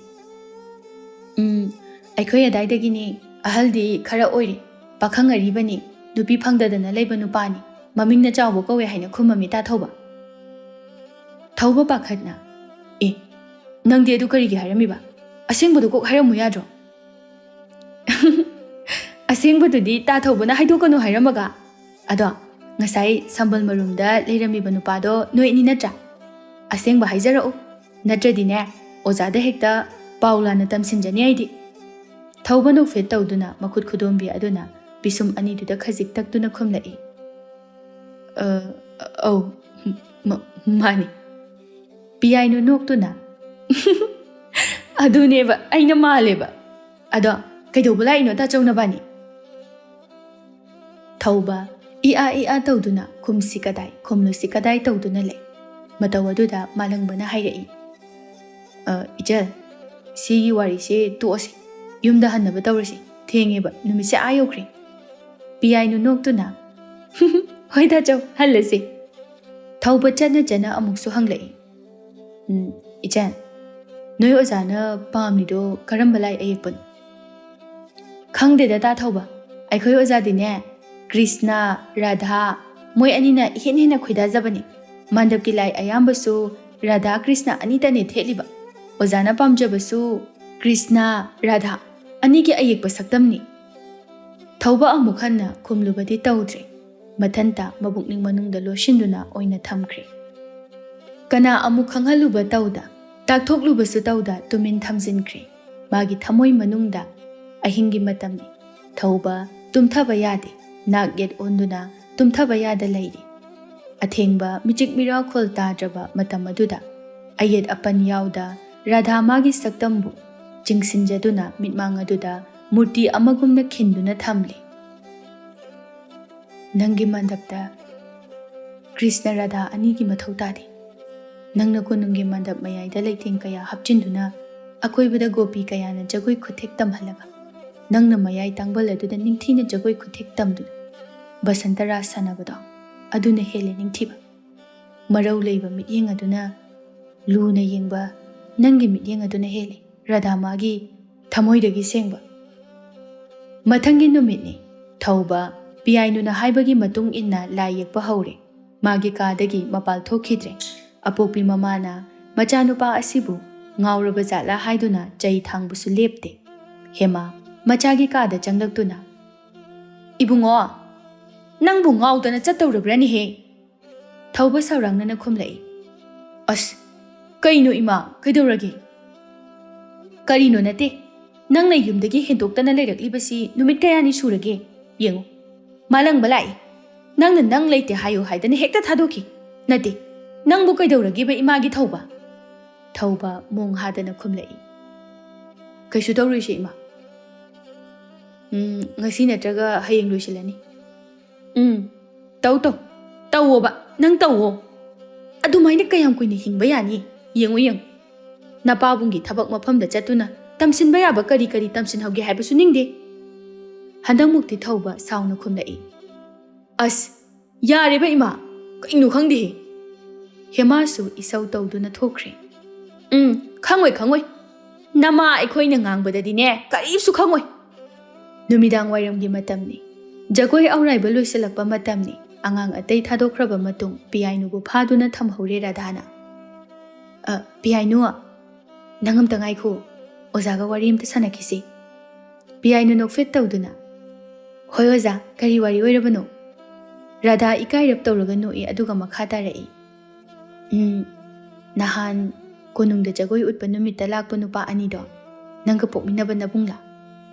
"ꯎꯝ, ꯑꯩꯈꯣꯏ ꯑꯗꯥꯏꯗꯒꯤꯅꯤ, ꯑꯍꯜꯗꯤ ꯈꯔ ꯑꯣꯏꯔꯦ, ꯄꯥꯈꯪ ꯑꯔꯤꯕꯅꯤ, ꯅꯨꯄꯤ ꯐꯪꯗꯗꯅ ꯂꯩꯕ ꯅꯨꯄꯥꯅꯤ, ꯃꯃꯤꯡꯅ ꯆꯥꯎꯕ ꯀꯧꯋꯦ" ꯍꯥꯏꯅ ꯈꯨꯝꯃꯝꯃꯤ ꯇꯥ ꯊꯧꯕ꯫ ꯊꯧꯕ ꯄꯥꯈꯠꯅ, "ꯑꯦ, ꯅꯪꯗꯤ ꯑꯗꯨ ꯀꯔꯤꯒꯤ ꯍꯥꯏꯔꯝꯃꯤꯕ? ꯑꯁꯦꯡꯕꯗꯨ ꯀꯣꯛ ꯍꯥꯏꯔꯝꯃꯨ ꯌꯥꯗ꯭ꯔꯣ?" "ꯑꯁꯦꯡꯕꯗꯨꯗꯤ ꯇꯥ ꯊꯧꯕꯅ ꯍꯥꯏꯗꯣꯛꯀꯅꯨ ꯍꯥꯏꯔꯝꯃꯒ꯫ ꯑꯗꯣ ꯉꯁꯥꯏ ꯁꯝꯕꯜ ꯃꯔꯨꯝꯗ ꯂꯩꯔꯝꯃꯤꯕ ꯅꯨꯄꯥꯗꯣ ꯅꯣꯏ ꯑꯅꯤ ꯅꯠꯇ꯭ꯔꯥ? ꯑꯁꯦꯡꯕ ꯍꯥꯏꯖꯔꯛꯎ, ꯅꯠꯇ꯭ꯔꯗꯤꯅꯦ ꯑꯣꯖꯥꯗ ꯍꯦꯛꯇ ꯄꯥꯎ ꯂꯥꯟꯅ ꯇꯝꯁꯤꯟꯖꯅꯤ ꯑꯩꯗꯤ"꯫ ꯊꯧꯕ ꯅꯣꯛꯐꯦꯠ ꯇꯧꯗꯨꯅ ꯃꯈꯨꯠ ꯈꯨꯗꯣꯝꯕꯤ ꯑꯗꯨꯅ ꯄꯤꯁꯨꯝ ꯑꯅꯤꯗꯨꯗ ꯈꯖꯤꯛ ꯇꯛꯇꯨꯅ ꯈꯨꯝꯂꯛꯏ꯫ "ꯑ, ꯑꯧ, ꯃ-, ꯃꯥꯅꯤ"꯫ ꯄꯤꯌꯥꯏꯅꯨ ꯅꯣꯛꯇꯨꯅ, "ꯑꯗꯨꯅꯦꯕ ꯑꯩꯅ ꯃꯥꯜꯂꯦꯕ꯫ ꯑꯗꯣ ꯀꯩꯗꯧꯕ ꯂꯥꯛꯏꯅꯣ ꯇꯥꯆꯧ ꯅꯕꯥꯅꯤ?" ꯊꯧꯕ ꯏ ꯑꯥ ꯏ ꯑꯥ ꯇꯧꯗꯨꯅ ꯈꯨꯝꯁꯤ ꯀꯗꯥꯏ ꯈꯨꯝꯂꯨꯁꯤ ꯀꯗꯥꯏ ꯇꯧꯗꯨꯅ ꯂꯩ꯫ ꯃꯇꯧ ꯑꯗꯨꯗ ꯃꯥꯂꯪꯕꯅ ꯍꯥꯏꯔꯛꯏ, "ꯑ, ꯏꯆꯜ, ꯁꯤꯒꯤ ꯋꯥꯔꯤꯁꯦ ꯇꯣꯛꯑꯁꯤ, ꯌꯨꯝꯗ ꯍꯟꯅꯕ ꯇꯧꯔꯁꯤ, ꯊꯦꯡꯉꯦꯕ, ꯅꯨꯃꯤꯠꯁꯦ ꯑꯥ ꯌꯧꯈ꯭ꯔꯦ"꯫ ꯄꯤꯌꯥꯏꯅꯨ ꯅꯣꯛꯇꯨꯅ, "ꯍꯣꯏ ꯇꯥꯆꯧ, ꯍꯜꯂꯁꯤ"꯫ ꯊꯧꯕ ꯆꯠꯅ ꯆꯠꯅ ꯑꯃꯨꯛꯁꯨ ꯍꯪꯂꯛꯏ, "ꯎꯝ, ꯏꯆꯟ, ꯅꯣꯏ ꯑꯣꯖꯥꯅ ꯄꯥꯝꯃꯤꯗꯣ ꯀꯔꯝꯕ ꯂꯥꯏ ꯑꯌꯦꯛꯄꯅꯣ?" "ꯈꯪꯗꯦꯗ ꯇꯥ ꯊꯧꯕ, ꯑꯩꯈꯣꯏ ꯑꯣꯖꯥꯗꯤꯅꯦ ꯀ꯭ꯔꯤꯁꯅ, ꯔꯥꯙꯥ, ꯃꯣꯏ ꯑꯅꯤꯅ ꯏꯍꯦꯟ ꯍꯦꯟꯅ ꯈꯣꯏꯗꯥꯖꯕꯅꯤ꯫ ꯃꯥꯟꯗꯞꯀꯤ ꯂꯥꯏ ꯑꯌꯥꯝꯕꯁꯨ ꯔꯥꯙꯥ ꯀ꯭ꯔꯤꯁꯅ ꯑꯅꯤꯇꯅꯦ ꯊꯦꯠꯂꯤꯕ꯫ ꯑꯣꯖꯥꯅ ꯄꯥꯝꯖꯕꯁꯨ ꯀ꯭ꯔꯤꯁꯅ, ꯔꯥꯙꯥ ꯑꯅꯤꯒꯤ ꯑꯌꯦꯛꯄ ꯁꯛꯇꯝꯅꯤ"꯫ ꯊꯧꯕ ꯑꯃꯨꯛ ꯍꯟꯅ ꯈꯨꯝꯂꯨꯕꯗꯤ ꯇꯧꯗ꯭ꯔꯦ꯫ ꯃꯊꯟꯇ ꯃꯕꯨꯛꯅꯤꯡ ꯃꯅꯨꯡꯗ ꯂꯣꯠꯁꯤꯟꯗꯨꯅ ꯑꯣꯏꯅ ꯊꯝꯈ꯭ꯔꯦ꯫ ꯀꯅꯥ ꯑꯃꯨꯛ ꯈꯪꯍꯜꯂꯨꯕ ꯇꯧꯗ, ꯇꯥꯛꯊꯣꯛꯂꯨꯕꯁꯨ ꯇꯧꯗ ꯇꯨꯃꯤꯟ ꯊꯝꯖꯤꯟꯈ꯭ꯔꯦ꯫ ꯃꯥꯒꯤ ꯊꯃꯣꯏ ꯃꯅꯨꯡꯗ ꯑꯍꯤꯡꯒꯤ ꯃꯇꯝꯅꯤ꯫ ꯊꯧꯕ ꯇꯨꯝꯊꯕ ꯌꯥꯗꯦ꯫ ꯅꯥꯛ ꯌꯦꯠ ꯑꯣꯟꯗꯨꯅ ꯇꯨꯝꯊꯕ ꯌꯥꯗ ꯂꯩꯔꯤ꯫ ꯑꯊꯦꯡꯕ ꯃꯤꯆꯤꯛ ꯃꯤꯔꯥꯈꯣꯜ ꯇꯥꯗ꯭ꯔꯕ ꯃꯇꯝ ꯑꯗꯨꯗ ꯑꯌꯦꯠ ꯑꯄꯟ ꯌꯥꯎꯗ ꯔꯥꯙꯥ ꯃꯥꯒꯤ ꯁꯛꯇꯝꯕꯨ ꯆꯤꯡꯁꯤꯟꯖꯗꯨꯅ ꯃꯤꯠꯃꯥꯡ ꯑꯗꯨꯗ ꯃꯨꯔꯇꯤ ꯑꯃꯒꯨꯝꯅ ꯈꯤꯟꯗꯨꯅ ꯊꯝꯂꯤ꯫ "ꯅꯪꯒꯤ ꯃꯟꯗꯞꯇ ꯀ꯭ꯔꯤꯁꯅ ꯔꯥꯙꯥ ꯑꯅꯤꯒꯤ ꯃꯊꯧ ꯇꯥꯗꯦ꯫ ꯅꯪꯅ ꯀꯣꯅꯨꯡꯒꯤ ꯃꯟꯗꯞ ꯃꯌꯥꯏꯗ ꯂꯩꯇꯦꯡ ꯀꯌꯥ ꯍꯥꯞꯆꯤꯟꯗꯨꯅ ꯑꯀꯣꯏꯕꯗ ꯒꯣꯄꯤ ꯀꯌꯥꯅ ꯖꯒꯣꯏ ꯈꯨꯊꯦꯛ ꯇꯝꯍꯜꯂꯒ, ꯅꯪꯅ ꯃꯌꯥꯏ ꯇꯥꯡꯕꯜ ꯑꯗꯨꯗ ꯅꯤꯡꯊꯤꯅ ꯖꯒꯣꯏ ꯈꯨꯊꯦꯛ ꯇꯝꯗꯨꯅ ꯕꯁꯟꯇ ꯔꯥꯁ ꯁꯥꯟꯅꯕꯗꯣ, ꯑꯗꯨꯅ ꯍꯦꯜꯂꯦ ꯅꯤꯡꯊꯤꯕ꯫ ꯃꯔꯧ ꯂꯩꯕ ꯃꯤꯠꯌꯦꯡ ꯑꯗꯨꯅ ꯂꯨꯅ ꯌꯦꯡꯕ ꯅꯪꯒꯤ ꯃꯤꯠꯌꯦꯡ ꯑꯗꯨꯅ ꯍꯦꯜꯂꯤ, ꯔꯥꯙꯥ ꯃꯥꯒꯤ ꯊꯃꯣꯏꯗꯒꯤ ꯁꯦꯡꯕ꯫ ꯃꯊꯪꯒꯤ ꯅꯨꯃꯤꯠꯅꯤ꯫ ꯊꯧꯕ, ꯄꯤꯌꯥꯏꯅꯨꯅ ꯍꯥꯏꯕꯒꯤ ꯃꯇꯨꯡ ꯏꯟꯅ ꯂꯥꯏ ꯌꯦꯛꯄ ꯍꯧꯔꯦ꯫ ꯃꯥꯒꯤ ꯀꯥꯗꯒꯤ ꯃꯄꯥꯜ ꯊꯣꯛꯈꯤꯗ꯭ꯔꯦ꯫ ꯑꯄꯣꯛꯄꯤ ꯃꯃꯥꯅ ꯃꯆꯥꯅꯨꯄꯥ ꯑꯁꯤꯕꯨ ꯉꯥꯎꯔꯕ ꯖꯥꯠꯂꯥ ꯍꯥꯏꯗꯨꯅ ꯆꯩ ꯊꯥꯡꯕꯁꯨ ꯂꯦꯞꯇꯦ꯫ ꯍꯦꯃꯥ ꯃꯆꯥꯒꯤ ꯀꯥꯗ ꯆꯪꯂꯛꯇꯨꯅ, "ꯏꯕꯨꯡꯉꯣ, ꯅꯪꯕꯨ ꯉꯥꯎꯗꯅ ꯆꯠꯇꯧꯔꯕ꯭ꯔꯅꯦꯍꯦ?" ꯊꯧꯕ ꯁꯥꯎꯔꯥꯡꯅꯅ ꯈꯨꯝꯂꯛꯏ, "ꯑꯁ, ꯀꯩꯅꯣ ꯏꯃꯥ, ꯀꯩꯗꯧꯔꯒꯦ?" "ꯀꯔꯤꯅꯣ ꯅꯠꯇꯦ, ꯅꯪꯅ ꯌꯨꯝꯗꯒꯤ ꯍꯦꯟꯗꯣꯛꯇꯅ ꯂꯩꯔꯛꯂꯤꯕꯁꯤ ꯅꯨꯃꯤꯠ ꯀꯌꯥꯅꯤ ꯁꯨꯔꯒꯦ? ꯌꯦꯡꯉꯨ, ꯃꯥꯂꯪꯕ ꯂꯥꯛꯏ꯫ ꯅꯪꯅ ꯅꯪ ꯂꯩꯇꯦ ꯍꯥꯏꯌꯨ ꯍꯥꯏꯗꯅ ꯍꯦꯛꯇ ꯊꯥꯗꯣꯛꯈꯤ꯫ ꯅꯠꯇꯦ, ꯅꯪꯕꯨ ꯀꯩꯗꯧꯔꯒꯦꯕ ꯏꯃꯥꯒꯤ ꯊꯧꯕ?" ꯊꯧꯕ ꯃꯣꯡ ꯍꯥꯗꯅ ꯈꯨꯝꯂꯛꯏ, "ꯀꯩꯁꯨ ꯇꯧꯔꯣꯏꯁꯦ ꯏꯃꯥ꯫ ꯎꯝ, ꯉꯁꯤ ꯅꯠꯇ꯭ꯔꯒ ꯍꯌꯦꯡ ꯂꯣꯏꯁꯤꯜꯂꯅꯤ꯫ ꯎꯝ, ꯇꯧ ꯇꯧ, ꯇꯧꯋꯣꯕ, ꯅꯪ ꯇꯧꯋꯣ꯫ ꯑꯗꯨꯃꯥꯏꯅ ꯀꯌꯥꯝ ꯀꯨꯏꯅ ꯍꯤꯡꯕ ꯌꯥꯅꯤ? ꯌꯦꯡꯉꯨ ꯌꯦꯡꯉꯨ, ꯅꯄꯥꯕꯨꯡꯒꯤ ꯊꯕꯛ ꯃꯐꯝꯗ ꯆꯠꯇꯨꯅ ꯇꯝꯁꯤꯟꯕ ꯌꯥꯕ ꯀꯔꯤ ꯀꯔꯤ ꯇꯝꯁꯤꯟꯍꯧꯒꯦ ꯍꯥꯏꯕꯁꯨ ꯅꯤꯡꯗꯦ꯫" ꯍꯟꯗꯛꯃꯨꯛꯇꯤ ꯊꯧꯕ ꯁꯥꯎꯅ ꯈꯨꯝꯂꯛꯏ, "ꯑꯁ, ꯌꯥꯔꯦꯕ ꯏꯃꯥ, ꯀꯩꯅꯣ ꯈꯪꯗꯦꯍꯦ꯫" ꯍꯦꯃꯥꯁꯨ ꯏꯁꯧ ꯇꯧꯗꯨꯅ ꯊꯣꯛꯈ꯭ꯔꯦ꯫ "ꯎꯝ, ꯈꯪꯉꯣꯏ, ꯈꯪꯉꯣꯏ꯫ ꯅꯃꯥ ꯑꯩꯈꯣꯏꯅ ꯉꯥꯡꯕꯗꯗꯤꯅꯦ ꯀꯔꯤꯁꯨ ꯈꯪꯉꯣꯏ꯫" ꯅꯨꯃꯤꯗꯥꯡ ꯋꯥꯏꯔꯝꯒꯤ ꯃꯇꯝꯅꯤ꯫ ꯖꯒꯣꯏ ꯑꯧꯔꯥꯏꯕ ꯂꯣꯏꯁꯤꯜꯂꯛꯄ ꯃꯇꯝꯅꯤ꯫ ꯑꯉꯥꯡ ꯑꯇꯩ ꯊꯥꯗꯣꯛꯈ꯭ꯔꯕ ꯃꯇꯨꯡ ꯄꯤꯌꯥꯏꯅꯨꯕꯨ ꯐꯥꯗꯨꯅ ꯊꯝꯍꯧꯔꯦ ꯔꯥꯙꯥꯅ꯫ "ꯑ, ꯄꯤꯌꯥꯏꯅꯨ, ꯅꯪ ꯑꯝꯇ ꯉꯥꯏꯈꯣ, ꯑꯣꯖꯥꯒ ꯋꯥꯔꯤ ꯑꯝꯇ ꯁꯥꯟꯅꯈꯤꯁꯤ꯫" ꯄꯤꯌꯥꯏꯅꯨ ꯅꯣꯛꯐꯦꯠ ꯇꯧꯗꯨꯅ, "ꯍꯣꯏ ꯑꯣꯖꯥ, ꯀꯔꯤ ꯋꯥꯔꯤ ꯑꯣꯏꯔꯕꯅꯣ?" ꯔꯥꯙꯥ ꯏꯀꯥꯏꯔꯞ ꯇꯧꯔꯒ ꯅꯣꯛꯏ, ꯑꯗꯨꯒ ꯃꯈꯥ ꯇꯥꯔꯛꯏ, "ꯎꯝ, ꯅꯍꯥꯟ ꯀꯣꯅꯨꯡꯗ ꯖꯒꯣꯏ ꯎꯠꯄ ꯅꯨꯃꯤꯠꯇ ꯂꯥꯛꯄ ꯅꯨꯄꯥ ꯑꯅꯤꯗꯣ ꯅꯪꯒ ꯄꯣꯛꯃꯤꯟꯅꯕ ꯅꯕꯨꯡꯂꯥ?"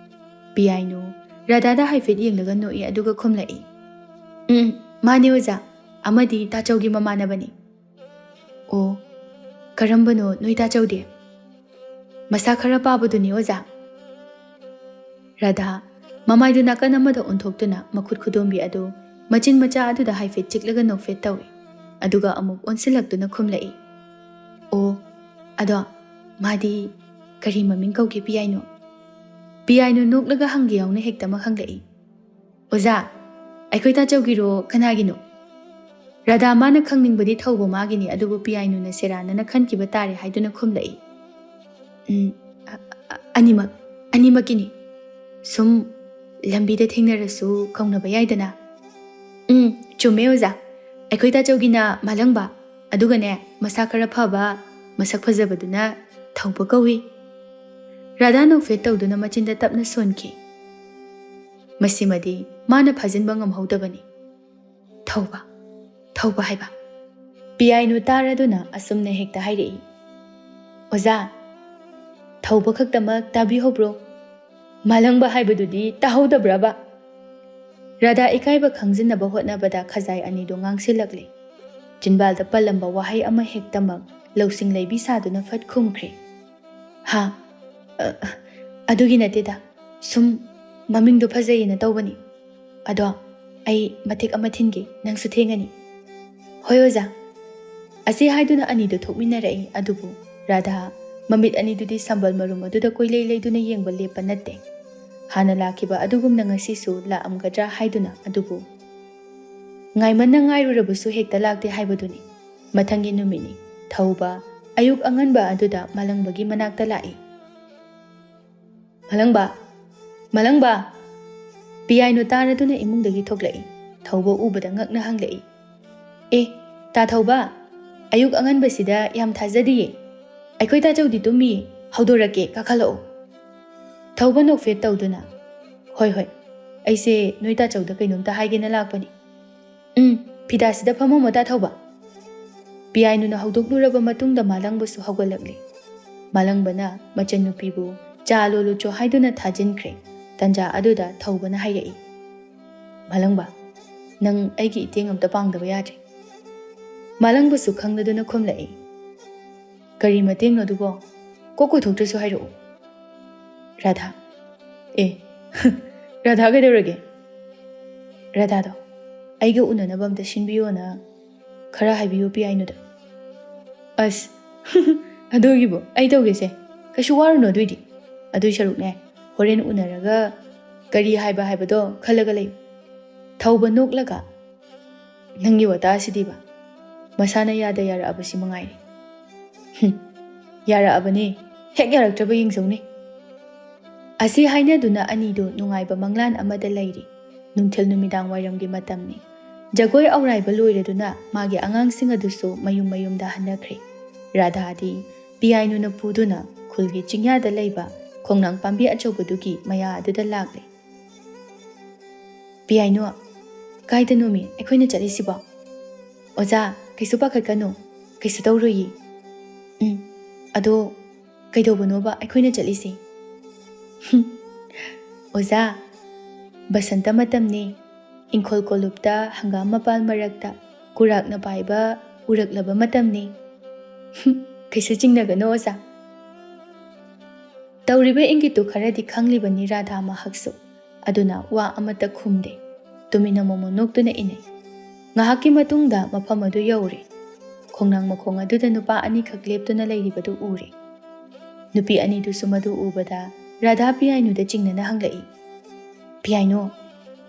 ꯄꯤꯌꯥꯏꯅꯨ ꯔꯥꯙꯥꯗ ꯍꯥꯏꯐꯦꯠ ꯌꯦꯡꯂꯒ ꯅꯣꯛꯏ, ꯑꯗꯨꯒ ꯈꯨꯝꯂꯛꯏ, "ꯎꯝ, ꯃꯥꯅꯦ ꯑꯣꯖꯥ, ꯑꯃꯗꯤ ꯇꯥꯆꯧꯒꯤ ꯃꯃꯥꯟꯅꯕꯅꯤ꯫" "ꯑꯣ, ꯀꯔꯝꯕꯅꯣ ꯅꯣꯏ ꯇꯥꯆꯧꯗꯤ?" "ꯃꯁꯥ ꯈꯔ ꯄꯥꯕꯗꯨꯅꯤ ꯑꯣꯖꯥ꯫" ꯔꯥꯙꯥ ꯃꯃꯥꯏꯗꯨ ꯅꯥꯀꯟ ꯑꯃꯗ ꯑꯣꯟꯊꯣꯛꯇꯨꯅ ꯃꯈꯨꯠ ꯈꯨꯗꯣꯝꯕꯤ ꯑꯗꯨ ꯃꯆꯤꯟ ꯃꯆꯥ ꯑꯗꯨꯗ ꯍꯥꯏꯐꯦꯠ ꯆꯤꯛꯂꯒ ꯅꯣꯛꯐꯦꯠ ꯇꯧꯏ, ꯑꯗꯨꯒ ꯑꯃꯨꯛ ꯑꯣꯟꯁꯤꯜꯂꯛꯇꯨꯅ ꯈꯨꯝꯂꯛꯏ, "ꯑꯣ, ꯑꯗꯣ ꯃꯥꯗꯤ "ꯀꯔꯤ ꯃꯃꯤꯡ ꯀꯧꯒꯦ ꯄꯤꯌꯥꯏꯅꯨ?" ꯄꯤꯌꯥꯏꯅꯨ ꯅꯣꯛꯂꯒ ꯍꯪꯒꯦ ꯌꯥꯎꯅ ꯍꯦꯛꯇꯃꯛ ꯍꯪꯂꯛꯏ꯫ "ꯑꯣꯖꯥ, ꯑꯩꯈꯣꯏ ꯇꯥꯆꯧꯒꯤꯔꯣ, ꯀꯅꯥꯒꯤꯅꯣ?" ꯔꯥꯙꯥ ꯃꯥꯅ ꯈꯪꯅꯤꯡꯕꯗꯤ ꯊꯧꯕ ꯃꯥꯒꯤꯅꯤ, ꯑꯗꯨꯕꯨ ꯄꯤꯌꯥꯏꯅꯨꯅ ꯁꯦꯔꯥꯟꯅꯅ ꯈꯟꯈꯤꯕ ꯇꯥꯔꯦ ꯍꯥꯏꯗꯨꯅ ꯈꯨꯝꯂꯛꯏ꯫ "ꯎꯝ, ꯑ-, ꯑ-, ꯑꯅꯤꯃꯛ, ꯑꯅꯤꯃꯛꯀꯤꯅꯤ꯫ ꯁꯨꯝ ꯂꯝꯕꯤꯗ ꯊꯦꯡꯅꯔꯁꯨ ꯀꯧꯅꯕ ꯌꯥꯏꯗꯅ꯫" "ꯎꯝ, ꯆꯨꯝꯃꯦ ꯑꯣꯖꯥ꯫ ꯑꯩꯈꯣꯏ ꯇꯥꯆꯧꯒꯤꯅ ꯃꯥꯂꯪꯕ, ꯑꯗꯨꯒꯅꯦ, ꯃꯁꯥ ꯈꯔ ꯐꯕ, ꯃꯁꯛ ꯐꯖꯕꯗꯨꯅ ꯊꯧꯕ ꯀꯧꯏ꯫" ꯔꯥꯙꯥ ꯅꯣꯛꯐꯦꯠ ꯇꯧꯗꯨꯅ ꯃꯆꯤꯟꯗ ꯇꯞꯅ ꯁꯣꯟꯈꯤ꯫ ꯃꯁꯤꯃꯗꯤ ꯃꯥꯅ ꯐꯥꯖꯤꯟꯕ ꯉꯝꯍꯧꯗꯕꯅꯤ꯫ "ꯊꯧꯕ, ꯊꯧꯕ ꯍꯥꯏꯕ?" ꯄꯤꯌꯥꯏꯅꯨ ꯇꯥꯔꯗꯨꯅ ꯑꯁꯨꯝꯅ ꯍꯦꯛꯇ ꯍꯥꯏꯔꯛꯏ꯫ "ꯑꯣꯖꯥ, ꯊꯧꯕ ꯈꯛꯇꯃꯛ ꯇꯥꯕꯤꯍꯧꯕ꯭ꯔꯣ? ꯃꯥꯂꯪꯕ ꯍꯥꯏꯕꯗꯨꯗꯤ ꯇꯥꯍꯧꯗꯕ꯭ꯔꯕ?" ꯔꯥꯙꯥ ꯏꯀꯥꯏꯕ ꯈꯪꯖꯤꯟꯅꯕ ꯍꯣꯠꯅꯕꯗ ꯈꯖꯥꯏ ꯑꯅꯤꯗꯨ ꯉꯥꯡꯁꯤꯜꯂꯛꯂꯦ꯫ ꯆꯤꯟꯕꯥꯜꯗ ꯄꯜꯂꯝꯕ ꯋꯥꯍꯩ ꯑꯃ ꯍꯦꯛꯇꯃꯛ ꯂꯧꯁꯤꯡ ꯂꯩꯕꯤ ꯁꯥꯗꯨꯅ ꯐꯠ ꯈꯨꯝꯈ꯭ꯔꯦ꯫ "ꯍꯥ? ꯑ, ꯑ, ꯑꯗꯨꯒꯤ ꯅꯠꯇꯦꯗ꯫ ꯁꯨꯝ ꯃꯃꯤꯡꯗꯣ ꯐꯖꯩꯌꯦꯅ ꯇꯧꯕꯅꯤ꯫ ꯑꯗꯣ ꯑꯩ ꯃꯇꯦꯛ ꯑꯃ ꯊꯤꯟꯒꯦ, ꯅꯪꯁꯨ ꯊꯦꯡꯉꯅꯤ꯫" "ꯍꯣꯏ ꯑꯣꯖꯥ꯫" ꯑꯁꯤ ꯍꯥꯏꯗꯨꯅ ꯑꯅꯤꯗꯨ ꯊꯣꯛꯃꯤꯟꯅꯔꯛꯏ꯫ ꯑꯗꯨꯕꯨ ꯔꯥꯙꯥ ꯃꯃꯤꯠ ꯑꯅꯤꯗꯨꯗꯤ ꯁꯝꯕꯜ ꯃꯔꯨꯝ ꯑꯗꯨꯗ ꯀꯣꯏꯂꯩ ꯂꯩꯗꯨꯅ ꯌꯦꯡꯕ ꯂꯦꯞꯄ ꯅꯠꯇꯦ꯫ ꯍꯥꯟꯅ ꯂꯥꯛꯈꯤꯕ ꯑꯗꯨꯒꯨꯝꯅ ꯉꯁꯤꯁꯨ ꯂꯥꯛꯑꯝꯒꯗ꯭ꯔꯥ ꯍꯥꯏꯗꯨꯅ꯫ ꯑꯗꯨꯕꯨ ꯉꯥꯏꯃꯟꯅ ꯉꯥꯏꯔꯨꯔꯕꯁꯨ ꯍꯦꯛꯇ ꯂꯥꯛꯇꯦ ꯍꯥꯏꯕꯗꯨꯅꯤ꯫ ꯃꯊꯪꯒꯤ ꯅꯨꯃꯤꯠꯅꯤ꯫ ꯊꯧꯕ ꯑꯌꯨꯛ ꯑꯉꯟꯕ ꯑꯗꯨꯗ ꯃꯥꯂꯪꯕꯒꯤ ꯃꯅꯥꯛꯇ ꯂꯥꯛꯏ꯫ "ꯃꯥꯂꯪꯕ! ꯃꯥꯂꯪꯕ!" ꯄꯤꯌꯥꯏꯅꯨ ꯇꯥꯔꯗꯨꯅ ꯏꯃꯨꯡꯗꯒꯤ ꯊꯣꯛꯂꯛꯏ꯫ ꯊꯧꯕ ꯎꯕꯗ ꯉꯛꯅ ꯍꯪꯂꯛꯏ꯫ "ꯑꯦ, ꯇꯥ ꯊꯧꯕ, ꯑꯌꯨꯛ ꯑꯉꯟꯕꯁꯤꯗ ꯌꯥꯝ ꯊꯥꯖꯗꯤꯌꯦ꯫ ꯑꯩꯈꯣꯏ ꯇꯥꯆꯧꯗꯤ ꯇꯨꯝꯃꯤꯌꯦ꯫ ꯍꯧꯗꯣꯔꯛꯀꯦ, ꯀꯥꯈꯠꯂꯛꯑꯣ꯫" ꯊꯧꯕ ꯅꯣꯛꯐꯦꯠ ꯇꯧꯗꯨꯅ, "ꯍꯣꯏ, ꯍꯣꯏ, ꯑꯩꯁꯦ ꯅꯣꯏ ꯇꯥꯆꯧꯗ ꯀꯩꯅꯣꯝꯇ ꯍꯥꯏꯒꯦꯅ ꯂꯥꯛꯄꯅꯤ꯫ ꯎꯝ, ꯐꯤꯗꯥꯁꯤꯗ ꯐꯝꯃꯝꯃꯣ, ꯇꯥ ꯊꯧꯕ꯫" ꯄꯤꯌꯥꯏꯅꯨꯅ ꯍꯧꯗꯣꯛꯂꯨꯔꯕ ꯃꯇꯨꯡꯗ ꯃꯥꯂꯪꯕꯁꯨ ꯍꯧꯒꯠꯂꯛꯂꯦ꯫ ꯃꯥꯂꯪꯕꯅ ꯃꯆꯟꯅꯨꯄꯤꯕꯨ ꯆꯥ ꯂꯣꯜꯂꯨꯆꯣ ꯍꯥꯏꯗꯨꯅ ꯊꯥꯖꯤꯟꯈ꯭ꯔꯦ꯫ ꯇꯟꯖꯥ ꯑꯗꯨꯗ ꯊꯧꯕꯅ ꯍꯥꯏꯔꯛꯏ, "ꯃꯥꯂꯪꯕ, ꯅꯪ ꯑꯩꯒꯤ ꯏꯇꯦꯡ ꯑꯝꯇ ꯄꯥꯡꯗꯕ ꯌꯥꯗ꯭ꯔꯦ꯫" ꯃꯥꯂꯪꯕꯁꯨ ꯈꯪꯂꯗꯨꯅ ꯈꯨꯝꯂꯛꯏ, "ꯀꯔꯤ ꯃꯇꯦꯡꯅꯣ ꯑꯗꯨꯕꯣ? ꯀꯣꯛ ꯀꯣꯏꯊꯣꯛꯇ꯭ꯔꯁꯨ ꯍꯥꯏꯔꯛꯎ꯫" "ꯔꯥꯙꯥ꯫" "ꯑꯦ, ꯔꯥꯙꯥ ꯀꯩꯗꯧꯔꯒꯦ?" "ꯔꯥꯙꯥꯗꯣ ꯑꯩꯒ ꯎꯅꯅꯕ ꯑꯝꯇ ꯁꯤꯟꯕꯤꯌꯣꯅ ꯈꯔ ꯍꯥꯏꯕꯤꯌꯨ ꯄꯤꯌꯥꯏꯅꯨꯗ꯫" "ꯑꯁ, ꯑꯗꯨꯒꯤꯕꯨ ꯑꯩ ꯇꯧꯒꯦꯁꯦ, ꯀꯩꯁꯨ ꯋꯥꯔꯨꯅꯨ ꯑꯗꯨꯏꯗꯤ꯫ ꯑꯗꯨꯏ ꯁꯔꯨꯛꯅꯦ, ꯍꯣꯔꯦꯟ ꯎꯅꯔꯒ ꯀꯔꯤ ꯍꯥꯏꯕ ꯍꯥꯏꯕꯗꯣ ꯈꯜꯂꯒ ꯂꯩꯌꯨ꯫ ꯊꯧꯕ ꯅꯣꯛꯂꯒ, "ꯅꯪꯒꯤ ꯋꯥꯇꯥꯁꯤꯗꯤꯕ, ꯃꯁꯥꯅ ꯌꯥꯗ ꯌꯥꯔꯛꯑꯕꯁꯤ ꯃꯉꯥꯏꯔꯦ꯫" "ꯍꯨꯝ, ꯌꯥꯔꯛꯑꯕꯅꯦ, ꯍꯦꯛ ꯌꯥꯔꯛꯇ꯭ꯔꯕ ꯌꯦꯡꯖꯧꯅꯦ꯫" ꯑꯁꯤ ꯍꯥꯏꯅꯗꯨꯅ ꯑꯅꯤꯗꯨ ꯅꯨꯡꯉꯥꯏꯕ ꯃꯪꯂꯥꯟ ꯑꯃꯗ ꯂꯩꯔꯤ꯫ ꯅꯨꯡꯊꯤꯜ ꯅꯨꯃꯤꯗꯥꯡ ꯋꯥꯏꯔꯝꯒꯤ ꯃꯇꯝꯅꯤ꯫ ꯖꯒꯣꯏ ꯑꯧꯔꯥꯏꯕ ꯂꯣꯏꯔꯗꯨꯅ ꯃꯥꯒꯤ ꯑꯉꯥꯡꯁꯤꯡ ꯑꯗꯨꯁꯨ ꯃꯌꯨꯝ ꯃꯌꯨꯝꯗ ꯍꯟꯅꯈ꯭ꯔꯦ꯫ ꯔꯥꯙꯥꯗꯤ ꯄꯤꯌꯥꯏꯅꯨꯅ ꯄꯨꯗꯨꯅ ꯈꯨꯜꯒꯤ ꯆꯤꯡꯌꯥꯗ ꯂꯩꯕ ꯈꯣꯡꯅꯥꯡ ꯄꯥꯝꯕꯤ ꯑꯆꯧꯕꯗꯨꯒꯤ ꯃꯌꯥ ꯑꯗꯨꯗ ꯂꯥꯛꯂꯦ꯫ "ꯄꯤꯌꯥꯏꯅꯨ, ꯀꯥꯏꯗꯅꯣꯃꯤ ꯑꯩꯈꯣꯏꯅ ꯆꯠꯂꯤꯁꯤꯕꯣ?" "ꯑꯣꯖꯥ, ꯀꯩꯁꯨ ꯄꯥꯈꯠꯀꯅꯨ, ꯀꯩꯁꯨ ꯇꯧꯔꯣꯏꯌꯦ꯫" "ꯎꯝ, ꯑꯗꯣ ꯀꯩꯗꯧꯕꯅꯣꯕ ꯑꯩꯈꯣꯏꯅ ꯆꯠꯂꯤꯁꯦ?" "ꯍꯨꯝ, ꯑꯣꯖꯥ, ꯕꯁꯟꯇ ꯃꯇꯝꯅꯤ꯫ ꯏꯪꯈꯣꯜ ꯀꯣꯂꯨꯞꯇ ꯍꯪꯒꯥꯝ ꯃꯄꯥꯜ ꯃꯔꯛꯇ ꯀꯨꯔꯥꯛꯅ ꯄꯥꯏꯕ ꯎꯔꯛꯂꯕ ꯃꯇꯝꯅꯤ꯫" "ꯍꯨꯝ, ꯀꯩꯁꯨ ꯆꯤꯡꯅꯒꯅꯨ ꯑꯣꯖꯥ꯫" ꯇꯧꯔꯤꯕ ꯏꯪꯒꯤꯠꯇꯨ ꯈꯔꯗꯤ ꯈꯪꯂꯤꯕꯅꯤ ꯔꯥꯙꯥ ꯃꯍꯥꯛꯁꯨ꯫ ꯑꯗꯨꯅ ꯋꯥ ꯑꯃꯠꯇ ꯈꯨꯝꯗꯦ꯫ ꯇꯨꯃꯤꯟꯅ ꯃꯣꯃꯣꯟ ꯅꯣꯛꯇꯨꯅ ꯏꯟꯅꯩ꯫ ꯉꯥꯏꯍꯥꯛꯀꯤ ꯃꯇꯨꯡꯗ ꯃꯐꯝ ꯑꯗꯨ ꯌꯧꯔꯦ꯫ ꯈꯣꯡꯅꯥꯡ ꯃꯈꯣꯡ ꯑꯗꯨꯗ ꯅꯨꯄꯥ ꯑꯅꯤꯈꯛ ꯂꯦꯞꯇꯨꯅ ꯂꯩꯔꯤꯕꯗꯨ ꯎꯔꯦ꯫ ꯅꯨꯄꯤ ꯑꯅꯤꯗꯨꯁꯨ ꯃꯗꯨ ꯎꯕꯗ ꯔꯥꯙꯥ ꯄꯤꯌꯥꯏꯅꯨꯗ ꯆꯤꯡꯅꯅ ꯍꯪꯂꯛꯏ, "ꯄꯤꯌꯥꯏꯅꯨ,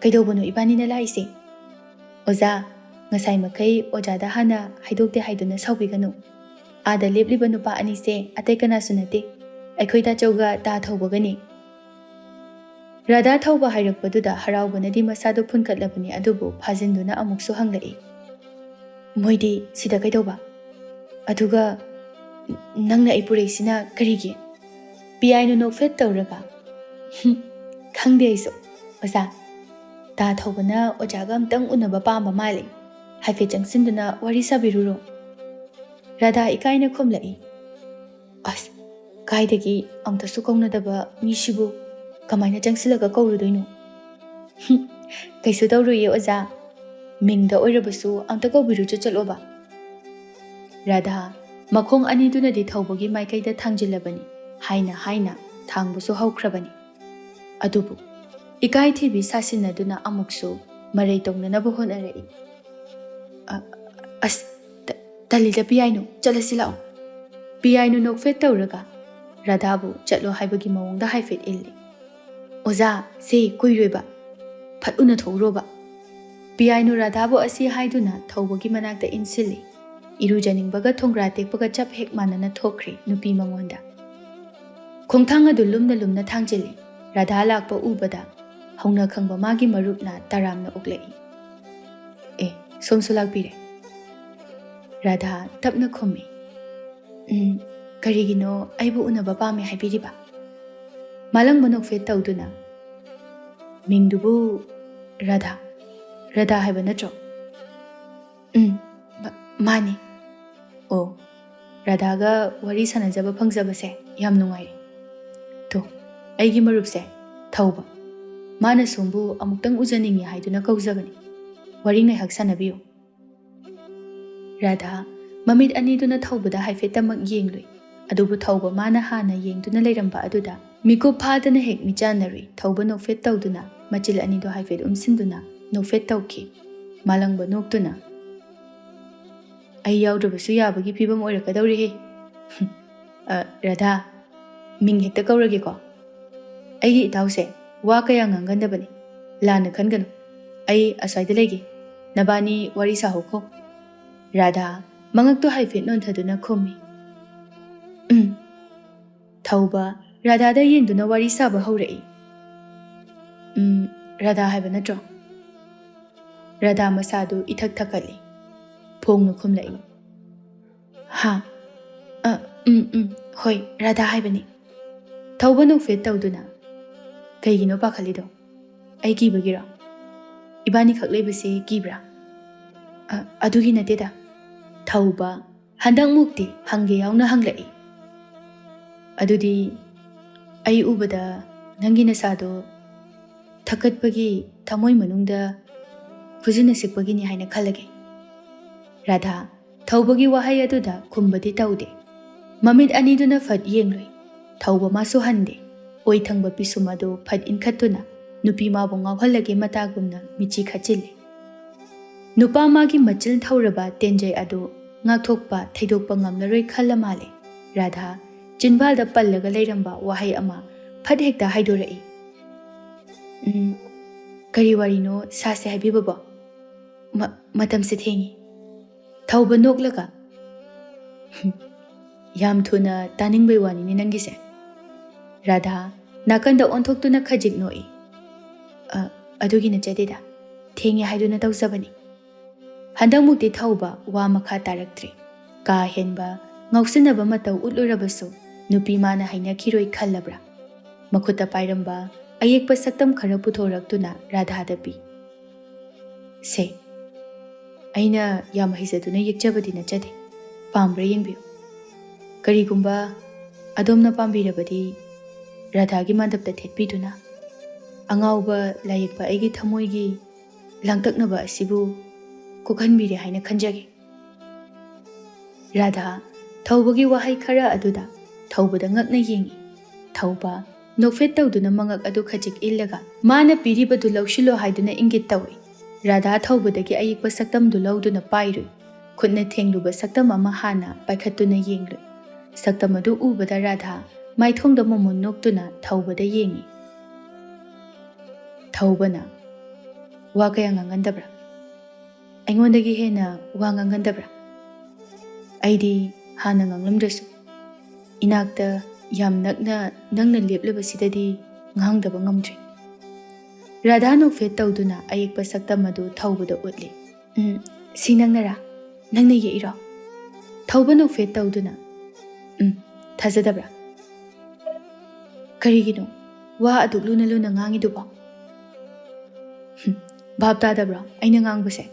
ꯀꯩꯗꯧꯕꯅꯣ ꯏꯕꯥꯅꯤꯅ ꯂꯥꯛꯏꯁꯦ?" "ꯑꯣꯖꯥ, ꯉꯁꯥꯏ ꯃꯈꯩ ꯑꯣꯖꯥꯗ ꯍꯥꯟꯅ ꯍꯥꯏꯗꯣꯛꯇꯦ ꯍꯥꯏꯗꯨꯅ ꯁꯥꯎꯕꯤꯒꯅꯨ꯫ ꯑꯥꯗ ꯂꯦꯞꯂꯤꯕ ꯅꯨꯄꯥ ꯑꯅꯤꯁꯦ ꯑꯇꯩ ꯀꯅꯥꯁꯨ ꯅꯠꯇꯦ, ꯑꯩꯈꯣꯏ ꯇꯥꯆꯧꯒ ꯇꯥ ꯊꯧꯕꯒꯅꯤ꯫" ꯔꯥꯙꯥ ꯊꯧꯕ ꯍꯥꯏꯔꯛꯄꯗꯨꯗ ꯍꯔꯥꯎꯕꯅꯗꯤ ꯃꯁꯥꯗꯨ ꯐꯨꯟꯈꯠꯂꯕꯅꯤ, ꯑꯗꯨꯕꯨ ꯐꯥꯖꯤꯟꯗꯨꯅ ꯑꯃꯨꯛꯁꯨ ꯍꯪꯂꯛꯏ, "ꯃꯣꯏꯗꯤ ꯁꯤꯗ ꯀꯩꯗꯧꯕ? ꯑꯗꯨꯒ ꯅꯪꯅ ꯑꯩ ꯄꯨꯔꯛꯏꯁꯤꯅ ꯀꯔꯤꯒꯤ?" ꯄꯤꯌꯥꯏꯅꯨ ꯅꯣꯛꯐꯦꯠ ꯇꯧꯔꯒ, "ꯍꯨꯝ, ꯈꯪꯗꯦ ꯑꯩꯁꯨ꯫ ꯑꯣꯖꯥ, ꯇꯥ ꯊꯧꯕꯅ ꯑꯣꯖꯥꯒ ꯑꯝꯇꯪ ꯎꯅꯕ ꯄꯥꯝꯕ ꯃꯥꯜꯂꯤ꯫ ꯍꯥꯏꯐꯦꯠ ꯆꯪꯁꯤꯟꯗꯨꯅ ꯋꯥꯔꯤ ꯁꯥꯕꯤꯔꯨꯔꯣ?" ꯔꯥꯙꯥ ꯏꯀꯥꯏꯅ ꯈꯨꯝꯂꯛꯏ, "ꯑꯁ, ꯀꯥꯏꯗꯒꯤ ꯑꯝꯇꯁꯨ ꯀꯧꯅꯗꯕ ꯃꯤꯁꯤꯕꯨ ꯀꯃꯥꯏꯅ ꯆꯪꯁꯤꯜꯂꯒ ꯀꯧꯔꯨꯗꯣꯏꯅꯣ?" "ꯍꯨꯝ, ꯀꯩꯁꯨ ꯇꯧꯔꯣꯏꯌꯦ ꯑꯣꯖꯥ꯫ ꯃꯤꯡꯗ ꯑꯣꯏꯔꯕꯁꯨ ꯑꯝꯇ ꯀꯧꯕꯤꯔꯨꯆꯣ ꯆꯠꯂꯣꯕ꯫" ꯔꯥꯙꯥ ꯃꯈꯣꯡ ꯑꯅꯤꯗꯨꯅꯗꯤ ꯊꯧꯕꯒꯤ ꯃꯥꯏꯀꯩꯗ ꯊꯥꯡꯖꯤꯜꯂꯕꯅꯤ꯫ ꯍꯥꯏꯅ ꯍꯥꯏꯅ ꯊꯥꯡꯕꯁꯨ ꯍꯧꯈ꯭ꯔꯕꯅꯤ꯫ ꯑꯗꯨꯕꯨ ꯏꯀꯥꯏ ꯊꯤꯕꯤ ꯁꯥꯁꯤꯟꯅꯗꯨꯅ ꯑꯃꯨꯛꯁꯨ ꯃꯔꯩ ꯇꯧꯅꯅꯕ ꯍꯣꯠꯅꯔꯛꯏ꯫ "ꯑ-, ꯑꯁ, ꯇ-, ꯇꯜꯂꯤꯗ ꯄꯤꯌꯥꯏꯅꯨ, ꯆꯠꯂꯁꯤ ꯂꯥꯛꯑꯣ꯫" ꯄꯤꯌꯥꯏꯅꯨ ꯅꯣꯛꯐꯦꯠ ꯇꯧꯔꯒ ꯔꯥꯙꯥꯕꯨ ꯆꯠꯂꯣ ꯍꯥꯏꯕꯒꯤ ꯃꯑꯣꯡꯗ ꯍꯥꯏꯐꯦꯠ ꯏꯜꯂꯤ꯫ "ꯑꯣꯖꯥ, ꯁꯦ ꯀꯨꯏꯔꯣꯏꯕ, ꯐꯠ ꯎꯅꯊꯣꯛꯎꯔꯣꯕ꯫" ꯄꯤꯌꯥꯏꯅꯨ ꯔꯥꯙꯥꯕꯨ ꯑꯁꯤ ꯍꯥꯏꯗꯨꯅ ꯊꯧꯕꯒꯤ ꯃꯅꯥꯛꯇ ꯏꯟꯁꯤꯜꯂꯤ꯫ ꯏꯔꯨꯖꯅꯤꯡꯕꯒ ꯊꯣꯡꯒ꯭ꯔꯥ ꯇꯦꯛꯄꯒ ꯆꯞ ꯍꯦꯛ ꯃꯥꯟꯅꯅ ꯊꯣꯛꯈ꯭ꯔꯦ ꯅꯨꯄꯤ ꯃꯉꯣꯟꯗ꯫ ꯈꯣꯡꯊꯥꯡ ꯑꯗꯨ ꯂꯨꯝꯅ ꯂꯨꯝꯅ ꯊꯥꯡꯖꯤꯜꯂꯤ꯫ ꯔꯥꯙꯥ ꯂꯥꯛꯄ ꯎꯕꯗ ꯍꯧꯅ ꯈꯪꯕ ꯃꯥꯒꯤ ꯃꯔꯨꯞꯅ ꯇꯔꯥꯝꯅ ꯑꯣꯛꯂꯛꯏ꯫ "ꯑꯦ, ꯁꯣꯝꯁꯨ ꯂꯥꯛꯄꯤꯔꯦ?" ꯔꯥꯙꯥ ꯇꯞꯅ ꯈꯨꯝꯃꯤ꯫ "ꯎꯝ, ꯀꯔꯤꯒꯤꯅꯣ ꯑꯩꯕꯨ ꯎꯅꯕ ꯄꯥꯝꯃꯦ ꯍꯥꯏꯕꯤꯔꯤꯕ?" ꯃꯥꯂꯪꯕ ꯅꯣꯛꯐꯦꯠ ꯇꯧꯗꯨꯅ, "ꯃꯤꯡꯗꯨꯕꯨ ꯔꯥꯙꯥ, ꯔꯥꯙꯥ ꯍꯥꯏꯕ ꯅꯠꯇ꯭ꯔꯣ?" "ꯎꯝ, ꯃꯥ-, ꯃꯥꯅꯤ꯫" "ꯑꯣ, ꯔꯥꯙꯥꯒ ꯋꯥꯔꯤ ꯁꯥꯟꯅꯖꯕ ꯐꯪꯖꯕꯁꯦ ꯌꯥꯝ ꯅꯨꯡꯉꯥꯏꯔꯦ꯫ ꯇꯣ, ꯑꯩꯒꯤ ꯃꯔꯨꯞꯁꯦ, ꯊꯧꯕ, ꯃꯥꯅ ꯁꯣꯝꯕꯨ ꯑꯃꯨꯛꯇꯪ ꯎꯖꯅꯤꯡꯉꯤ ꯍꯥꯏꯗꯨꯅ ꯀꯧꯖꯕꯅꯤ꯫ ꯋꯥꯔꯤ ꯉꯥꯏꯍꯥꯛ ꯁꯥꯟꯅꯕꯤꯌꯨ꯫" ꯔꯥꯙꯥ ꯃꯃꯤꯠ ꯑꯅꯤꯗꯨꯅ ꯊꯧꯕꯗ ꯍꯥꯏꯐꯦꯠꯇꯃꯛ ꯌꯦꯡꯂꯨꯏ, ꯑꯗꯨꯕꯨ ꯊꯧꯕ ꯃꯥꯅ ꯍꯥꯟꯅ ꯌꯦꯡꯗꯨꯅ ꯂꯩꯔꯝꯕ ꯑꯗꯨꯗ ꯃꯤꯀꯨꯞ ꯐꯥꯗꯅ ꯍꯦꯛ ꯃꯤꯠꯆꯥꯟꯅꯔꯨꯏ꯫ ꯊꯧꯕ ꯅꯣꯛꯐꯦꯠ ꯇꯧꯗꯨꯅ ꯃꯆꯤꯜ ꯑꯅꯤꯗꯨ ꯍꯥꯏꯐꯦꯠ ꯎꯝꯁꯤꯟꯗꯨꯅ ꯅꯣꯛꯐꯦꯠ ꯇꯧꯈꯤ꯫ ꯃꯥꯂꯪꯕ ꯅꯣꯛꯇꯨꯅ, "ꯑꯩ ꯌꯥꯎꯗ꯭ꯔꯕꯁꯨ ꯌꯥꯕꯒꯤ ꯐꯤꯕꯝ ꯑꯣꯏꯔꯛꯀꯗꯧꯔꯦꯍꯦ꯫" "ꯑ, ꯔꯥꯙꯥ, ꯃꯤꯡ ꯍꯦꯛꯇ ꯀꯧꯔꯒꯦꯀꯣ꯫ ꯑꯩꯒꯤ ꯏꯇꯥꯎꯁꯦ ꯋꯥ ꯀꯌꯥ ꯉꯥꯡꯒꯟꯗꯕꯅꯤ, ꯂꯥꯟꯅ ꯈꯟꯒꯅꯨ꯫ ꯑꯩ ꯑꯁ꯭ꯋꯥꯏꯗ ꯂꯩꯒꯦ, ꯅꯕꯥꯅꯤ ꯋꯥꯔꯤ ꯁꯥꯍꯧꯈꯣ꯫" ꯔꯥꯙꯥ ꯃꯉꯛꯇꯨ ꯍꯥꯏꯐꯦꯠ ꯅꯣꯟꯊꯗꯨꯅ ꯈꯨꯝꯃꯤ꯫ "ꯎꯝ꯫" ꯊꯧꯕ ꯔꯥꯙꯥꯗ ꯌꯦꯡꯗꯨꯅ ꯋꯥꯔꯤ ꯁꯥꯕ ꯍꯧꯔꯛꯏ꯫ "ꯎꯝ, ꯔꯥꯙꯥ ꯍꯥꯏꯕ ꯅꯠꯇ꯭ꯔꯣ?" ꯔꯥꯙꯥ ꯃꯁꯥꯗꯨ ꯏꯊꯛ ꯊꯛꯀꯠꯂꯤ꯫ ꯐꯣꯡꯅ ꯈꯨꯝꯂꯛꯏ꯫ "ꯍꯥ? ꯑ, ꯎꯝ, ꯎꯝ, ꯍꯣꯏ, ꯔꯥꯙꯥ ꯍꯥꯏꯕꯅꯤ꯫" ꯊꯧꯕ ꯅꯣꯛꯐꯦꯠ ꯇꯧꯗꯨꯅ, "ꯀꯩꯒꯤꯅꯣ ꯄꯥꯈꯠꯂꯤꯗꯣ? ꯑꯩ ꯀꯤꯕꯒꯤꯔꯣ? ꯏꯕꯥꯅꯤꯈꯛ ꯂꯩꯕꯁꯦ ꯀꯤꯕ꯭ꯔꯥ?" "ꯑ, ꯑꯗꯨꯒꯤ ꯅꯠꯇꯦꯗ꯫" ꯊꯧꯕ ꯍꯟꯗꯛꯃꯨꯛꯇꯤ ꯍꯪꯒꯦ ꯌꯥꯎꯅ ꯍꯪꯂꯛꯏ꯫ "ꯑꯗꯨꯗꯤ ꯑꯩ ꯎꯕꯗ ꯅꯪꯒꯤ ꯅꯁꯥꯗꯣ ꯊꯛꯀꯠꯄꯒꯤ ꯊꯃꯣꯏ ꯃꯅꯨꯡꯗ ꯈꯨꯖꯤꯟꯅ ꯁꯤꯛꯄꯒꯤꯅꯤ ꯍꯥꯏꯅ ꯈꯜꯂꯒꯦ꯫" ꯔꯥꯙꯥ ꯊꯧꯕꯒꯤ ꯋꯥꯍꯩ ꯑꯗꯨꯗ ꯈꯨꯝꯕꯗꯤ ꯇꯧꯗꯦ꯫ ꯃꯃꯤꯠ ꯑꯅꯤꯗꯨꯅ ꯐꯠ ꯌꯦꯡꯂꯨꯏ꯫ ꯊꯧꯕ ꯃꯥꯁꯨ ꯍꯟꯗꯦ꯫ ꯑꯣꯏ ꯊꯪꯕ ꯄꯤꯁꯨꯝ ꯑꯗꯨ ꯐꯠ ꯏꯟꯈꯠꯇꯨꯅ ꯅꯨꯄꯤ ꯃꯥꯕꯨ ꯉꯥꯎꯍꯜꯂꯒꯦ ꯃꯇꯥꯒꯨꯝꯅ ꯃꯤꯠꯆꯤ ꯈꯠꯆꯤꯜꯂꯤ꯫ ꯅꯨꯄꯥ ꯃꯥꯒꯤ ꯃꯆꯤꯜ ꯊꯧꯔꯕ ꯇꯦꯟꯖꯩ ꯑꯗꯨ ꯉꯥꯛꯊꯣꯛꯄ ꯊꯩꯗꯣꯛꯄ ꯉꯝꯂꯔꯣꯏ ꯈꯜꯂ ꯃꯥꯜꯂꯦ꯫ ꯔꯥꯙꯥ ꯆꯤꯟꯕꯥꯜꯗ ꯄꯜꯂꯒ ꯂꯩꯔꯝꯕ ꯋꯥꯍꯩ ꯑꯃ ꯐꯠ ꯍꯦꯛꯇ ꯍꯥꯏꯗꯣꯔꯛꯏ꯫ "ꯎꯝ, ꯀꯔꯤ ꯋꯥꯔꯤꯅꯣ ꯁꯥꯁꯦ ꯍꯥꯏꯕꯤꯕꯕꯣ? ꯃ-, ꯃꯇꯝꯁꯦ ꯊꯦꯡꯉꯤ꯫" ꯊꯧꯕ ꯅꯣꯛꯂꯒ, "ꯍꯨꯝ, ꯌꯥꯝ ꯊꯨꯅ ꯇꯥꯅꯤꯡꯕꯩ ꯋꯥꯅꯤꯅꯦ ꯅꯪꯒꯤꯁꯦ꯫" ꯔꯥꯙꯥ ꯅꯥꯀꯟꯗ ꯑꯣꯟꯊꯣꯛꯇꯨꯅ ꯈꯖꯤꯛ ꯅꯣꯛꯏ꯫ "ꯑ, ꯑꯗꯨꯒꯤ ꯅꯠꯆꯗꯦꯗ, ꯊꯦꯡꯉꯦ ꯍꯥꯏꯗꯨꯅ ꯇꯧꯖꯕꯅꯤ꯫" ꯍꯟꯗꯛꯃꯨꯛꯇꯤ ꯊꯧꯕ ꯋꯥ ꯃꯈꯥ ꯇꯥꯔꯛꯇ꯭ꯔꯦ꯫ ꯀꯥ ꯍꯦꯟꯕ ꯉꯥꯎꯁꯤꯟꯅꯕ ꯃꯇꯧ ꯎꯠꯂꯨꯔꯕꯁꯨ ꯅꯨꯄꯤ ꯃꯥꯅ ꯍꯩꯅꯈꯤꯔꯣꯏ ꯈꯜꯂꯕ꯭ꯔꯥ? ꯃꯈꯨꯠꯇ ꯄꯥꯏꯔꯝꯕ ꯑꯌꯦꯛꯄ ꯁꯛꯇꯝ ꯈꯔ ꯄꯨꯊꯣꯔꯛꯇꯨꯅ ꯔꯥꯙꯥꯗ ꯄꯤ꯫ "ꯁꯦ, ꯑꯩꯅ ꯌꯥꯝ ꯍꯩꯖꯗꯨꯅ ꯌꯦꯛꯆꯕꯗꯤ ꯅꯠꯆꯗꯦ꯫ ꯄꯥꯝꯕ꯭ꯔꯥ ꯌꯦꯡꯕꯤꯌꯨ꯫ ꯀꯔꯤꯒꯨꯝꯕ ꯑꯗꯣꯝꯅ ꯄꯥꯝꯕꯤꯔꯕꯗꯤ ꯔꯥꯙꯥꯒꯤ ꯃꯥꯟꯗꯞꯇ ꯊꯦꯠꯄꯤꯗꯨꯅ ꯑꯉꯥꯎꯕ ꯂꯥꯏꯌꯦꯛꯄ ꯑꯩꯒꯤ ꯊꯃꯣꯏꯒꯤ ꯂꯥꯡꯇꯛꯅꯕ ꯑꯁꯤꯕꯨ ꯀꯣꯛꯍꯟꯕꯤꯔꯦ ꯍꯥꯏꯅ ꯈꯟꯖꯒꯦ꯫" ꯔꯥꯙꯥ ꯊꯧꯕꯒꯤ ꯋꯥꯍꯩ ꯈꯔ ꯑꯗꯨꯗ ꯊꯧꯕꯗ ꯉꯛꯅ ꯌꯦꯡꯏ꯫ ꯊꯧꯕ ꯅꯣꯛꯐꯦꯠ ꯇꯧꯗꯨꯅ ꯃꯉꯛ ꯑꯗꯨ ꯈꯖꯤꯛ ꯏꯜꯂꯒ ꯃꯥꯅ ꯄꯤꯔꯤꯕꯗꯨ ꯂꯧꯁꯤꯜꯂꯣ ꯍꯥꯏꯗꯨꯅ ꯏꯪꯒꯤꯠ ꯇꯧꯏ꯫ ꯔꯥꯙꯥ ꯊꯧꯕꯗꯒꯤ ꯑꯌꯦꯛꯄ ꯁꯛꯇꯝꯗꯨ ꯂꯧꯗꯨꯅ ꯄꯥꯏꯔꯨꯏ꯫ ꯈꯨꯠꯅ ꯊꯦꯡꯂꯨꯕ ꯁꯛꯇꯝ ꯑꯃ ꯍꯥꯟꯅ ꯄꯥꯏꯈꯠꯇꯨꯅ ꯌꯦꯡꯂꯨꯏ꯫ ꯁꯛꯇꯝ ꯑꯗꯨ ꯎꯕꯗ ꯔꯥꯙꯥ ꯃꯥꯏꯊꯣꯡꯗ ꯃꯣꯃꯣꯟ ꯅꯣꯛꯇꯨꯅ ꯊꯧꯕꯗ ꯌꯦꯡꯏ꯫ ꯊꯧꯕꯅ, "ꯋꯥ ꯀꯌꯥ ꯉꯥꯡꯒꯟꯗꯕ꯭ꯔꯥ? ꯑꯩꯉꯣꯟꯗꯒꯤ ꯍꯦꯟꯅ ꯋꯥ ꯉꯥꯡꯒꯟꯗꯕ꯭ꯔꯥ? ꯑꯩꯗꯤ ꯍꯥꯟꯅ ꯉꯥꯡꯂꯝꯗ꯭ꯔꯁꯨ ꯏꯅꯥꯛꯇ ꯌꯥꯝ ꯅꯛꯅ ꯅꯪꯅ ꯂꯦꯞꯂꯕꯁꯤꯗꯗꯤ ꯉꯥꯡꯗꯕ ꯉꯝꯗ꯭ꯔꯦ꯫" ꯔꯥꯙꯥ ꯅꯣꯛꯐꯦꯠ ꯇꯧꯗꯨꯅ ꯑꯌꯦꯛꯄ ꯁꯛꯇꯝ ꯑꯗꯨ ꯊꯧꯕꯗ ꯎꯠꯂꯤ꯫ "ꯎꯝ, ꯁꯤ ꯅꯪꯅꯔꯥ? ꯅꯪꯅ ꯌꯦꯛꯏꯔꯣ?" ꯊꯧꯕ ꯅꯣꯛꯐꯦꯠ ꯇꯧꯗꯨꯅ, "ꯎꯝ, ꯊꯥꯖꯗꯕ꯭ꯔꯥ? ꯀꯔꯤꯒꯤꯅꯣ ꯋꯥ ꯑꯗꯨꯛ ꯂꯨꯅ ꯂꯨꯅ ꯉꯥꯡꯉꯤꯗꯨꯕꯣ?" "ꯍꯨꯝ, ꯚꯥꯞ ꯇꯥꯗꯕ꯭ꯔꯣ ꯑꯩꯅ ꯉꯥꯡꯕꯁꯦ?"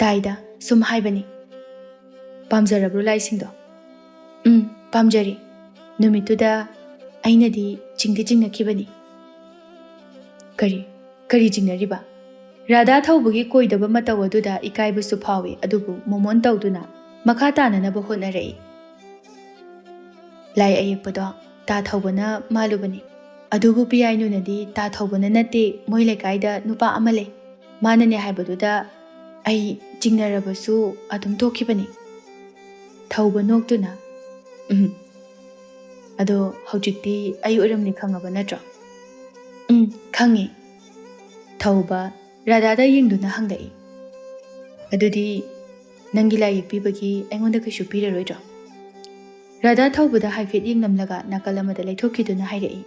"ꯇꯥꯏꯗ, ꯁꯨꯝ ꯍꯥꯏꯕꯅꯤ꯫" "ꯄꯥꯝꯖꯔꯕ꯭ꯔꯣ ꯂꯥꯏꯁꯤꯡꯗꯣ?" "ꯎꯝ, ꯄꯥꯝꯖꯔꯦ꯫ ꯅꯨꯃꯤꯠꯇꯨꯗ ꯑꯩꯅꯗꯤ ꯆꯤꯡꯗꯤ ꯆꯤꯡꯅꯈꯤꯕꯅꯤ꯫" "ꯀꯔꯤ, ꯀꯔꯤ ꯆꯤꯡꯅꯔꯤꯕ?" ꯔꯥꯙꯥ ꯊꯧꯕꯒꯤ ꯀꯣꯏꯗꯕ ꯃꯇꯧ ꯑꯗꯨꯗ ꯏꯀꯥꯏꯕꯁꯨ ꯐꯥꯎꯏ, ꯑꯗꯨꯕꯨ ꯃꯣꯃꯣꯟ ꯇꯧꯗꯨꯅ ꯃꯈꯥ ꯇꯥꯅꯅꯕ ꯍꯣꯠꯅꯔꯛꯏ꯫ "ꯂꯥꯏ ꯑꯌꯦꯛꯄꯗꯣ ꯇꯥ ꯊꯧꯕꯅ ꯃꯥꯜꯂꯨꯕꯅꯤ, ꯑꯗꯨꯕꯨ ꯄꯤꯌꯥꯏꯅꯨꯅꯗꯤ ꯇꯥ ꯊꯧꯕꯅ ꯅꯠꯇꯦ, ꯃꯣꯏ ꯂꯩꯀꯥꯏꯗ ꯅꯨꯄꯥ ꯑꯃ ꯂꯩ, ꯃꯥꯅꯅꯦ ꯍꯥꯏꯕꯗꯨꯗ ꯑꯩ ꯆꯤꯡꯅꯔꯕꯁꯨ ꯑꯗꯨꯝ ꯇꯣꯛꯈꯤꯕꯅꯤ꯫" ꯊꯧꯕ ꯅꯣꯛꯇꯨꯅ, "ꯎꯝ, ꯑꯗꯣ ꯍꯧꯖꯤꯛꯇꯤ ꯑꯩ ꯑꯣꯏꯔꯝꯅꯤ ꯈꯪꯉꯕ ꯅꯠꯇ꯭ꯔꯣ? "ꯎꯝ, ꯈꯪꯉꯦ꯫" ꯊꯧꯕ ꯔꯥꯙꯥꯗ ꯌꯦꯡꯗꯨꯅ ꯍꯪꯂꯛꯏ꯫ "ꯑꯗꯨꯗꯤ ꯅꯪꯒꯤ ꯂꯥꯏ ꯌꯦꯛꯄꯤꯕꯒꯤ ꯑꯩꯉꯣꯟꯗ ꯀꯩꯁꯨ ꯄꯤꯔꯔꯣꯏꯗ꯭ꯔꯣ?" ꯔꯥꯙꯥ ꯊꯧꯕꯗ ꯍꯥꯏꯐꯦꯠ ꯌꯦꯡꯂꯝꯂꯒ ꯅꯥꯀꯜ ꯑꯃꯗ ꯂꯩꯊꯣꯛꯈꯤꯗꯨꯅ ꯍꯥꯏꯔꯛꯏ꯫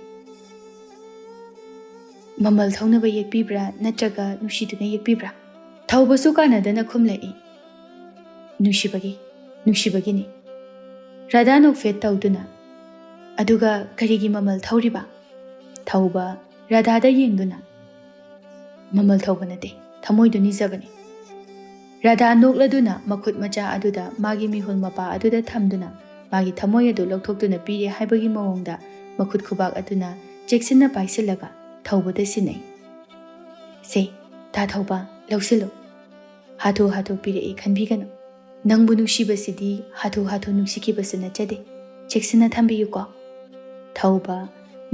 "ꯃꯃꯜ ꯊꯧꯅꯕ ꯌꯦꯛꯄꯤꯕ꯭ꯔꯥ ꯅꯠꯇ꯭ꯔꯒ ꯅꯨꯡꯁꯤꯗꯨꯅ ꯌꯦꯛꯄꯤꯕ꯭ꯔꯥ?" ꯊꯧꯕꯁꯨ ꯀꯥꯟꯅꯗꯅ ꯈꯨꯝꯂꯛꯏ꯫ "ꯅꯨꯡꯁꯤꯕꯒꯤ, ꯅꯨꯡꯁꯤꯕꯒꯤꯅꯤ꯫" ꯔꯥꯙꯥ ꯅꯣꯛꯐꯦꯠ ꯇꯧꯗꯨꯅ, "ꯑꯗꯨꯒ ꯀꯔꯤꯒꯤ ꯃꯃꯜ ꯊꯧꯔꯤꯕ?" ꯊꯧꯕ ꯔꯥꯙꯥꯗ ꯌꯦꯡꯗꯨꯅ, "ꯃꯃꯜ ꯊꯧꯕ ꯅꯠꯇꯦ, ꯊꯃꯣꯏꯗꯨ ꯅꯤꯖꯕꯅꯤ꯫" ꯔꯥꯙꯥ ꯅꯣꯛꯂꯗꯨꯅ ꯃꯈꯨꯠ ꯃꯆꯥ ꯑꯗꯨꯗ ꯃꯥꯒꯤ ꯃꯤꯍꯨꯜ ꯃꯄꯥ ꯑꯗꯨꯗ ꯊꯝꯗꯨꯅ ꯃꯥꯒꯤ ꯊꯃꯣꯏ ꯑꯗꯨ ꯂꯧꯊꯣꯛꯇꯨꯅ ꯄꯤꯔꯦ ꯍꯥꯏꯕꯒꯤ ꯃꯑꯣꯡꯗ ꯃꯈꯨꯠ ꯈꯨꯕꯥꯛ ꯑꯗꯨꯅ ꯆꯦꯛꯁꯤꯟꯅ ꯄꯥꯏꯁꯤꯜꯂꯒ ꯊꯧꯕꯗ ꯁꯤꯟꯅꯩ꯫ "ꯁꯦ, ꯇꯥ ꯊꯧꯕ, ꯂꯧꯁꯤꯜꯂꯨ꯫ ꯍꯥꯊꯨ ꯍꯥꯊꯨ ꯄꯤꯔꯛꯏ ꯈꯟꯕꯤꯒꯅꯨ꯫ ꯅꯪꯕꯨ ꯅꯨꯡꯁꯤꯕꯁꯤꯗꯤ ꯍꯥꯊꯨ ꯍꯥꯊꯨ ꯅꯨꯡꯁꯤꯈꯤꯕꯁꯨ ꯅꯠꯆꯗꯦ꯫ ꯆꯦꯛꯁꯤꯟꯅ ꯊꯝꯕꯤꯌꯨꯀꯣ꯫" ꯊꯧꯕ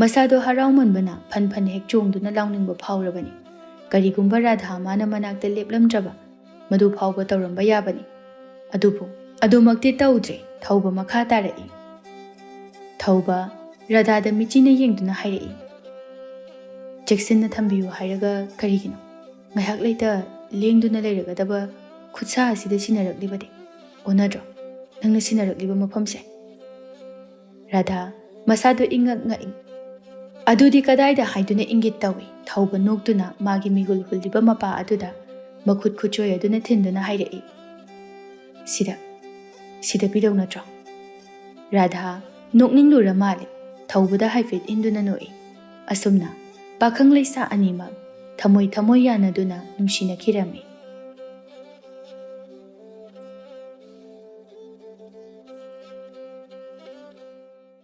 ꯃꯁꯥꯗꯣ ꯍꯔꯥꯎꯃꯟꯕꯅ ꯐꯟ ꯐꯟ ꯍꯦꯛ ꯆꯣꯡꯗꯨꯅ ꯂꯥꯎꯅꯤꯡꯕ ꯐꯥꯎꯔꯕꯅꯤ꯫ ꯀꯔꯤꯒꯨꯝꯕ ꯔꯥꯙꯥ ꯃꯥꯅ ꯃꯅꯥꯛꯇ ꯂꯦꯞꯂꯝꯗ꯭ꯔꯕ ꯃꯗꯨ ꯐꯥꯎꯕ ꯇꯧꯔꯝꯕ ꯌꯥꯕꯅꯤ꯫ ꯑꯗꯨꯕꯨ ꯑꯗꯨꯃꯛꯇꯤ ꯇꯧꯗ꯭ꯔꯦ꯫ ꯊꯧꯕ ꯃꯈꯥ ꯇꯥꯔꯛꯏ꯫ ꯊꯧꯕ ꯔꯥꯙꯥꯗ ꯃꯤꯆꯤꯅ ꯌꯦꯡꯗꯨꯅ ꯍꯥꯏꯔꯛꯏ, "ꯆꯦꯛꯁꯤꯟꯅ ꯊꯝꯕꯤꯌꯨ ꯍꯥꯏꯔꯒ ꯀꯔꯤꯒꯤꯅꯣ? ꯉꯥꯏꯍꯥꯛ ꯂꯩꯇ ꯂꯦꯡꯗꯨꯅ ꯂꯩꯔꯒꯗꯕ ꯈꯨꯠꯁꯥ ꯑꯁꯤꯗ ꯁꯤꯟꯅꯔꯛꯂꯤꯕꯗꯤ ꯑꯣꯟꯅꯗ꯭ꯔꯣ ꯅꯪꯅ ꯁꯤꯟꯅꯔꯛꯂꯤꯕ ꯃꯐꯝꯁꯦ?" ꯔꯥꯙꯥ ꯃꯁꯥꯗꯨ ꯏꯪꯉꯛ ꯉꯛꯏ꯫ "ꯑꯗꯨꯗꯤ ꯀꯗꯥꯏꯗ?" ꯍꯥꯏꯗꯨꯅ ꯏꯪꯒꯤꯠ ꯇꯧꯏ꯫ ꯊꯧꯕ ꯅꯣꯛꯇꯨꯅ ꯃꯥꯒꯤ ꯃꯤꯍꯨꯜ ꯍꯨꯜꯂꯤꯕ ꯃꯄꯥ ꯑꯗꯨꯗ ꯃꯈꯨꯠ ꯈꯨꯠꯆꯣꯏ ꯑꯗꯨꯅ ꯊꯤꯟꯗꯨꯅ ꯍꯥꯏꯔꯛꯏ, "ꯁꯤꯗ, ꯁꯤꯗ ꯄꯤꯗꯧ ꯅꯠꯇ꯭ꯔꯣ?" ꯔꯥꯙꯥ ꯅꯣꯛꯅꯤꯡꯂꯨꯔ ꯃꯥꯜꯂꯦ꯫ ꯊꯧꯕꯗ ꯍꯥꯏꯐꯦꯠ ꯏꯟꯗꯨꯅ ꯅꯣꯛꯏ꯫ ꯑꯁꯨꯝꯅ ꯄꯥꯈꯪ ꯂꯩꯁꯥ ꯑꯅꯤꯃꯛ ꯊꯃꯣꯏ ꯊꯃꯣꯏ ꯌꯥꯅꯗꯨꯅ ꯅꯨꯡꯁꯤꯅꯈꯤꯔꯝꯃꯤ꯫